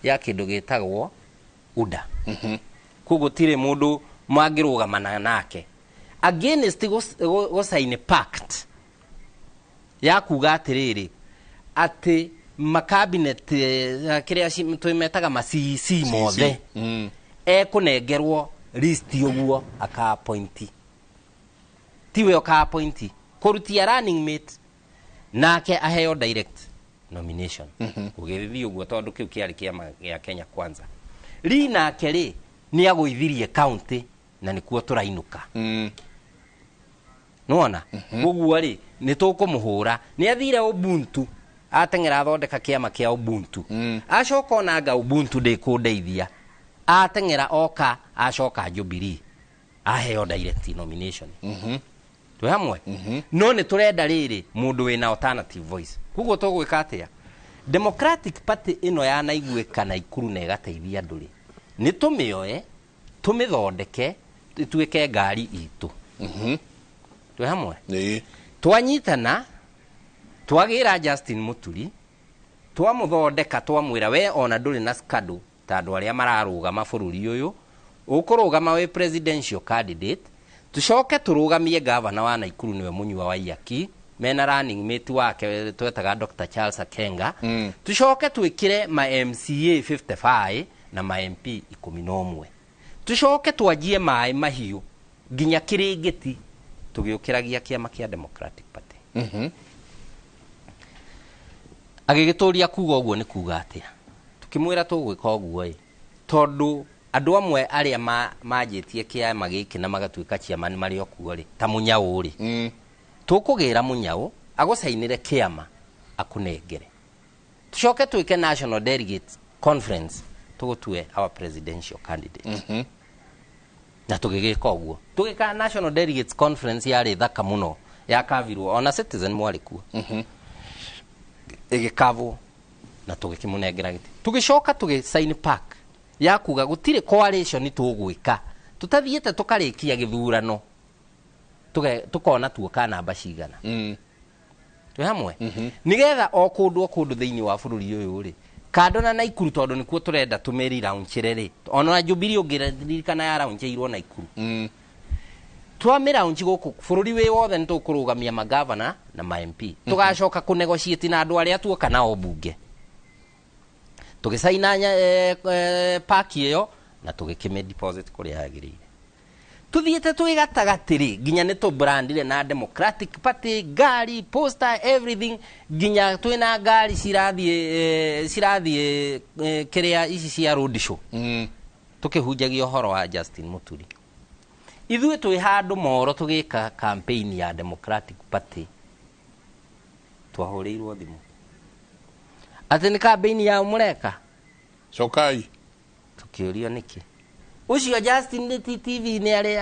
ya kĩndũ gĩtagwo UDA. Koguo tirĩ mũndũ mangĩrũgamana nake against gũcaini pact ya kuga atĩrĩrĩ, atĩ makabinet kĩrĩa twĩmetaga ma CEC mothe ekũnengerwo list ũguo aka appoint, tiwe ũka appoint kũrutia running mate, nake aheo direct nomination. Gũgĩthiĩ ũguo, tondũ kĩu kĩarĩ kĩama gĩa Kenya Kwanza ri, nake rĩ, nĩ agũithirie county na nĩkuo tũrainũka. Nĩwona ũguo rĩ, nĩ tũkũmũhũra. Nĩ athire Ubuntu, ateng'era athondeka kĩama kĩa Ubuntu. Acoka onanga Ubuntu ndĩkũndeithia, ateng'era oka acoka Jubilee, aheo direct nomination. Twĩ hamwe? No nĩ tũrenda rĩrĩ mũndũ wĩna alternative voice. Koguo tũgwĩka atĩa? Democratic Party ĩno yanaiguĩka Naikuru na ĩgateithia andũ rĩ, nĩ tũmĩoe tũmĩthondeke ĩtuĩke ngari itũ. Twĩ hamwe? Twanyitana, twagĩra Justin Muturi, twamũthondeka, twamwĩra we ona ndũrĩ na scandal ta andũ arĩa mararũgama bũrũri ũyũ, ũkũrũgama wĩ presidential candidate. Tucoke tũrũgamie gavana wa Naikuru, nĩwe Mũnyua wa Iyaki, mena running mate wake twetaga Dr. Charles Akenga. Tucoke twĩkĩre ma MCA 55 na ma MP 11, tucoke twanjie maĩ mahiũ nginya Kĩrĩngĩti, tũgĩũkĩragia kĩama kĩa Democratic Party. Agĩgĩtũria kuga ũguo nĩ kuga atĩa? Tukĩmwĩra tũgwĩka ũguo ĩ, tondũ andũ amwe arĩa manjĩtie kĩama gĩkĩ na magatuĩka chairman marĩ o kuo rĩ, ta Mũnyau rĩ, tũkũgĩra Mũnyau agũcainĩre kĩama akũnengere, tucoke twĩke national delegate conference, tũgũtue our presidential candidate. Na tũgĩgĩka ũguo, tũgĩka national delegates conference yarĩ thaka mũno, yakavirwo ona Citizen mwarĩ kuo, ĩgĩkavwo na tũgĩkĩmũnengera gĩtĩ. Tũgĩcoka tũgĩ pact ya kuga gũtirĩ coalition tũgwĩka tũtathiĩte tũkarĩkia gĩthurano, tũkona tuoka namba cigana. Twĩ hamwe? Nĩgetha o kũndũ o kũndũ thĩinĩ wa bũrũri ũyũ rĩ, kando na Naikuru, tondũ nĩkuo tũrenda tũmĩri launchĩre rĩ, ona Jubilee ũngĩririkana ya launchĩirwo Naikuru, twamĩ launch gũkũ bũrũri wĩ wothe, nĩ tũkũrũgamia magavana na ma MP, tũgacoka kũnegotiate na andũ arĩa tuoka nao mbunge. Tũgĩcaina paki ĩyo na tũgĩkĩmĩ deposit kũrĩa yagĩrĩire. Tuthiĩte twĩ gatagatĩ rĩ, nginya nĩ tũbrandire na Democratic Party, ngari, poster, everything, nginya twĩna ngari cirathiĩ kĩrĩa ici cia road show. Tũkĩhunjagia ũhoro wa Justin Muturi. Ithuĩ twĩ handũ Moro tũgĩka campaign ya Democratic Party, twahũrĩirwo thimũ atĩ nĩ campaign yao mũreka. Cokai. Tũkĩũrio nĩkĩ. Ũcio Justin nĩ TV nĩ arĩ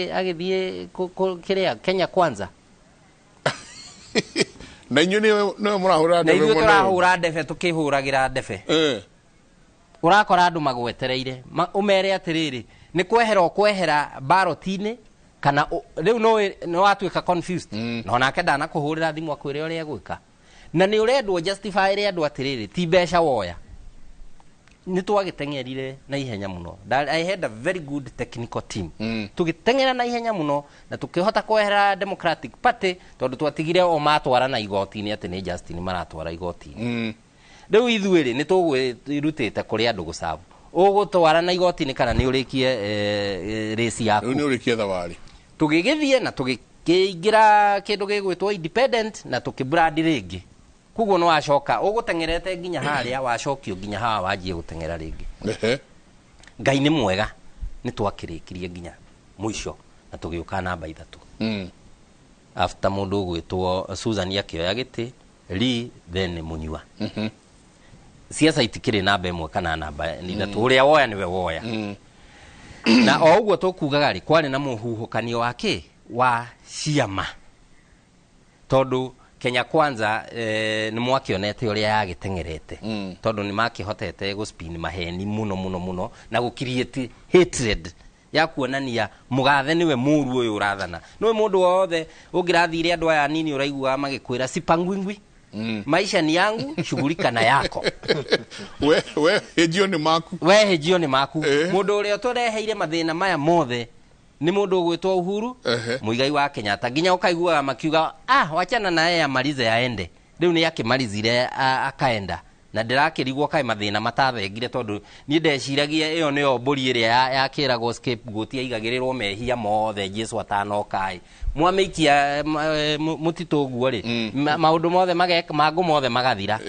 agĩthiĩ kĩrĩa Kenya Kwanza. Na inyuĩ nĩwe mũrahũra ndebe. Na ithuĩ mwena ũyũ. Tũrahũra ndebe, tũkĩhũragĩra ndebe. Ũrakora andũ magwetereire, ũmere atĩrĩrĩ, nĩ kwehera ũkwehera baroti-inĩ kana rĩu nĩ watuĩka confused. Na onake ndanakũhũrĩra thimũ akwĩre ũrĩa egwĩka. Na nĩ ũrendwo justify ĩrĩa andũ atĩrĩrĩ, ti mbeca woya. Nĩ twagĩteng'erire na ihenya mũno. I had a very good technical team. Tũgĩteng'era na ihenya mũno na tũkĩhota kwehera Democratic Party, tondũ twatigire o matwara na igoti-inĩ atĩ nĩ Justin maratwara igoti-inĩ. Rĩu ithuĩ rĩ, nĩ tũgwĩrutĩte kũrĩ andũ gũcabu. Ũgũtwara na igoti-inĩ kana nĩ ũrĩkie rĩci yaku. Rĩu nĩ ũrĩkie thabarĩ. Tũgĩgĩthiĩ na tũgĩkĩingĩra kĩndũ gĩgwĩtwo independent na tũkĩbrand rĩngĩ. Koguo nĩ wacoka ũgũteng'erete nginya harĩa, wacokio nginya haha wanjie gũteng'era rĩngĩ. Ngai nĩ mwega, nĩ twakĩrĩkirie nginya mũico na tũgĩũka namba 3. After mũndũ ũgwĩtwo Susan akĩoya gĩtĩ, Lee then Munyua. Siasa itikĩrĩ namba 1 kana namba 3, ũrĩa woya nĩwe woya. Na o ũguo tũkugaga rĩ, kwarĩ na mũhuhũkanio wa kĩ? Wa ciama. Tondũ Kenya Kwanza nĩ mwakĩonete ũrĩa yagĩteng'erete. Tondũ nĩ makĩhotete gũspin maheni mũno mũno mũno na gũcreate hatred ya kuonania mũgathe nĩwe mũru ũyũ ũrathana. Nĩwe mũndũ wothe ũngĩrathire andũ aya nini ũraiguaga magĩkwĩra sipangwingwi. Maisha ni yangu, shughulika na yako. We hĩnjio nĩ maku. We hĩnjio nĩ maku. Mũndũ ũrĩa ũtũreheire mathĩna maya mothe nĩ mũndũ ũgwĩtwo Uhuru Muigai wa Kenyatta. Nginya ũkaiguaga makiuga, wachana na yeye amalize aende. Rĩu nĩ akĩmarizire akaenda. Na ndĩrakĩrigwo kaĩ mathĩna matathengire, tondũ niĩ ndeciragia ĩyo nĩyo mbũri ĩrĩa yakĩragwo scapegoat yaigagĩrĩrwo mehia mothe Jesu atanoka ĩ. Mwamĩikia mũtitũ ũguo rĩ, maũndũ mothe mangũ mothe magathira.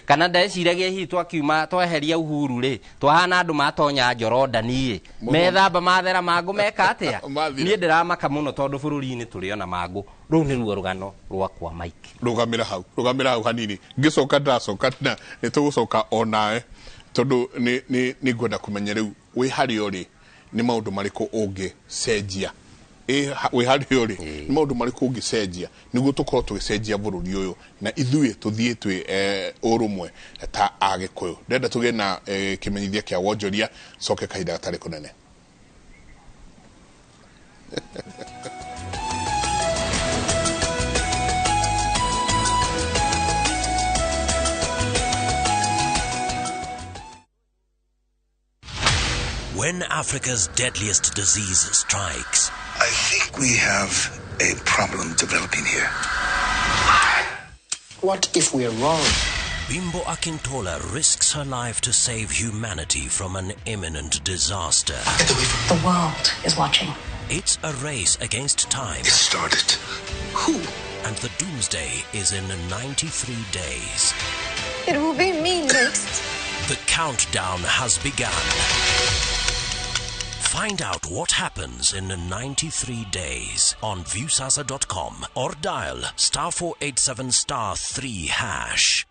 Kana ndeciragia hihi twakiuma tweheria Uhuru rĩ, twahana andũ matonya Jorodani ĩ, methamba mathera mangũ meka atĩa? Niĩ ndĩramaka mũno tondũ bũrũri-inĩ tũrĩ ona mangũ. Rũu nĩruo rũgano rwakwa Mike. Rũgamĩra hau, rũgamĩra hau hanini. Ngĩcoka ndacoka na nĩ tũgũcoka onawe, tondũ nĩ ngwenda kũmenya rĩu wĩ harĩa ũrĩ nĩ maũndũ marĩkũ ũngĩcenjia. Wĩ harĩa ũrĩ nĩ maũndũ marĩkũ ũngĩcenjia nĩguo tũkorwo tũgĩcenjia bũrũri ũyũ na ithuĩ tũthiĩ twĩ ũrũmwe ta Agĩkũyũ. Ndĩrenda tũgĩe na kĩmenyithia kĩa wonjoria, coke kahinda gatarĩ kũnene. When Africa's deadliest disease strikes, I think we have a problem developing here. What if we're wrong? Bimbo Akintola risks her life to save humanity from an imminent disaster. The world is watching. It's a race against time. It started. Who? And the doomsday is in 93 days. It will be me next. The countdown has begun. Find out what happens in 93 days on viewsasa.com or dial *487*3#.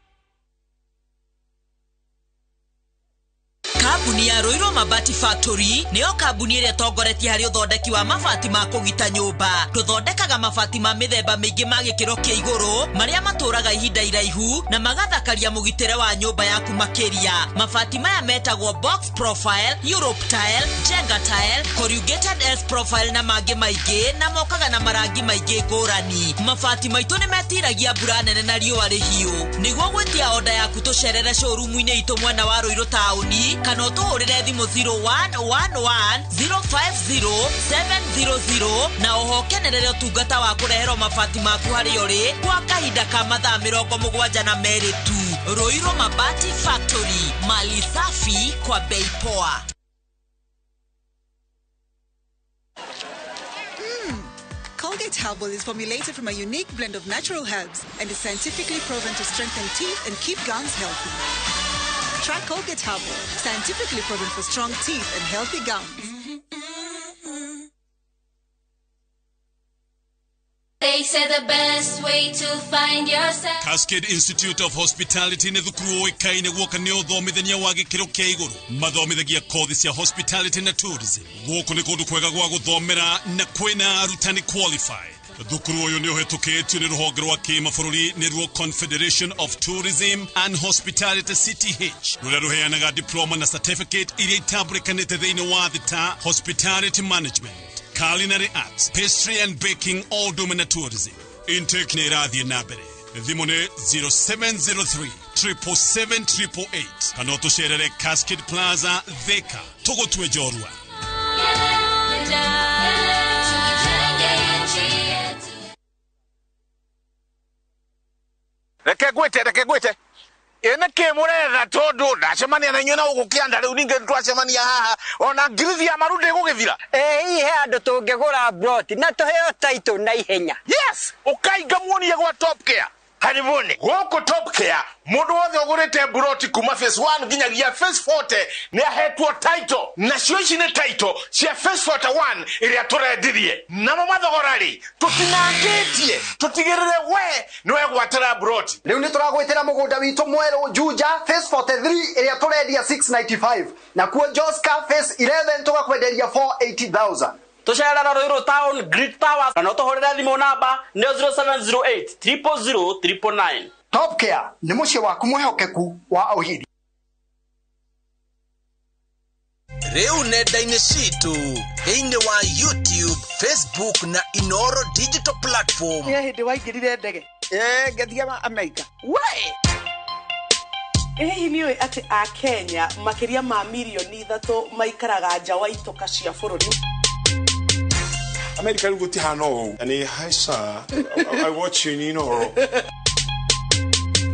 Kambuni ya Ruiru Mabati Factory nĩyo kambuni ĩrĩa ĩtongoretie harĩ ũthondeki wa mabati ma kũgita nyũmba. Tũthondekaga mabati ma mĩthemba mĩingĩ ma gĩkĩro kĩa igũrũ marĩa matũraga ihinda iraihu na magathakaria mũgitĩre wa nyũmba yaku makĩria. Mabati maya metagwo box profile, Europe tile, Jenga tile, corrugated S profile na mangĩ maingĩ, na mokaga na marangi maingĩ ngũrani. Mabati maitũ nĩ metiragia mbura nene na riũa rĩhiũ. Nĩguo gwĩtia oda yaku tũcerere showroom-inĩ itũ mwena wa Ruiru taũni kana ũtũhũrĩre thimũ 0111 050 700 na oho kenerere ũtungata wa kũreherwo mabati maku harĩa ũrĩ kwa kahinda ka mathaa 72 tu. Ruiru Mabati Factory, mali safi kwa bei poa. Colgate Herbal is formulated from a unique blend of natural herbs and is scientifically proven to strengthen teeth and keep gums healthy. Try Colgate Herbal, scientifically proven for strong teeth and healthy gums. They say the best way to find yourself. Cascade Institute of Hospitality nĩ thukuru ũĩkaine guoka nĩ ũthomithania wa gĩkĩro kĩa igũrũ. Mathomithagia kothi cia hospitality na tourism. Gũkũ nĩ kũndũ kwega gwa gũthomera na kwĩna arutani qualified. Thukuru ũyũ nĩ ũhĩtũkĩtio nĩ rũhonge rwa kĩmabũrũri nĩruo Confederation of Tourism and Hospitality CTH, rũrĩa rũheanaga diploma na certificate iria itambũrĩkanĩte thĩinĩ wa thĩ ta hospitality management, culinary arts, pastry and baking, all na tourism. Intake nĩ ĩrathiĩ na mbere. Thimũ nĩ 0703 777 888 kana ũtũcerere Cascade Plaza, Thika. Tũgũtue njorua. Reke ngwĩte ĩ nĩ kĩ mũretha tondũ ndacemania na inyuĩ na gũkũ kĩanda rĩu ningĩ twacemania haha ona ngirithi ya maru ndĩgũgĩthira. Ĩ hihi he handũ tũngĩgũra plot na tũheo title na ihenya? Yes, ũkainga muonie gwa Top Care. Karibuni gũkũ Top Care mũndũ wothe ũgũrĩte mburoti kuma phase 1 nginyagia phase 40 nĩ ahetwo title, nacio ici nĩ title cia phase 41 ĩrĩa tũrendirie. Namo mathogora rĩ tũtinangĩtie, tũtigĩrĩre we nĩwe gwatĩra mburoti. Rĩu nĩ tũragwĩtĩra mũgũnda witũ mwerũ Juja phase 43 ĩrĩa tũrendia 695, nakuo Joska phase 11 tũgakwenderia 480,000. Tũcerera Ruiru Town Great Towers kana ũtũhũrĩre thimũ namba nĩ 0708 000 999. Top Care nĩ mũciĩ waku mwĩhokeku wa ũhiri. Rĩu nenda-inĩ citũ thĩinĩ wa YouTube, Facebook na Inoro digital platform. Nĩ hĩndĩ waingĩrire ndege? Ngĩthiĩ Amerika. We! Hihi nĩ ũĩ atĩ a Kenya makĩria ma mirioni 3 maikaraga nja wa itoka cia bũrũri? America rĩu gũtihana ũũ. Nĩ hi sir, I watch you in Inoro.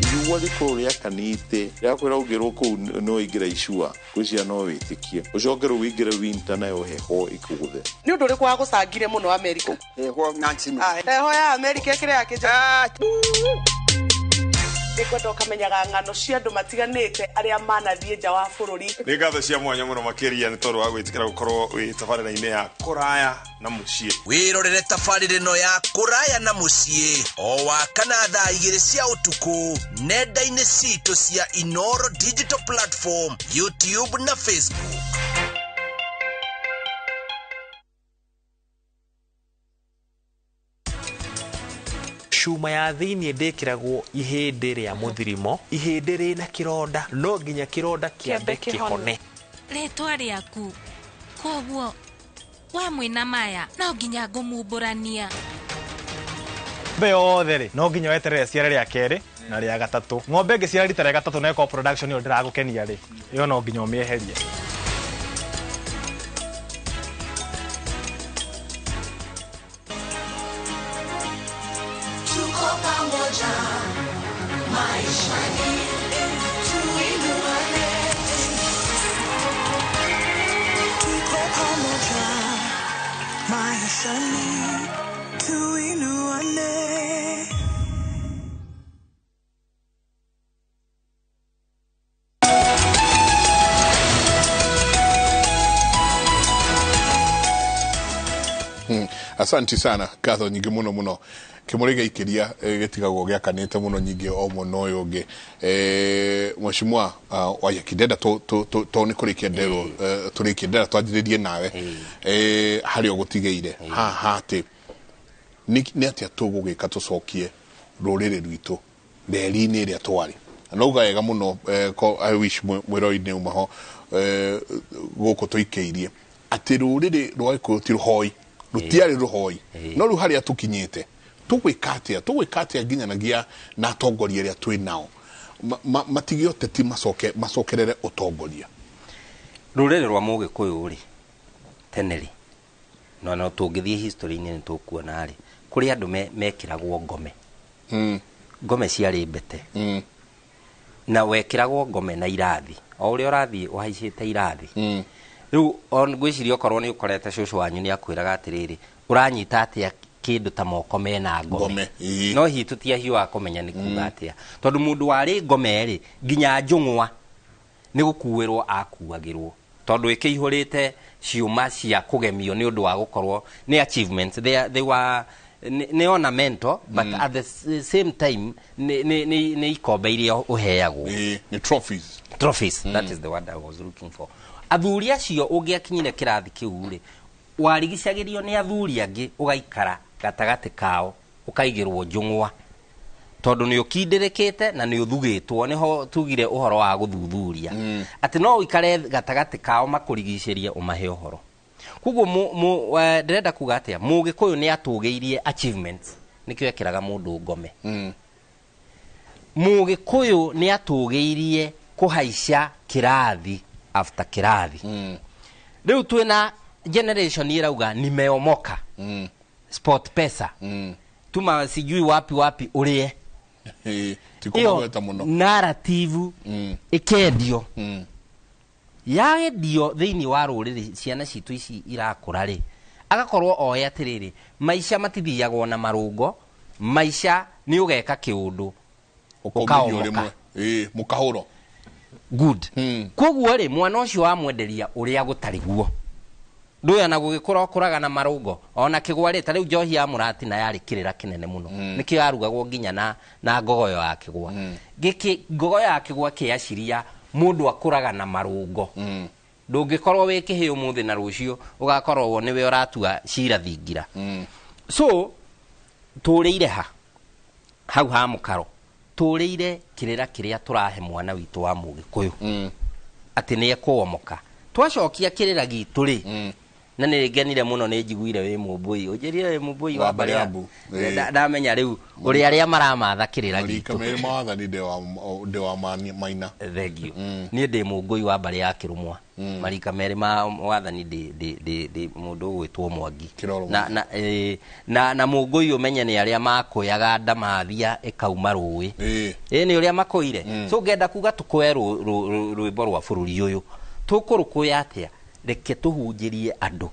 Riũa rĩkorwo rĩakanĩte rĩakwĩra ũngĩrwo kũu no ũingĩre icua ngwĩciria no wĩtĩkie ũcoke rĩu ũingĩre winter nayo heho ĩkũgũthe. Nĩ ũndũ ũrĩkũ wagũcangire mũno America? Heho Nancy. Heho ya America ĩkĩrĩ ya kĩnja. Nĩngwenda ũkamenyaga ng'ano cia andũ matiganĩte arĩa manathiĩ nja wa bũrũri. Nĩ ngatho cia mwanya mũno makĩria nĩ tondũ wa gwĩtĩkĩra gũkorwo wĩ tabarĩra-inĩ ya kũraya na mũciĩ. Wĩrorere tabarĩra ĩno ya kũraya na mũciĩ o wa kana thaa 2 cia ũtukũ nenda-inĩ citũ cia Inoro digital platform, YouTube na Facebook. Cuma ya thĩinĩ ndĩkĩragwo ihĩndĩ rĩa mũthirimo, ihĩndĩ rĩna kĩronda, no nginya kĩronda kĩambe kĩhone. Rĩtwa rĩaku koguo we mwĩna maya no nginya ngũmumbũrania. Ng'ombe yothe rĩ no nginya weterere ciare rĩa kerĩ na rĩa gatatũ. Ng'ombe ĩngĩciara rita rĩa gatatũ na ĩkorwo production ĩyo ndĩragũkenia rĩ, ĩyo no nginya ũmĩeherie. Asanti sana ngatho nyingĩ mũno mũno. Kĩmũrĩ gĩikĩria gĩtigagwo gĩakanĩte mũno nyingĩ o mwena ũyũ ũngĩ. Mheshimiwa Waiyaki, ndenda to nĩ kũrĩkia nderwo tũrĩkie, ndenda twanjĩrĩrie nawe harĩa ũgũtigĩire haha atĩ nĩ atĩa tũgũgĩka tũcokie rũrĩrĩ rwitũ reri-inĩ ĩrĩa twarĩ. Na uga wega mũno, I wish mwĩrori-inĩ uma ho gũkũ tũikĩirie atĩ rũrĩrĩ rwa Gĩkũyũ ti rũhoi, rũtiarĩ rũhoi, no rĩu harĩa tũkinyĩte tũgwĩka atĩa nginyanagia na atongoria arĩa twĩ nao matige ũteti macokerere ũtongoria. Rũrĩrĩ rwa Mũgĩkũyũ rĩ tene rĩ no tũngĩthiĩ history-inĩ nĩ tũkuona rĩ kũrĩ andũ mekĩragwo ngome. Ngome ciarĩ mbete. Na wekĩragwo ngome na irathi o ũrĩa ũrathiĩ ũhaicĩte irathi. Rĩu ngwĩciria okorwo nĩ ũkorete cũcũ wanyu nĩ akwĩraga atĩrĩrĩ ũranyita atĩa kĩndũ ta moko mena ngome. Ngome, ĩĩ. No hihi tũtiahiũhaga kũmenya nĩ kuga atĩa, tondũ mũndũ warĩ ngome rĩ, nginya njũng'wa nĩ gũkuĩrwo akuagĩrwo, tondũ ĩkĩihũrĩte ciũma cia kũgemio nĩ ũndũ wa gũkorwo nĩ achievements. They were nĩ ornamental, but at the same time nĩ ikombe iria ũheagwo. Nĩ trophies. Trophies, that is the word I was looking for. Athuri acio, ũngĩakinyire kĩrathi kĩu rĩ, warigicagĩrio nĩ athuri angĩ, ũgaikara gatagatĩ kao, ũkaigĩrwo njũng'wa, tondũ nĩ ũkindĩrĩkĩte na nĩ ũthugĩtwo. Nĩho tugire ũhoro wa gũthuthuria atĩ no ũikare gatagatĩ kao makũrigicĩrie, ũmahe ũhoro. Koguo ndĩrenda kuga atĩa? Mũgĩkũyũ nĩ atũgĩirie achievements, nĩkĩo ekĩraga mũndũ ngome. Mũgĩkũyũ nĩ atũgĩirie kũhaica kĩrathi after kĩrathi. Rĩu twĩna generation ĩrauga nimeomoka, Sport Pesa, tuma sijui wapi wapi ũrĩe. Ti kũmagweta mũno. Narrative ĩkendio, yaendio thĩinĩ wa rũrĩrĩ, ciana citũ ici irakũra rĩ, agakorwo oĩ atĩrĩrĩ, maica matithiagwo na marũngo, maica nĩ ũgeka kĩũndũ. Ũkaumĩrio. Ũkaomoka. Rĩmwe. Ĩĩ, mũkahũro. Good. Koguo rĩ, mwana ũcio wamwenderia ũrĩa gũtarĩ guo, ndũyũ na gũgĩkũra ũkũraga na marũngo ona kĩgwa rĩ, ta rĩu njohi ya mũratina yarĩ kĩrĩra kĩnene mũno. Nĩkĩo yarugagwo nginya na ngogoyo ya kĩgwa. Gĩkĩ ngogoyo ya kĩgwa kĩaciria mũndũ akũraga na marũngo. Ndũngĩkorwo wĩ kĩhĩ ũmũthĩ na rũciũ ũgakorwo nĩwe ũratua cira thingira. So tũrĩire ha hau ha mũkaro, tũrĩire kĩrĩra kĩrĩa tũrahe mwana witũ wa mũgĩkũyũ atĩ nĩ ekũomoka. Twacokia kĩrĩra gitũ rĩ, na nĩ ngenire mũno nĩ njiguire wĩ mũmbũi, ũnjĩrire wĩ mũmbũi wa Wa mbarĩ mbarĩ ya ya Mbu. Ĩĩ. Ndamenya rĩu ũrĩa arĩa maramatha kĩrĩra Marika gitũ. merĩ ma wathani ndĩ wa maina. Thank you. Niĩ ndĩ mũngũi wa mbarĩ ya kĩrũmwa. Marika merĩ ma wathani ndĩ mũndũ ũgwĩtwo Mwangi. Kĩroro. Na mũngũi, ũmenye nĩ arĩa makũyaga ndamathia ĩkauma rũĩ. Ĩ nĩ ũrĩa makũire. So ngenda kuga tũkũe rwĩmbo rwa bũrũri ũyũ, tũkũrũkũya atĩa? Reke tũhunjĩrie andũ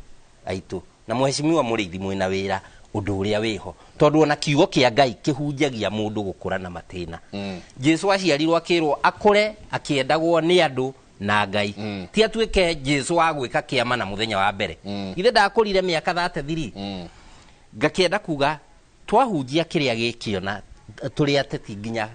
aitũ na mheshimiwa Mũrĩithi mwĩna wĩra ũndũ ũrĩa wĩho, tondũ ona kiugo kĩa Ngai kĩhunjagia mũndũ gũkũra na matĩna. Jesu aciarirwo akĩrwo akũre akĩendagwo nĩ andũ na Ngai, ti atuĩke Jesu wa gwĩka kĩama na mũthenya wa mbere. Ithe ndakũrire mĩaka 33. Ngakĩenda kuga twahunjia kĩrĩa gĩkĩona tũrĩ ateti nginya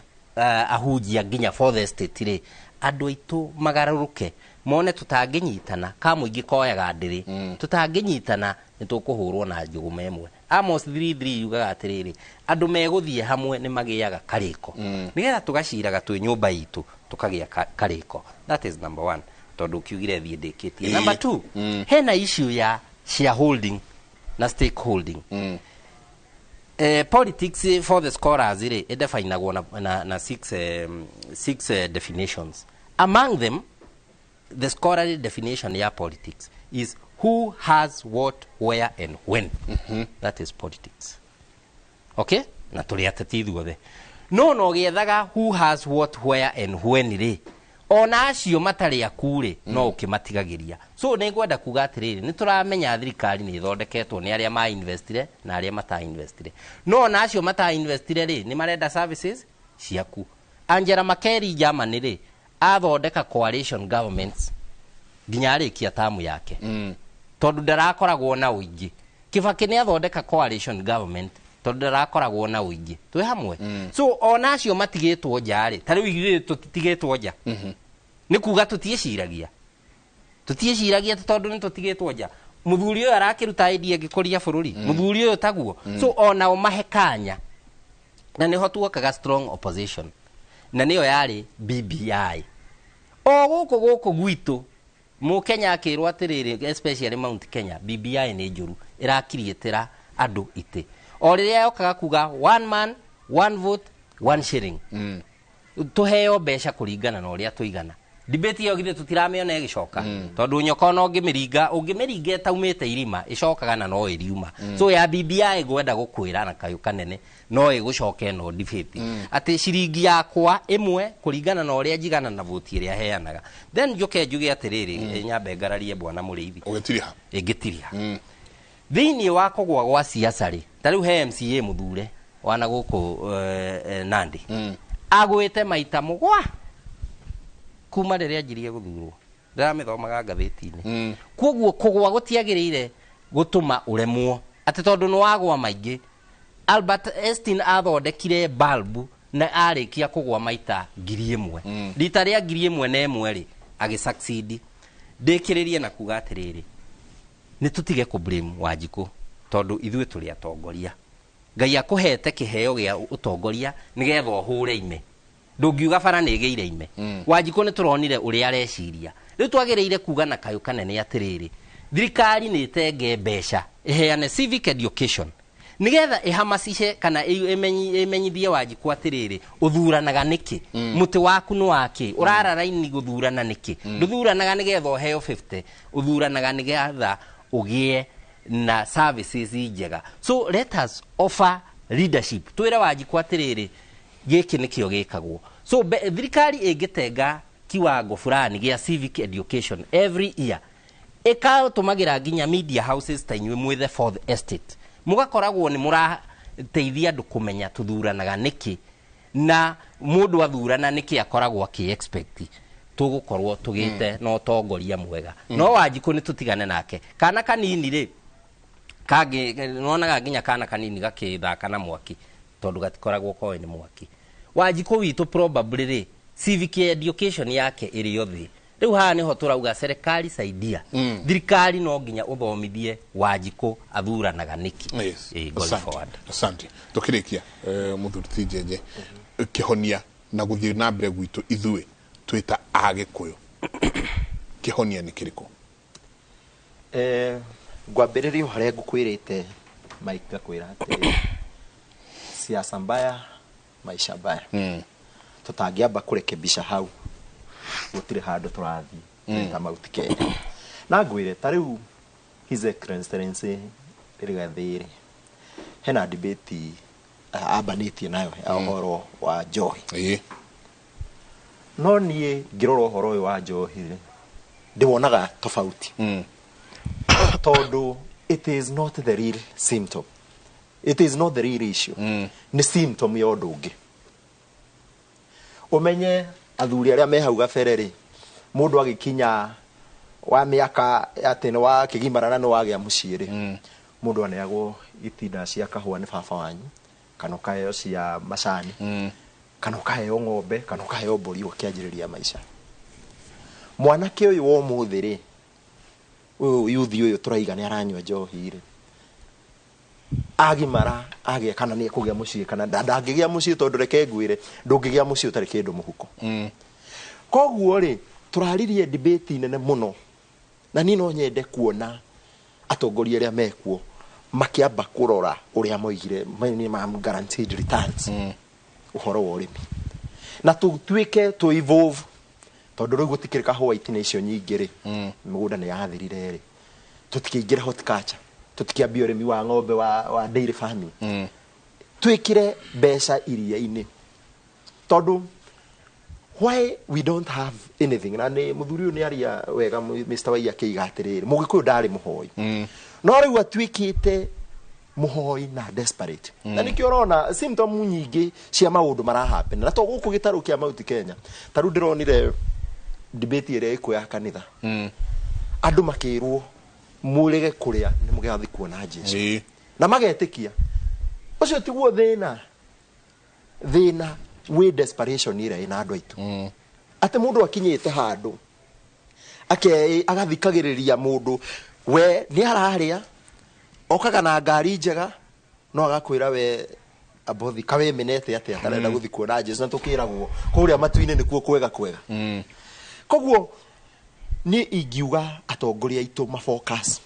ahunjia nginya for the state rĩ, andũ aitũ magarũrũke mone tũtangĩnyitana ka mũingĩ koyaga ndĩrĩ, tũtangĩnyitana nĩ tũkũhũrwo na njũgũma ĩmwe. Amos 3:3 yugaga atĩrĩrĩ, andũ megũthiĩ hamwe nĩ magĩaga karĩko, nĩgetha tũgaciraga twĩ nyũmba itũ tũkagĩa karĩko. That is number one, tondũ ũkiugire thiĩ ndĩkĩtie. Number two, hena issue ya shareholding na stakeholding. Politics for the scholars rĩ, ĩdefinagwo na six definitions. Among them, the scholarly definition ya politics is who has what, where and when. That is politics, okay? Na tũrĩ ateti ithuothe, no gĩethaga who has what, where and when rĩ, ona acio matarĩ aku rĩ, no ũkĩmatigagĩria. So nĩ ngwenda kuga atĩrĩrĩ, nĩ tũramenya thirikari nĩ ĩthondeketwo nĩ arĩa ma-investire na arĩa mata-investire, no ona acio mata-investire rĩ, nĩ marenda services ciaku. Angela Merkel Germany rĩ, athondeka coalition governments nginya arĩkia tamu yake, tondũ ndarakoragwo na ũingĩ. Kibaki nĩ athondeka coalition government tondũ ndarakoragwo na ũingĩ. Twĩ hamwe? So ona acio matigĩtwo nja rĩ, ta rĩu ithuĩ tũtigĩtwo nja, nĩ kuga tũtiĩciragia tondũ nĩ tũtigĩtwo nja. Mũthuri ũyũ arakĩruta idea ĩngĩkũria bũrũri, mũthuri ũyũ taguo. So onao mahe kanya, na nĩho tuokaga strong opposition, na nĩyo yarĩ BBI o gũkũ gwitũ. Mũkenya akĩrwo atĩrĩrĩ, especially Mount Kenya, BBI nĩ njũru, ĩrakiriĩtĩra andũ itĩ. O rĩrĩa yokaga kuga one man, one vote, one shilling, tũheo mbeca kũringana na ũrĩa tũigana, debate ĩyo githĩ tũtiramĩona ĩgĩcoka? Tondũ nyoka ona ũngĩmĩringa ĩtaumĩte irima, ĩcokaga na no ĩriuma. So ya BBI ngwenda gũkwĩra na kayũ kanene no ĩgũcoka ĩno debate, atĩ ciringi yakwa ĩmwe kũringana na ũrĩa njigana na voti ĩrĩa heanaga. Then njuke njuge atĩrĩrĩ, nyambe ngararie bwana Mũrĩithi. Ũgĩtiriha. Ĩngĩtiriha. Thĩinĩ wa kũgwa gwa siasa rĩ, ta rĩu he MCA mũthure wana gũkũ Nandi agwĩte maita mũgwa kuma rĩrĩa anjirie gũthurwo, ndĩramĩthomaga ngathĩti-inĩ. Koguo kũgwa gũtiagĩrĩire gũtũma ũremwo atĩ tondũ nĩ wagwa maingĩ. Albert Einstein athondekire bulb na arĩkia kũgwa maita 1000. Rita rĩa 1001 rĩ agĩ succeed. Ndĩkĩrĩrie na kuga atĩrĩrĩ, nĩ tũtige kũ blame Wanjikũ tondũ ithuĩ tũrĩ atongoria. Ngai akũhete kĩheo gĩa ũtongoria nĩgetha ũhũre ime. Ndũngiuga bara nĩ ĩgĩire ime. Wanjikũ nĩ tũronire ũrĩa areciria. Rĩu twagĩrĩire kuga na kayũ kanene atĩrĩrĩ, thirikari nĩ ĩtenge mbeca ĩheane civic education nigetha ĩhamacice kana ĩmenyithie Wanjikũ atĩrĩrĩ, ũthuranaga nĩkĩ, mũtĩ waku nĩ wakĩ, ũrara raini gũthurana nĩkĩ, ndũthuranaga nĩgetha ũheo 50, ũthuranaga nĩgetha ũgĩe na services njega. So let us offer leadership. Twĩre Wanjikũ atĩrĩrĩ, gĩkĩ nĩkĩo gĩkagwo. So thirikari ĩngĩtenga kiwango fulani gĩa civic education every year, ĩkatũmagĩra nginya media houses ta inyuĩ mwĩ the fourth estate, mũgakoragwo nĩ mũrateithia andũ kũmenya tũthuranaga nĩkĩ na mũndũ athurana nĩkĩ akoragwo akĩ expect, tũgũkorwo tũgĩte na ũtongoria mwega. No Wanjikũ nĩ tũtigane nake. Kana kanini rĩ, kangĩ nonaga nginya kana kanini gakĩthaka na mwaki tondũ gatikoragwo koĩ nĩ mwaki. Wanjikũ witũ probably rĩ, civic education yake ĩrĩ o thĩ. Rĩu haha nĩho tũrauga serikali saidia. Thirikari no nginya ũthomithie Wanjikũ athuranaga nĩkĩ. Yes. Going Asante. forward. Asante. Tukĩrĩkia mũthuri ti Njenje, kĩhonia na gũthiĩ na mbere gwitũ ithuĩ twĩta Agĩkũyũ, kĩhonia nĩ kĩrĩkũ? Ngwambĩrĩria o harĩa ngũkwĩrĩte Mike, ngakwĩra atĩrĩ, siasa mbaya maisha mbaya. Tũtangĩamba kũrekebisha hau gũtirĩ handũ tũrathiĩ ta Mount Kenya. Na ngwĩre ta rĩu His Excellency Rigathi rĩ, hena debate ambanĩtie nayo ya ũhoro wa njohi. No niĩ ngĩrora ũhoro ũyũ wa njohi rĩ, ndĩwonaga tofauti tondũ it is not the real symptom, it is not the real issue. Nĩ symptom ya ũndũ ũngĩ. Ũmenye athuri arĩa me hau gabere rĩ, mũndũ agĩkinya wa mĩaka atĩ nĩ wakĩgimara na nĩ wagĩa mũciĩ rĩ, mũndũ aneagwo itinda cia kahũa nĩ baba wanyu, kana ũkaheo cia macani, kana ũkaheo ng'ombe, kana ũkaheo mbũri, ũkĩanjĩrĩria maica. Mwanake ũyũ wa ũmũthĩ rĩ, ũyũ yuthi ũyũ tũraiga nĩ aranyua njohi rĩ, agimara agĩa kana nĩ ekũgĩa mũciĩ kana ndangĩgĩa mũciĩ, tondũ reke ngwĩre ndũngĩgĩa mũciĩ ũtarĩ kĩndũ mũhuko. Koguo rĩ, tũraririe debate nene mũno, na niĩ no nyende kuona atongoria arĩa mekuo makĩamba kũrora ũrĩa moigire minimum guaranteed returns, ũhoro wa ũrĩmi, na tũtuĩke tũ evolve, tondũ rĩu gũtikĩrĩ kahũa itina icio nyingĩ rĩ, mĩgũnda nĩ yathirire rĩ, tũtikĩingĩre horticulture, tũtikĩambie ũrĩmi wa ng'ombe wa dairy farming, twĩkĩre mbeca iria-inĩ, tondũ why we don't have anything. Na nĩ mũthuri ũyũ nĩ aria wega Mr. Waiya akĩiga atĩrĩrĩ, mũgĩkũyũ ndarĩ mũhoi, no rĩu atuĩkĩte mũhoi na desperate. Na nĩkĩo ũrona symptom nyingĩ cia maũndũ marahappen, na to gũkũ gĩtarũ kĩa Mount Kenya. Ta rĩu ndĩronire debate ĩrĩa ĩkuo ya kanitha, andũ makĩrwo mũrege kũrĩa nĩ mũgathiĩ kuona Jesu, na magetĩkia. Ũcio tiguo thĩna. Thĩna wĩ desperation ĩrĩa ĩna andũ aitũ, atĩ mũndũ akinyĩte handũ agathikagĩrĩria mũndũ we nĩ ararĩa, okaga na ngari njega, no agakwĩra we abothi kawemenete atĩa tarenda gũthiĩ kuona Jesu, na tũkĩragwo kũrĩa matu-inĩ nĩkuo kwega kwega. Koguo niĩ ingiuga atongoria aitũ mafocus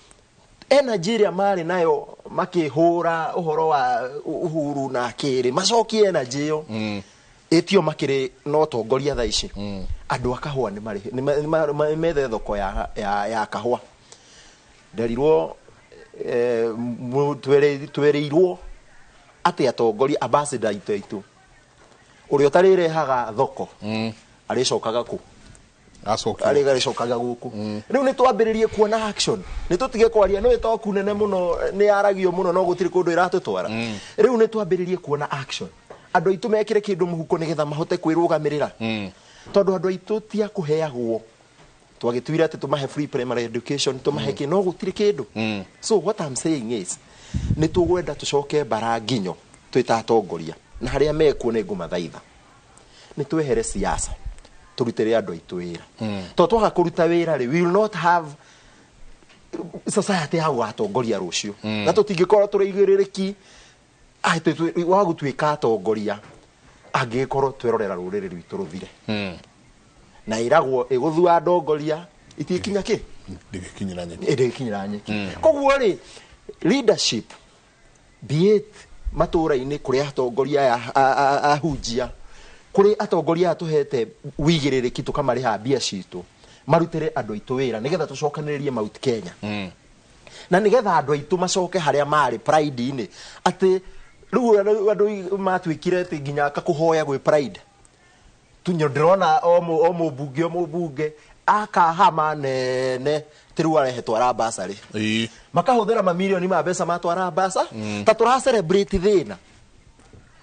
energy ĩrĩa marĩ nayo makĩhũra ũhoro wa Uhuru na kĩrĩ, macokie energy ĩyo ĩtio makĩrĩ na ũtongoria thaa ici. Andũ a kahũa nĩ methe thoko ya kahũa. Nderirwo twereirwo atĩ atongoria ambassador aitũ aitũ ũrĩa ũtarĩrehaga thoko arĩcokaga kũ Arĩ gagĩcokaga gũkũ. Rĩu nĩ twambĩrĩrie kuona action, nĩ tũtige kwaria, nĩ toku nene mũno, nĩ yaragio mũno, no gũtirĩ kũndũ ĩratũtwara. Rĩu nĩ twambĩrĩrie kuona action, andũ aitũ mekĩre kĩndũ mũhuko nĩgetha mahote kwĩrũgamĩrĩra, tondũ andũ aitũ ti a kũheagwo. Twagĩtuire atĩ tũmahe free primary education, tũmahe kĩ, no gũtirĩ kĩndũ. So what I'm saying is, nĩ tũgwenda tũcoke mbara nginyo twĩ ta atongoria, na harĩa mekuo nĩ ngũmathaitha nĩ twehere siasa, tũrutĩre andũ aitũ wĩra, tondũ twaga kũruta wĩra rĩ, we will not have society ya gũgatongoria rũciũ, na tũtingĩkorwo tũrĩ igĩrĩrĩki wa gũtuĩka atongoria angĩgĩkorwo twerorera rũrĩrĩ rwitũ rũthire. Na ĩragwo ĩgũthua ndongoria itikinya kĩ, ndĩgĩkinyĩra nyeki. Ndĩgĩkinyĩra nyeki. Koguo rĩ, leadership, be it matũra-inĩ kũrĩa atongoria aya ahunjia, kũrĩ atongoria aya tũhete wĩigĩrĩrĩki, tũkamarĩha mbia citũ, marutĩre andũ aitũ wĩra nĩgetha tũcokanĩrĩrie Mount Kenya, na nĩgetha andũ aitũ macoke harĩa marĩ pride-inĩ, atĩ rĩu andũ matuĩkire atĩ nginya kakũhoya gwĩ pride. Tunyo ndĩrona o mũmbunge, o mũmbunge akahama nene, ti rĩu arehe twara basarĩ, makahũthĩra mamirioni ma mbeca matwara mbaca, ta tũra celebrate thĩna.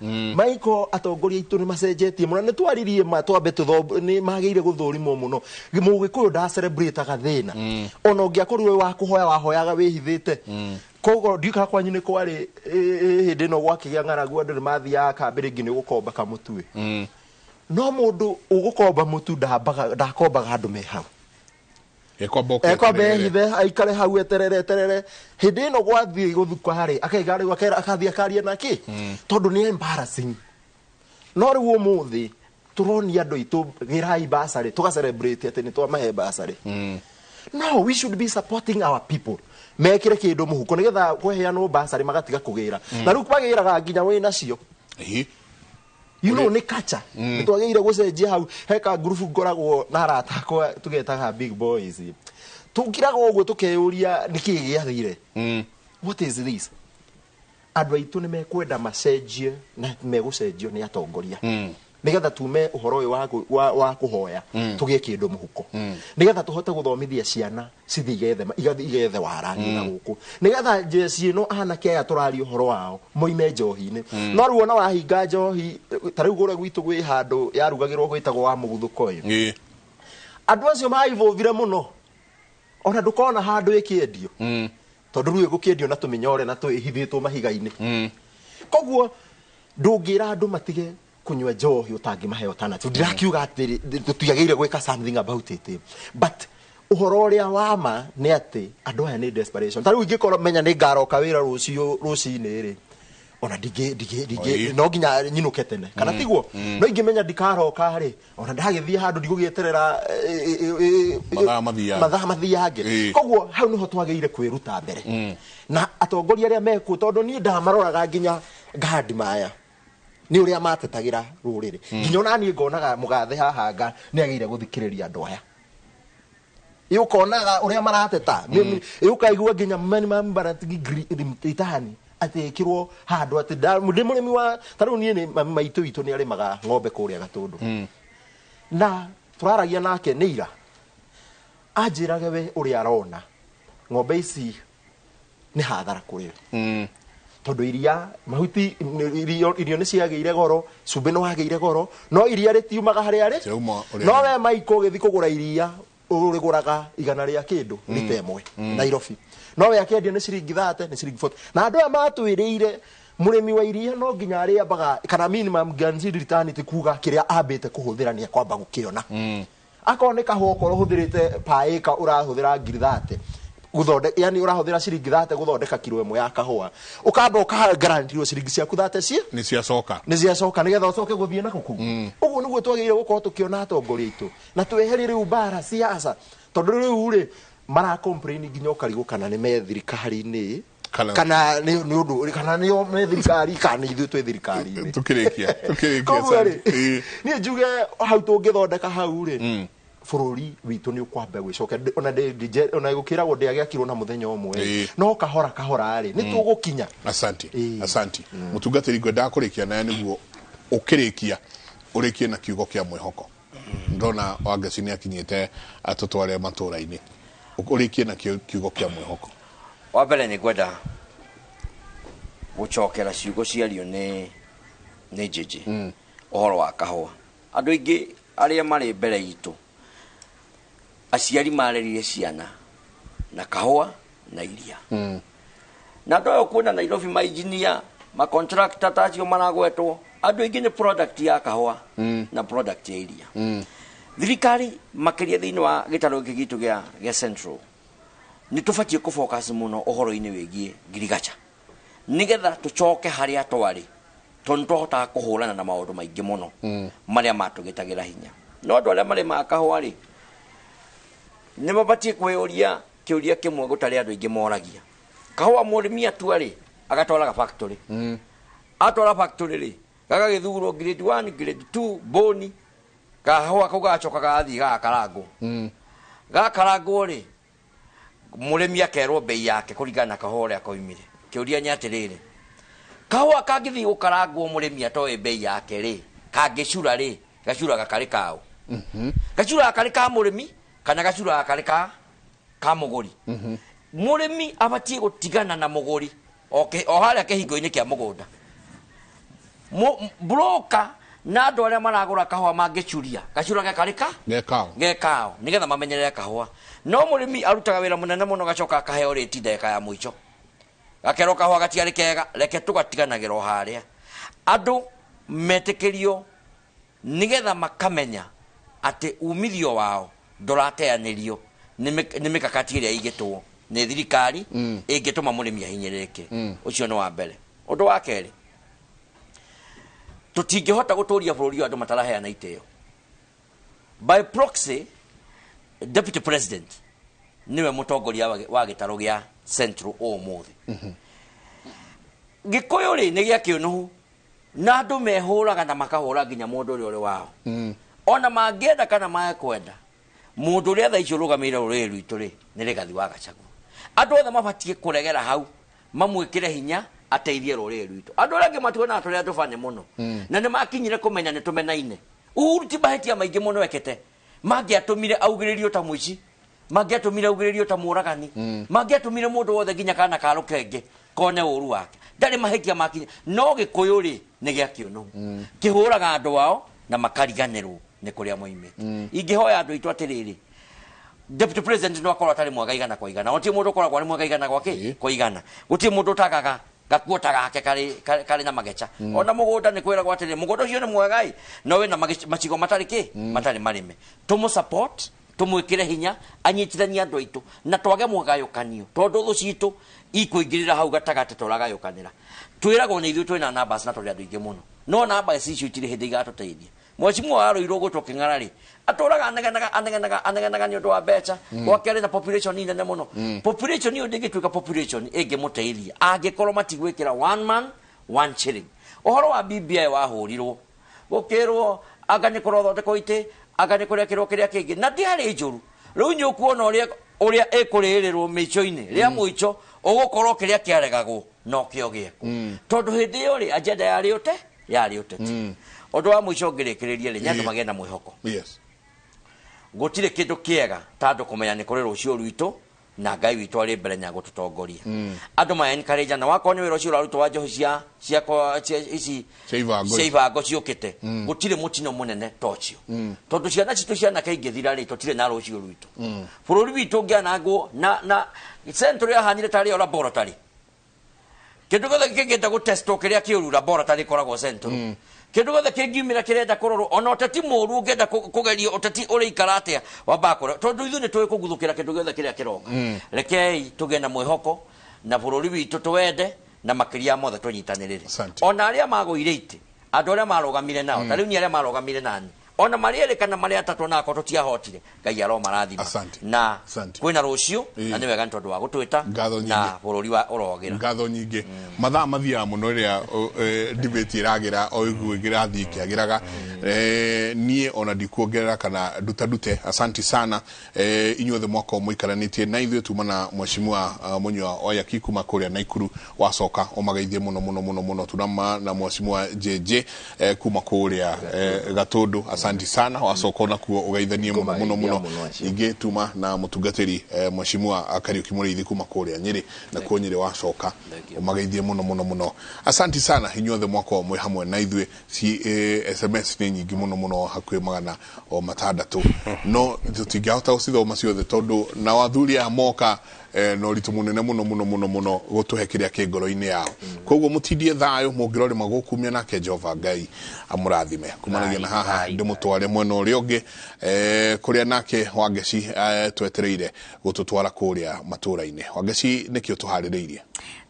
Michael, atongoria aitũ nĩ macenjetie mũno, nĩ twaririe ma twambe nĩ magĩire gũthũrimwo mũno. Mũgĩkũyũ nda celebrate-aga thĩna, ona ũngĩakorirwo wĩ wa kũhoya, wahoyaga wĩhithĩte. Koguo ndiũkaga kwanyu nĩ kwarĩ hĩndĩ ĩno gwakĩgĩa ng'aragu, andũ nĩ mathiaga kambĩ rĩngĩ nĩ gũkomba kamũtu. No mũndũ ũgũkomba mũtu ndakombaga andũ me hau, ekwamba ehithe, aikare hau eterere eterere. Hĩndĩ ĩno gwathiĩ gũthuka rĩ, akaiga rĩu akathiĩ akaria nake, tondũ nĩ embarrassing. No rĩu ũmũthĩ tũronia andũ aitũ gĩrai basarĩ, tũga celebrate atĩ nĩ twamahe basarĩ. No we should be supporting our people mekĩre kĩndũ mũhuko nĩgetha kũheanwo basarĩ magatiga kũgĩra. Na rĩu magĩraga nginya wĩ nacio. You know, nĩ kacha. Nĩ twagĩrĩire gũcenjia hau. Heka ngurubu ngoragwo na arata akwa tũgetaga big boys, tũkiraga ũguo tũkeyũria nĩkĩĩ gĩathire, what is this. Andũ aitũ nĩ mekwenda macenjie, na megũcenjio nĩ atongoria, nĩgetha tume ũhoro ũyũ wa kũhoya, tũgĩe kĩndũ mũhuko, nĩgetha tũhote gũthomithia ciana cithiĩ igethe wara na gũkũ, nĩgetha njeci ĩno anake aya tũraria ũhoro wao moime njohi-inĩ. No rĩu ona wahinga njohi, ta rĩu kũrĩa gwitũ gwĩ handũ yarugagĩrwo gwĩtagwo wa mũguthũko ũyũ, andũ acio maivũthire mũno, ona ndũkona handũ ĩkĩendio, tondũ rĩu ĩgũkĩendio na tũmĩnyore na twĩhithĩtwo mahiga-inĩ. Koguo ndũngĩra andũ matige kunyua njohi ũtangĩmahe alternative. Ndirakiuga atĩ tũtiagĩrĩire gwĩka something about it, but ũhoro ũrĩa wa ma nĩ atĩ andũ aya nĩ desperation. Ta rĩu ingĩkorwo menya nĩ ngaroka wĩra rũciũ rũcinĩ rĩ, ona ndingĩ no nginya nyinũke tene, kana tiguo? No ingĩmenya ndikaroka rĩ, ona ndagĩthiĩ handũ ndigũgĩeterera mathaa mathiange. Mathaa mathiange. Koguo hau nĩho twagĩrĩire kwĩruta mbere na atongoria arĩa mekuo, tondũ niĩ ndamaroraga nginya ngandi maya nĩ ũrĩa matetagĩra rũrĩrĩ, nginya ona niĩ ngonaga mũgathe haha nga nĩ agĩrĩire gũthikĩrĩria andũ aya. Ĩ ũkonaga ũrĩa marateta, ĩ ũkaigua nginya minimum itani atĩ ĩkĩrwo handũ atĩ ndĩ mũrĩmi wa ta rĩu niĩ nĩ maitũ witũ nĩ arĩmaga ng'ombe kũrĩa Gatũndũ, na tũraragia nake nĩ ira, anjĩrage we ũrĩa arona ng'ombe ici nĩ hathara kũrĩ we, tondũ iria mahuti irio nĩ ciagĩire goro, cumbĩ nĩ wagĩire goro, no iria rĩtiumaga harĩa rĩ. No we Maiko ũgĩthiĩ kũgũra iria ũrĩgũraga igana rĩa kĩndũ rita ĩmwe Nairobi, no we akĩendia nĩ ciringi 30, nĩ ciringi 40. Na andũ aya matwĩrĩire mũrĩmi wa iria no nginya arĩambaga kana minimum guaranteed return, ti kuga kĩrĩa ambĩte kũhũthĩra nĩ ekwamba gũkĩona. Akorwo nĩ kahũa okorwo ũhũthĩrĩte per acre ũrahũthĩra ngiri 30 gũthondeka, yani ũrahũthĩra ciringi 30 gũthondeka kiro ĩmwe ya kahũa, ũkamba ũkaguarantirwo ciringi ciaku 30 ci nĩ ciacoka, nĩ ciacoka, nĩgetha ũcoke gũthiĩ na kũu. Ũguo nĩguo twagĩrĩire gũkorwo tũkĩona atongoria aitũ, na tweherie rĩu mbara siasa, tondũ rĩu rĩ mara complain nginya ũkarigwo kana nĩ me thirikari-inĩ kana nĩ ũndũ, kana nĩo me thirikari, kana nĩ ithuĩ twĩ thirikari-inĩ. Tũkĩrĩkia, tũkĩrĩkia. Koguo rĩ, niĩ njuge hau tũngĩthondeka hau rĩ, bũrũri witũ nĩ ũkwamba gwĩcoka. Ona ona gũkĩragwo ndĩagĩakirwo na mũthenya ũmwe, no kahora kahora rĩ nĩ tũgũkinya. Asante, asante mũtungatĩri. Ngwendaga kũrĩkia nawe nĩguo ũkĩrĩkia ũrĩkie na kiugo kĩa mwĩhoko. Ndona Wangeci nĩ akinyĩte atũtware matũra-inĩ. Ũrĩkie na kiugo kĩa mwĩhoko. Wa mbere nĩ ngwenda gũcokera ciugo ciario nĩ Njĩnjĩ ũhoro wa kahũa. Andũ aingĩ arĩa marĩ mbere itũ, aciari marerire ciana na kahũa na iria. Na andũ aya ũkuona Nairobi mainjinia, macontractor ta acio maragwetwo, andũ aingĩ nĩ product ya kahũa na product ya iria. Thirikari makĩria thĩinĩ wa gĩtarũ gĩkĩ gitũ gĩa Central nĩ tũbatiĩ kũfocus mũno ũhoro-inĩ wĩgiĩ ngirigaca nĩgetha tũcoke harĩa twarĩ, tondũ nĩ twahotaga kũhũrana na maũndũ maingĩ mũno marĩa matũgĩtagĩra hinya. No andũ arĩa marĩmaga kahũa rĩ, nĩ mabatiĩ kwĩyũria kĩũria kĩmwe gũtarĩ andũ aingĩ moragia. Kahũa mũrĩmi atua rĩ, agatwaraga factory. Atwara factory rĩ, gagagĩthurwo grade 1, grade 2, boni, kahũa kau gagacoka gagathiĩ gagakarangwo. Gakarangwo rĩ, mũrĩmi akerwo bei yake kũringana na kahũa ũrĩa koimire. Kĩũria nĩ atĩrĩrĩ, kahũa kangĩthiĩ gũkarangwo mũrĩmi atoĩ bei yake rĩ, kangĩcura rĩ, gacuraga karĩ kaũ? Gacuraga karĩ ka mũrĩmi kana gacuraga karĩ ka mũgũri? Mũrĩmi abatiĩ gũtigana na mũgũri o harĩa kĩhingo-inĩ kĩa mũgũnda. Broker na andũ arĩa maragũra kahũa mangĩcuria, gacuraga karĩ ka? Gekao, nĩgetha mamenyerere kahũa. No mũrĩmi arutaga wĩra mũnene mũno gacoka akaheo rĩti ndagĩka ya mũico. Gakerwo kahũa gatiarĩ kega, reke tũgatiganagĩra o harĩa. Andũ metĩkĩrio nĩgetha makamenya atĩ umithio wao ndũrateanĩrio nĩ mĩkakati ĩrĩa ĩigĩtwo nĩ thirikari ĩngĩtũma mũrĩmi ahinyĩrĩrĩke. Ũcio nĩ wa mbere. Ũndũ wa kerĩ, tũtingĩhota gũtũria bũrũri ũyũ andũ mataraheana itĩo. By proxy, Deputy President nĩwe mũtongoria wa gĩtarũ gĩa Central ũmũthĩ. Gĩkũyũ rĩ nĩ gĩa kĩũnũhu na andũ mehũraga na makahũra nginya mũndũ ũrĩa ũrĩ wao. Ona mangĩenda kana makwenda, mũndũ ũrĩa thaa ici ũrũgamĩrĩire rũrĩrĩ rwitũ rĩ nĩ Rigathi wa Gachagua. Andũ othe mabatiĩ kũregera hau mamwĩkĩre hinya ateithie rũrĩrĩ rwitũ. Andũ arĩa angĩ matuonaga tũrĩ andũ bane mũno na nĩ makinyire kũmenya nĩ tũmenaine. Uhuru ti mahĩtia maingĩ mũno ekĩte mangĩatũmire augĩrĩrio ta mũici, mangĩatũmire augĩrĩrio ta mũragani, mangĩatũmire mũndũ wothe nginya kana ka rũkenge kone ũru wake. Ndarĩ mahĩtia makinya. No Gĩkũyũ rĩ nĩ gĩa kĩũnũhu, kĩhũraga andũ ao na makariganĩrwo nĩ kũrĩa moimĩte. Ingĩhoya andũ aitũ atĩrĩrĩ, Deputy President no akorwo atarĩ mwega igana kwa igana. Gũtirĩ mũndũ ũkoragwo arĩ mwega igana kwa igana. Gũtirĩ mũndũ ũtagaga gakuo ta gake karĩ na mageca. Ona mũgũnda nĩ kwĩragwo atĩrĩrĩ, mũgũnda ũcio nĩ mwega ĩ, no wĩna macigo matarĩ kĩ? Matarĩ marĩme. Tũmũ support, tũmwĩkĩre hinya, anyitithanie andũ aitũ na twage mũgayũkanio, tondũ thũ citũ ikũingĩrĩra hau gatagatĩ tũragayũkanĩra. Twĩragwo nĩ ithuĩ twĩna numbers na tũrĩ andũ aingĩ mũno, no numbers icio itirĩ hĩndĩ igatũteithia. Mheshimiwa arũirwo gwĩtwo Kĩng'ara rĩ, atũraga anegenaga nĩ ũndũ wa mbeca. Gwake arĩ na population nene mũno. Population ĩyo ndĩngĩtuĩka population ĩngĩmũteithia angĩkorwo matigwĩkĩra one man one shilling. Ũhoro wa BBI wahũrirwo gũkĩrwo anga nĩ kũrothondekwo itĩ, anga nĩ kũrekĩrwo kĩrĩa kĩngĩ, na ndiarĩ njũru. Rĩu nĩ ũkuona ũrĩa ĩkũrĩrĩrwo mĩico-inĩ rĩa mũico ũgũkorwo kĩrĩa kĩaregagwo no kĩo gĩekwo, tondũ hĩndĩ ĩyo rĩ agenda yarĩ ũteti. Ũndũ wa mũico ngĩrĩkĩrĩria rĩ, nĩ andũ magĩe na mwĩhoko. Gũtirĩ kĩndũ kĩega ta andũ kũmenya nĩ kũrĩ rũciũ rwitũ na Ngai witũ arĩ mbere nya gũtũtongoria. Andũ ma encourage na wakorwo nĩ wĩra ũcio ũrarutwo wa njohi cia ici cia ibango ciũkĩte, gũtirĩ mũtino mũnene ta ũcio, tondũ ciana citũ cianake ingĩthira rĩ, tũtirĩ na rũciũ rwitũ. Bũrũri witũ ũngĩanangwo na Central yahanire tarĩ o laboratory. Kĩndũ gĩothe kĩngĩenda gũtestwo kĩrĩa kĩũru laboratory ĩkoragwo Central. Kĩndũ gĩothe kĩngiumĩra kĩrenda kũrorwo, ona ũteti mũũru ũngĩenda kũgerio ũteti ũrĩikara atĩa wambaga kũrora, tondũ ithuĩ nĩ tũĩ kũguthũkĩra kĩndũ gĩothe kĩrĩa kĩroka. Rekei tũgĩe na mwĩhoko na bũrũri witũ tũwende, na makĩria mothe tũnyitanĩrĩre. Ona arĩa magũire itĩ, andũ arĩa marũgamire nao, ta rĩu nĩ arĩa marũgamire nani, ona marĩ erĩ kana marĩ atatũ na akorwo tũtiahotire, Ngai aromarathima. Na kwĩna rũciũ, na nĩ wega nĩ tondũ wa gũtwĩta na bũrũri wa ũrogĩra. Ngatho nyingĩ. Mathaa mathiaga mũno rĩrĩa debate ĩragĩra o iguo ĩrathiĩ ĩkĩagĩraga. Niĩ ona ndikuongerera kana ndutandute. Asanti sana inyuothe mwakorwo mũikaranĩtie na ithuĩ. Tuma na Mheshimiwa Munyua Waiyaki kuma kũrĩa Naikuru, wacoka ũmageithie mũno mũno mũno mũno. Tuna na Mheshimiwa JJ kuma kũrĩa Gatũndũ. Asanti sana, wacoka onakuo ũgeithanie mũno mũno mũno. Mũno acio. Ningĩ tuma na mũtungatĩri Mheshimiwa Kariuki Mũrĩithi kuma kũrĩa Nyĩrĩ, na kuo Nyĩrĩ wacoka ũmageithie mũno mũno mũno. Asanti sana inyuothe mwakorwo mwĩ hamwe na ithuĩ. SMS nĩ nyingĩ mũno mũno, hakuhĩ 600, no tũtingĩhota gũcithoma ciothe tondũ nao athuri aya moka na ũritũ mũnene mũno mũno mũno mũno gũtũhe kĩrĩa kĩ ngoro-inĩ yao. Koguo mũtindie thayũ, mũngĩrorĩma gũkumia nake Jehova Ngai amũrathime. Kumanagia na haha ndĩmũtware mwena ũrĩa ũngĩ kũrĩa nake Wangeci twetereire gũtũtwara kũrĩa matũra-inĩ. Wangeci, nĩkĩo tũharĩrĩirie?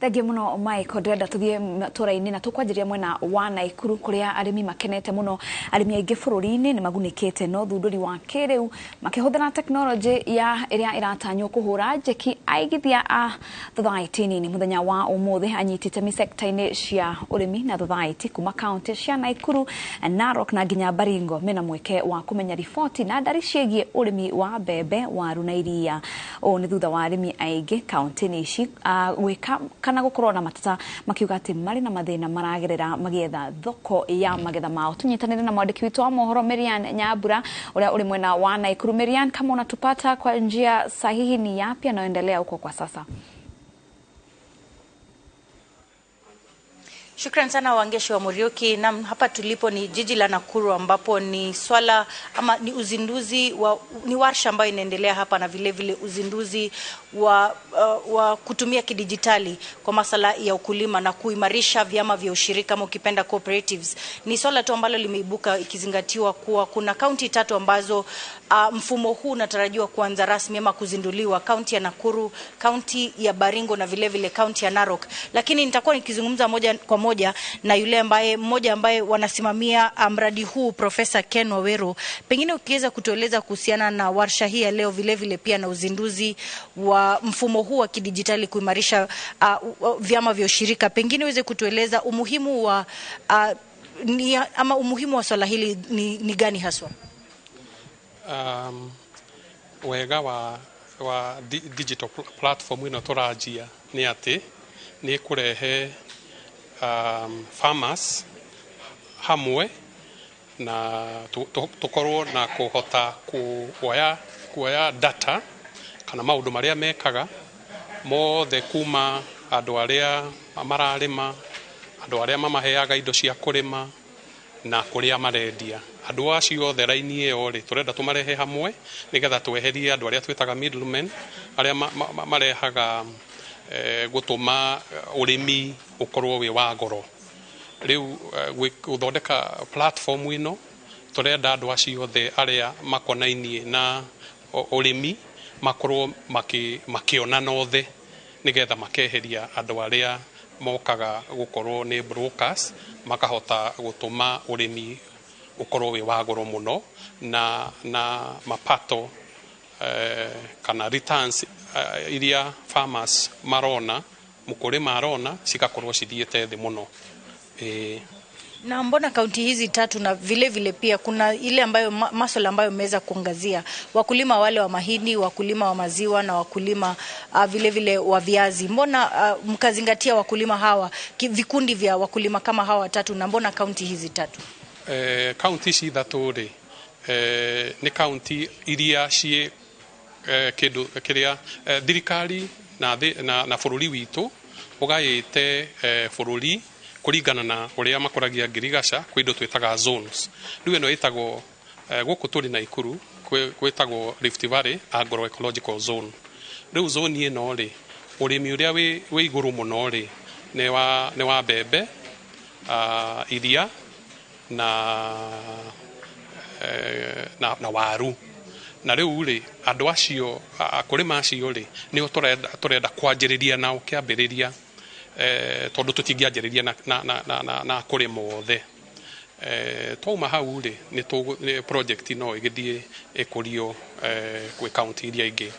Thengiũ mũno Michael, ndĩrenda tũthiĩ matũra-inĩ na tũkwanjĩrĩria mwena wa Naikuru kũrĩa arĩmi makenete mũno. Arĩmi aingĩ bũrũri-inĩ nĩ magunĩkĩte na ũthundũri wa kĩrĩu makĩhũthĩra tekinoronjĩ ya ĩrĩa ĩratanywo kũhũra njeki. Aigithia a thothaitĩ nini mũthenya wa ũmũthĩ anyiti itemi sekta-inĩ cia ũrĩmi na thothaitĩ kuma kaunti cia Naikuru, Narok na nginya Baringo mena mweke wa kũmenya riboti na ndari ciĩgiĩ ũrĩmi wa mbembe, waru na iria. Ũũ nĩ thutha wa arĩmi aingĩ kaunti-inĩ ici gwĩka kana gũkorwo na mateta makiuga atĩ marĩ na mathĩna maragerera magĩetha thoko ya magetha mao. Tunyitanĩre na mwandĩki witũ wa mohoro Marian Nyambura ũrĩa ũrĩ mwena wa Naikuru. Marian, kama unatupata kwa njia sahihi, ni yapi yanayoendelea huko kwa sasa? Shukran sana Wangeshi wa Muriuki. Na hapa tulipo ni jiji la Nakuru ambapo ni swala ama ni uzinduzi wa ni warsha ambayo inaendelea hapa na vile vile uzinduzi wa kutumia kidijitali kwa masala ya ukulima na kuimarisha vyama vya ushirika ama ukipenda cooperatives. Ni swala tu ambalo limeibuka ikizingatiwa kuwa kuna kaunti tatu ambazo mfumo huu unatarajiwa kuanza rasmi ama kuzinduliwa: kaunti ya Nakuru, kaunti ya Baringo na vile vile kaunti ya Narok. Lakini nitakuwa nikizungumza moja kwa moja na yule ambaye mmoja ambaye wanasimamia mradi huu, Profesa Ken Waweru. Pengine ukiweza kutueleza kuhusiana na warsha hii ya leo, vile vile pia na uzinduzi wa mfumo huu wa kidijitali kuimarisha vyama vya ushirika, pengine uweze kutueleza umuhimu wa ama umuhimu wa swala hili ni gani haswa? Wega wa digital platform ĩno tũranjia nĩ atĩ nĩ kũrehe farmers hamwe na tũkorwo na kũhota kuoya data kana maũndũ marĩa mekaga mothe kuma andũ arĩa mararĩma, andũ arĩa mamaheaga indo cia kũrĩma na kũrĩa marendia. Andũ acio othe raini ĩyo rĩ, tũrenda tũmarehe hamwe nĩgetha tweherie andũ arĩa twĩtaga middlemen, arĩa marehaga gũtũma ũrĩmi ũkorwo wĩ wa goro. Rĩu gũthondeka platform ĩno tũrenda andũ acio othe arĩa makonainie na ũrĩmi makorwo makĩonana othe nĩgetha makeheria andũ arĩa mokaga gũkorwo nĩ brokers, makahota gũtũma ũrĩmi ũkorwo wĩ wa goro mũno na mapato kana returns iria farmers marona, mũkũrĩma arona, cigakorwo cithiĩte thĩ mũno. Na mbona kaunti hizi tatu na vile vile pia kuna ile ambayo masuala ambayo mmeweza kuangazia wakulima wale wa mahindi, wakulima wa maziwa na wakulima vile vile wa viazi? Mbona mkazingatia wakulima hawa, vikundi vya wakulima kama hawa watatu, na mbona kaunti hizi tatu? Kaunti ici ithatũ rĩ, nĩ kaunti iria ciĩ kĩndũ kĩrĩa thirikari na bũrũri witũ ũgaĩte bũrũri kũringana na ũrĩa makũragia ngirigaca kwĩ indo twĩtaga zones. Rĩu ĩno ĩtagwo gũkũ tũrĩ Naikuru gwĩtagwo Rift Valley Agroecological Zone. Rĩu zone ĩno rĩ, ũrĩmi ũrĩa wĩ igũrũ mũno rĩ nĩ wa mbembe, iria na waru. Na rĩu rĩ, andũ acio akũrĩma acio rĩ nĩo tũrenda kwanjĩrĩria nao kĩambĩrĩria, tondũ tũtingĩanjĩrĩria na kũrĩma othe. Twauma hau rĩ, nĩ project no ĩgĩthiĩ ĩkũrio gwĩ kaunti iria ingĩ.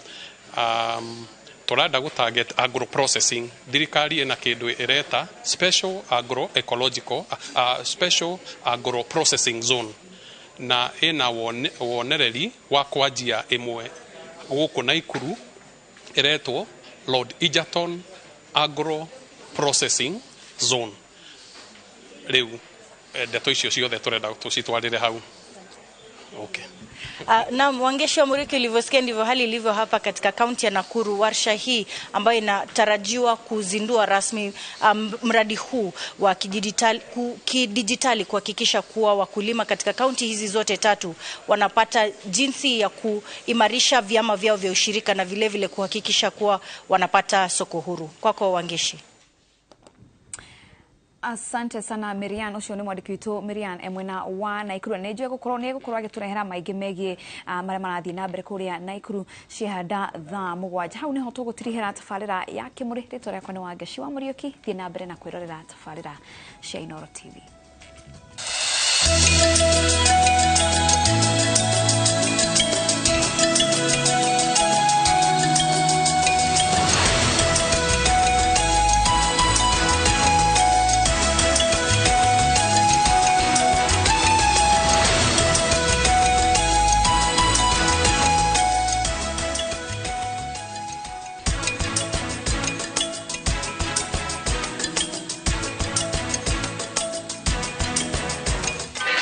Tũrenda gũ target agro processing. Thirikari ĩna kĩndũ ĩreta special agro ecological special agro processing zone, na ĩna wonereri wa kwanjia ĩmwe gũkũ Naikuru ĩretwo Lord Egerton Agro Processing Zone. Rĩu ndeto icio ciothe tũrenda tũcitwarĩre hau. Okay. Naam, Wangeshi wa Muriuki, ulivyosikia ndivyo hali ilivyo hapa katika kaunti ya Nakuru. Warsha hii ambayo inatarajiwa kuzindua rasmi mradi huu wa kidijitali kuhakikisha kuwa wakulima katika kaunti hizi zote tatu wanapata jinsi ya kuimarisha vyama vyao vya ushirika na vile vile kuhakikisha kuwa wanapata soko huru. Kwako Wangeshi. Asante sana Miriam, ucio ni mwandiki witu Miriam mwena wa Naikuru. Nĩ njũĩ gũkorwo nĩ egũkorwo agĩtũrehera maingĩ megiĩ marĩa marathiĩ na mbere kũrĩa Naikuru ciahanda thaa 7. Hau nĩho tũgũtirihĩra tabarĩra ya Kĩmũrĩ. Rĩtwa rĩakwa nĩ Wangeshi wa Mũriũki. Thiĩ na mbere na kwĩrorera tabarĩra cia Inooro TV.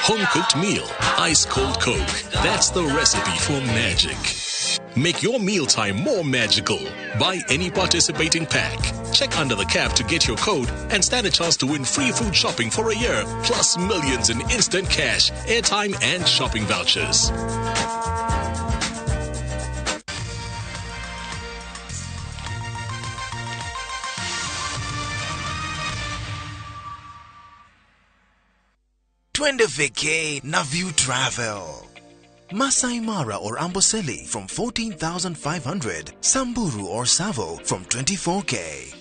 Home-cooked meal, ice-cold Coke. That's the recipe for magic. Make your mealtime more magical. Buy any participating pack. Check under the cap to get your code and stand a chance to win free food shopping for a year, plus millions in instant cash, airtime and shopping vouchers. Twende vacay na View Travel. Masai Mara or Amboseli from 14,500, Samburu or Savo from 24K.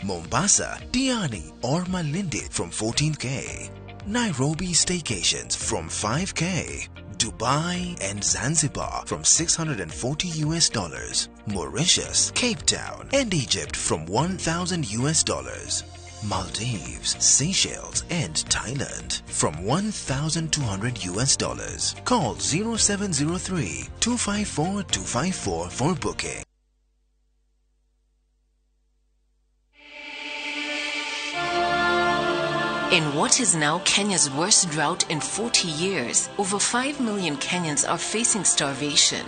Mombasa, Diani or Malindi from 14K. Nairobi staycations from 5K. Dubai and Zanzibar from $640 US. Mauritius, Cape Town and Egypt from $1,000 US. Maldives, Seychelles and Thailand from $1,200 US. Call 0703 254 254 for booking. In what is now Kenya's worst drought in 40 years, over 5 million Kenyans are facing starvation.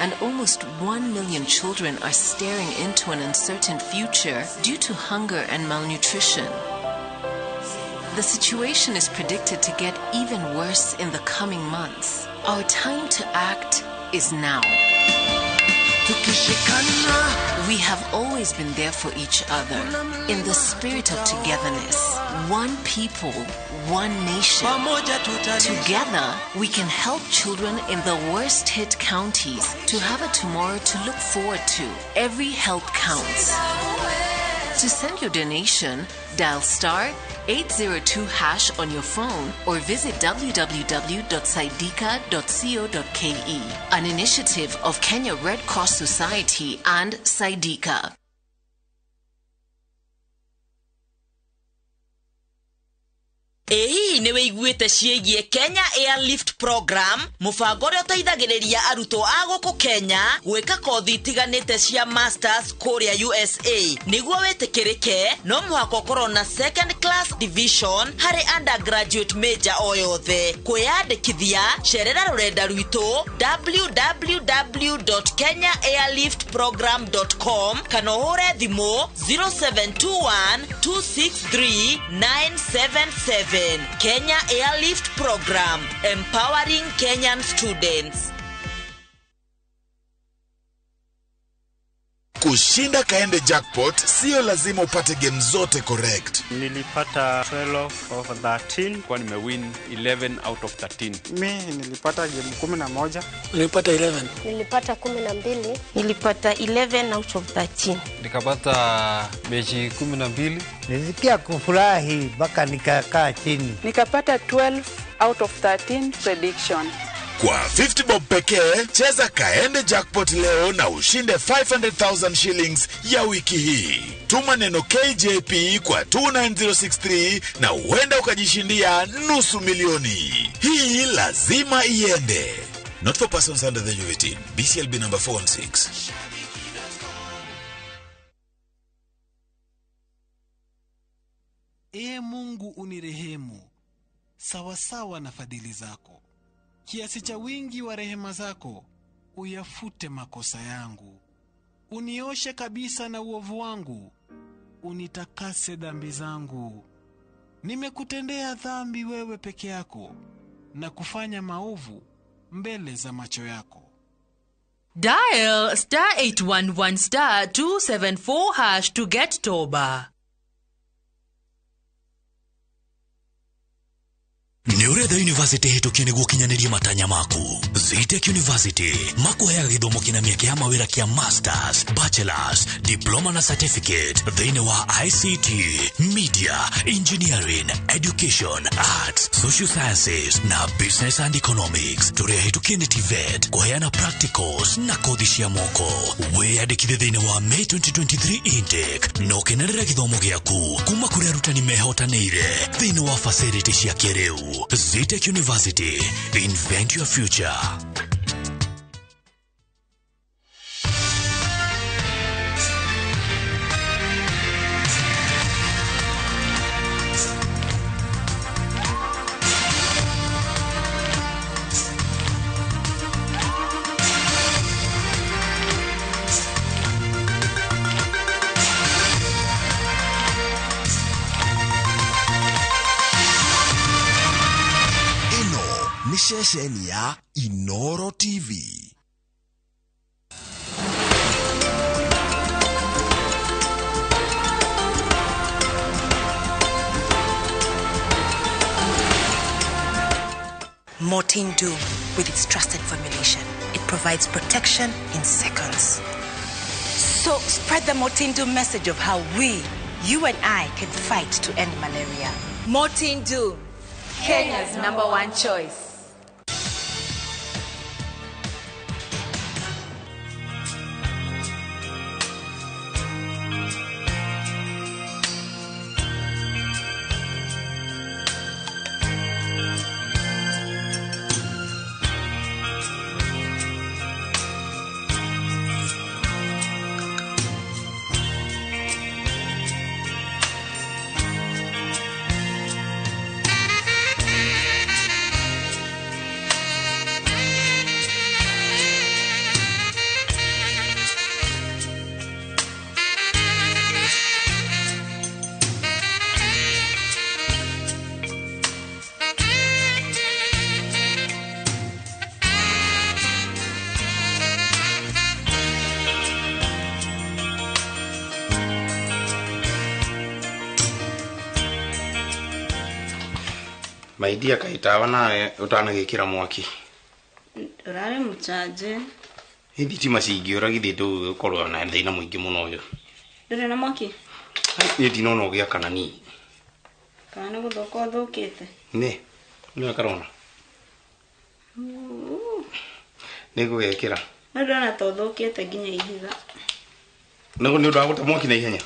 And almost 1 million children are staring into an uncertain future due to hunger and malnutrition. The situation is predicted to get even worse in the coming months. Our time to act is now. We have always been there for each other in the spirit of togetherness. One people, one nation. Together, we can help children in the worst hit counties to have a tomorrow to look forward to. Every help counts. To send your donation, dial star 802 hash on your phone or visit www.saidika.co.ke. An initiative of Kenya Red Cross Society and Saidika. Ĩ hihi nĩ wĩiguĩte ciĩgiĩ Kenya Airlift Program, mũbango ũrĩa ũteithagĩrĩria arutwo a gũkũ Kenya gwĩka kothi itiganĩte cia masters kũrĩa USA? Nĩguo wĩtĩkĩrĩke no mũhaka ũkorwo na second class division harĩ undergraduate major o yothe. Kwĩyandĩkithia, cerera rũrenda rwitũ www.kenyaairliftprogram.com kana ũhũre thimũ 0721 263 977. Kenya Airlift Program, empowering Kenyan students. Kushinda Kaende Jackpot sio lazima upate game zote correct. Nilipata 12 of 13. Kwa nimewin 11 out of 13. Mi nilipata game 11. Nilipata 11. Nilipata 12. Nilipata 11 out of 13. Nikapata mechi 12. Nilisikia kufurahi mpaka nikakaa chini. Nikapata 12 out of 13 prediction. Kwa 50 bob pekee, cheza Kaende Jackpot leo na ushinde 500,000 shillings ya wiki hii. Tuma neno KJP kwa 29063 na huenda ukajishindia 500,000. Hii lazima iende. Not for persons under the age of 18. BCLB number 416. Ee Mungu unirehemu. sawasawa na fadhili zako. Kiasi cha wingi wa rehema zako uyafute makosa yangu. Unioshe kabisa na uovu wangu, unitakase dhambi zangu. Nimekutendea dhambi wewe peke yako, na kufanya maovu mbele za macho yako. Dial *811 *274# to get Toba. Nĩ ũretha university hĩtũkie nĩguo ũkinyanĩrie matanya maku. Zetech University makuheaga gĩthomo kĩna mĩeke ya mawĩra kĩa masters, bachelors, diploma na certificate thĩinĩ wa ICT, media, engineering, education, arts, social sciences na business and economics. Tũrĩ ahĩtũkie nĩ TVET kũheana practicals na kothi cia moko. Wĩyandĩkithie thĩinĩ wa May 2023 intake na ũkenerere gĩthomo gĩaku kuma kũrĩ arutani mehotanĩire thĩinĩ wa facility cia kĩrĩu. Zetech University, invent your future. Ceceni ya Inoro TV. Mortein Doom, with its trusted formulation, it provides protection in seconds. So spread the Mortein Doom message of how we, you and I, can fight to end malaria. Mortein Doom, Kenya's #1 choice. Maidia kaitawa nawe utanagikira mwaki. Urare muchaje. Thitima cingiura githi ndugukorwo na thina muingi muno uyu. Nduri na mwaki? Ni ndinona ugiakana ni. Kana ni guthuka uthukite? Ni. Ni karona. Ni gugekira. No ndona ta uthukite nginya ihiga. Niguo ni undu wa gute mwaki na ihenya.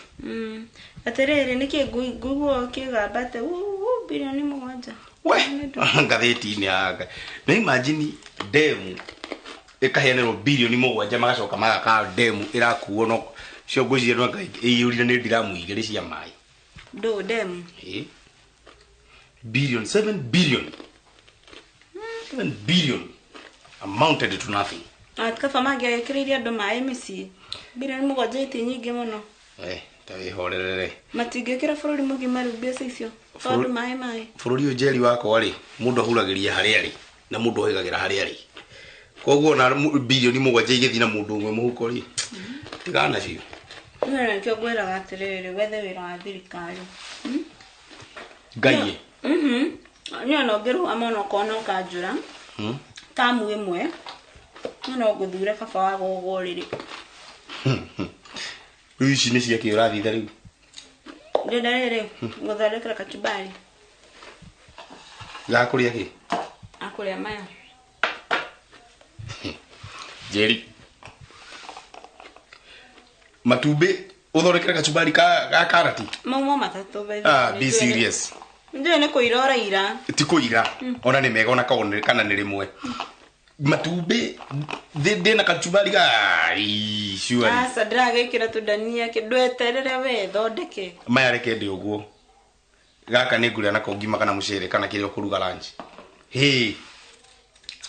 Atiriri niki nguigua ukigamba ati bilioni 7. We ngathĩti-inĩ ya na imagine demu ĩkaheanĩrwo bilioni 7 magacoka magaka demu ĩrakuo no cio ngwĩciria no ĩiyũrire nĩ ndiramu 2 cia maĩ. Ndũ demu? Ĩ billion 7 billion 7 billion amounted to nothing. Kaba mangĩagĩkĩrĩire andũ maĩ mĩciĩ bilioni 7 ti nyingĩ mũno. Ta wĩhorerere. Matingĩkĩra bũrũri mũgima rĩu mbeca icio tondũ maĩ bũrũri ũyũ njeri wakwa rĩ mũndũ ahuragĩria harĩa arĩ na mũndũ ohĩgagĩra harĩa arĩ, koguo na bilioni 7 igĩthiĩ na mũndũ ũmwe mũhuko rĩ tigana nacio. Nĩ nĩkĩo ngwĩraga atĩrĩrĩ wethe wĩra wa thirikari. Ngai. Niĩ ona ũngĩrũgama ona ũkona ũkanjũra tamu ĩmwe niĩ no ngũthure baba wa gũgwo rĩrĩ. Rĩu ici nĩ ciakĩ ũrathitha rĩu? Ndĩrenda rĩrĩ ngũthondekera kachumbari. Ga kũrĩa kĩ? Akũrĩa maya. Njeri. Matumbĩ ũthondekere kachumbari ka karati? Mau matatũ by the way. Be serious. Njũĩ nĩ kũira ũraira. Ti kũira. Ona nĩ mega ona kana nĩ rĩmwe. Matumbĩ ndĩna kachumbari ga surely. Aca ndĩragĩkĩra tũndania kĩ ndweterere we thondeke. Maya reke ndĩ ũguo. Gaka nĩ ngũrĩa nako ngima kana mũcere kana kĩrĩa ũkũruga lunch. Hĩ.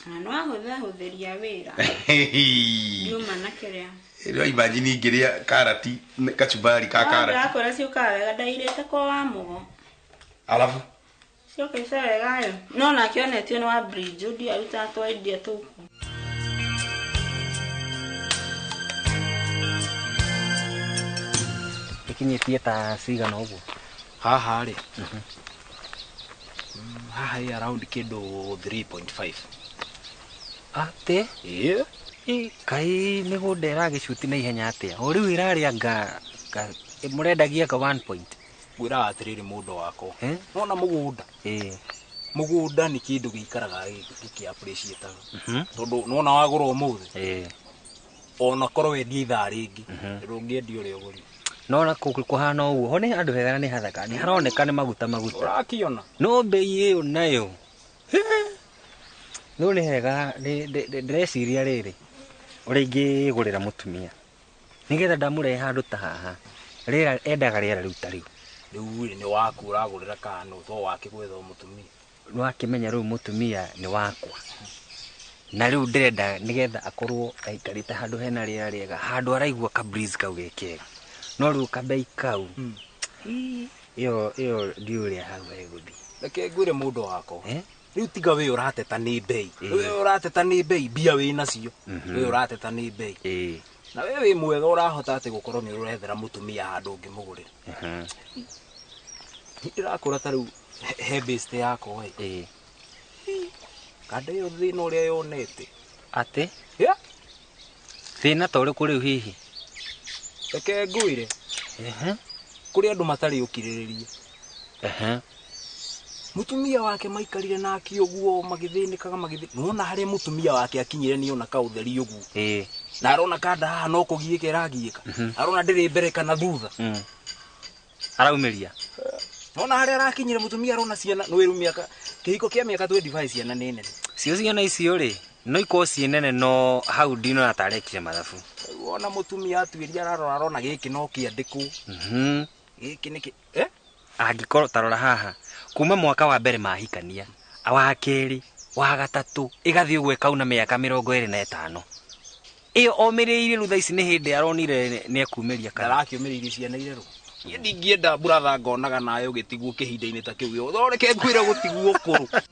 Na no ahũthahũthĩria wĩra. Nyuma na kĩrĩa. Rĩu imagine ingĩrĩa karati kachumbari ka karati. Ndakora ciũkaga wega ndairĩte kwa wa mũgo. Alafu ciũkĩte wega yo. No nake onetio nĩ wa bridge ndiaruta twendia tũku. Ikinyĩtie ta cigana ũguo? Haha rĩ. Haha ĩ around kĩndũ 3.5. Atĩ? Ĩĩ. Kaĩ mĩgũnda ĩragĩcuti na ihenya atĩa? O rĩu ĩrarĩa nga mũrendagia ka 1 point. Ngwĩraga atĩrĩrĩ mũndũ wakwa. Wona mũgũnda? Ĩĩ. Mũgũnda nĩ kĩndũ gĩikaraga gĩkĩ appreciate-aga. Tondũ nĩwona wagũra ũmũthĩ. Ĩĩ. Ona korwo wendie ithaa rĩngĩ, ndũngĩendia ũrĩa ũgũrire. No na kũhana ũguo, ho nĩ handũ hega na nĩ hathaka, nĩ haroneka nĩ maguta maguta. Ũrakiona? No mbei ĩyo nayo. No nĩ hega, ndĩreciria rĩrĩ, ũrĩa ingĩgũrĩra mũtumia. Nĩgetha ndamũrehe handũ ta haha. Rĩera endaga rĩera rĩu ta rĩu. Rĩu rĩ nĩ waku ũragũrĩra kana nũ to wake gwetha mũtumia. Nĩwakĩmenya rĩu mũtumia nĩ wakwa. Na rĩu ndĩrenda nĩgetha akorwo aikarĩte handũ hena rĩera rĩega, handũ araigua ka breeze kau ge kega. No rĩu kabei kau ĩyo ndiũĩ ũrĩa hau hegũthiĩ. Reke ngwĩre mũndũ wakwa. Rĩu tiga we ũrateta nĩ mbei. We ũrateta nĩ mbei, mbia wĩ nacio. We ũrateta nĩ mbei. Na we wĩ mwega ũrahota atĩ gũkorwo nĩ ũrethera mũtumia handũ ũngĩmũgũrĩra. Ndĩrakũra ta rĩu he best yakwa ĩ. Kanda ĩyo thĩna ũrĩa yonete. Atĩ? Thĩna ta ũrĩkũ rĩu hihi? Reke ngwĩre. Kũrĩ andũ matarĩ ũkirĩrĩria. Mũtumia wake maikarire nake ũguo magĩthĩnĩkaga magĩthĩ. Nĩwona harĩa mũtumia wake akinyire nĩona kaũtheri ũguo. Na arona kanda haha no kũgiĩka ĩragiĩka. Arona ndĩrĩ mbere kana thutha. Araumĩria. Nona harĩa arakinyire mũtumia arona ciana nĩ wĩru mĩaka kĩhiko kĩa mĩaka 25 ciana nĩ nene. Cio ciana icio rĩ no ikorwo ciĩ nene no hau ndinona ta arekire mathabu. Wona mũtumia atuĩria ararora arona gĩkĩ no kĩandĩkwo. Gĩkĩ nĩkĩ Angĩkorwo ta rora haha kuma mwaka wa mbere mahikania wa kerĩ wa gatatũ ĩgathiĩ ũguo ĩkauna mĩaka 25. Ĩyo omĩrĩirie rĩu thaa ici nĩ hĩndĩ aronire nĩ ekumĩria kana. Ndarakĩũmĩrĩirie ciana irerũ. Niĩ ndingĩenda buratha ngonaga nawe ũgĩtigwo kĩhinda-inĩ ta kĩu. Reke ngwĩre gũtigwo kũrũ.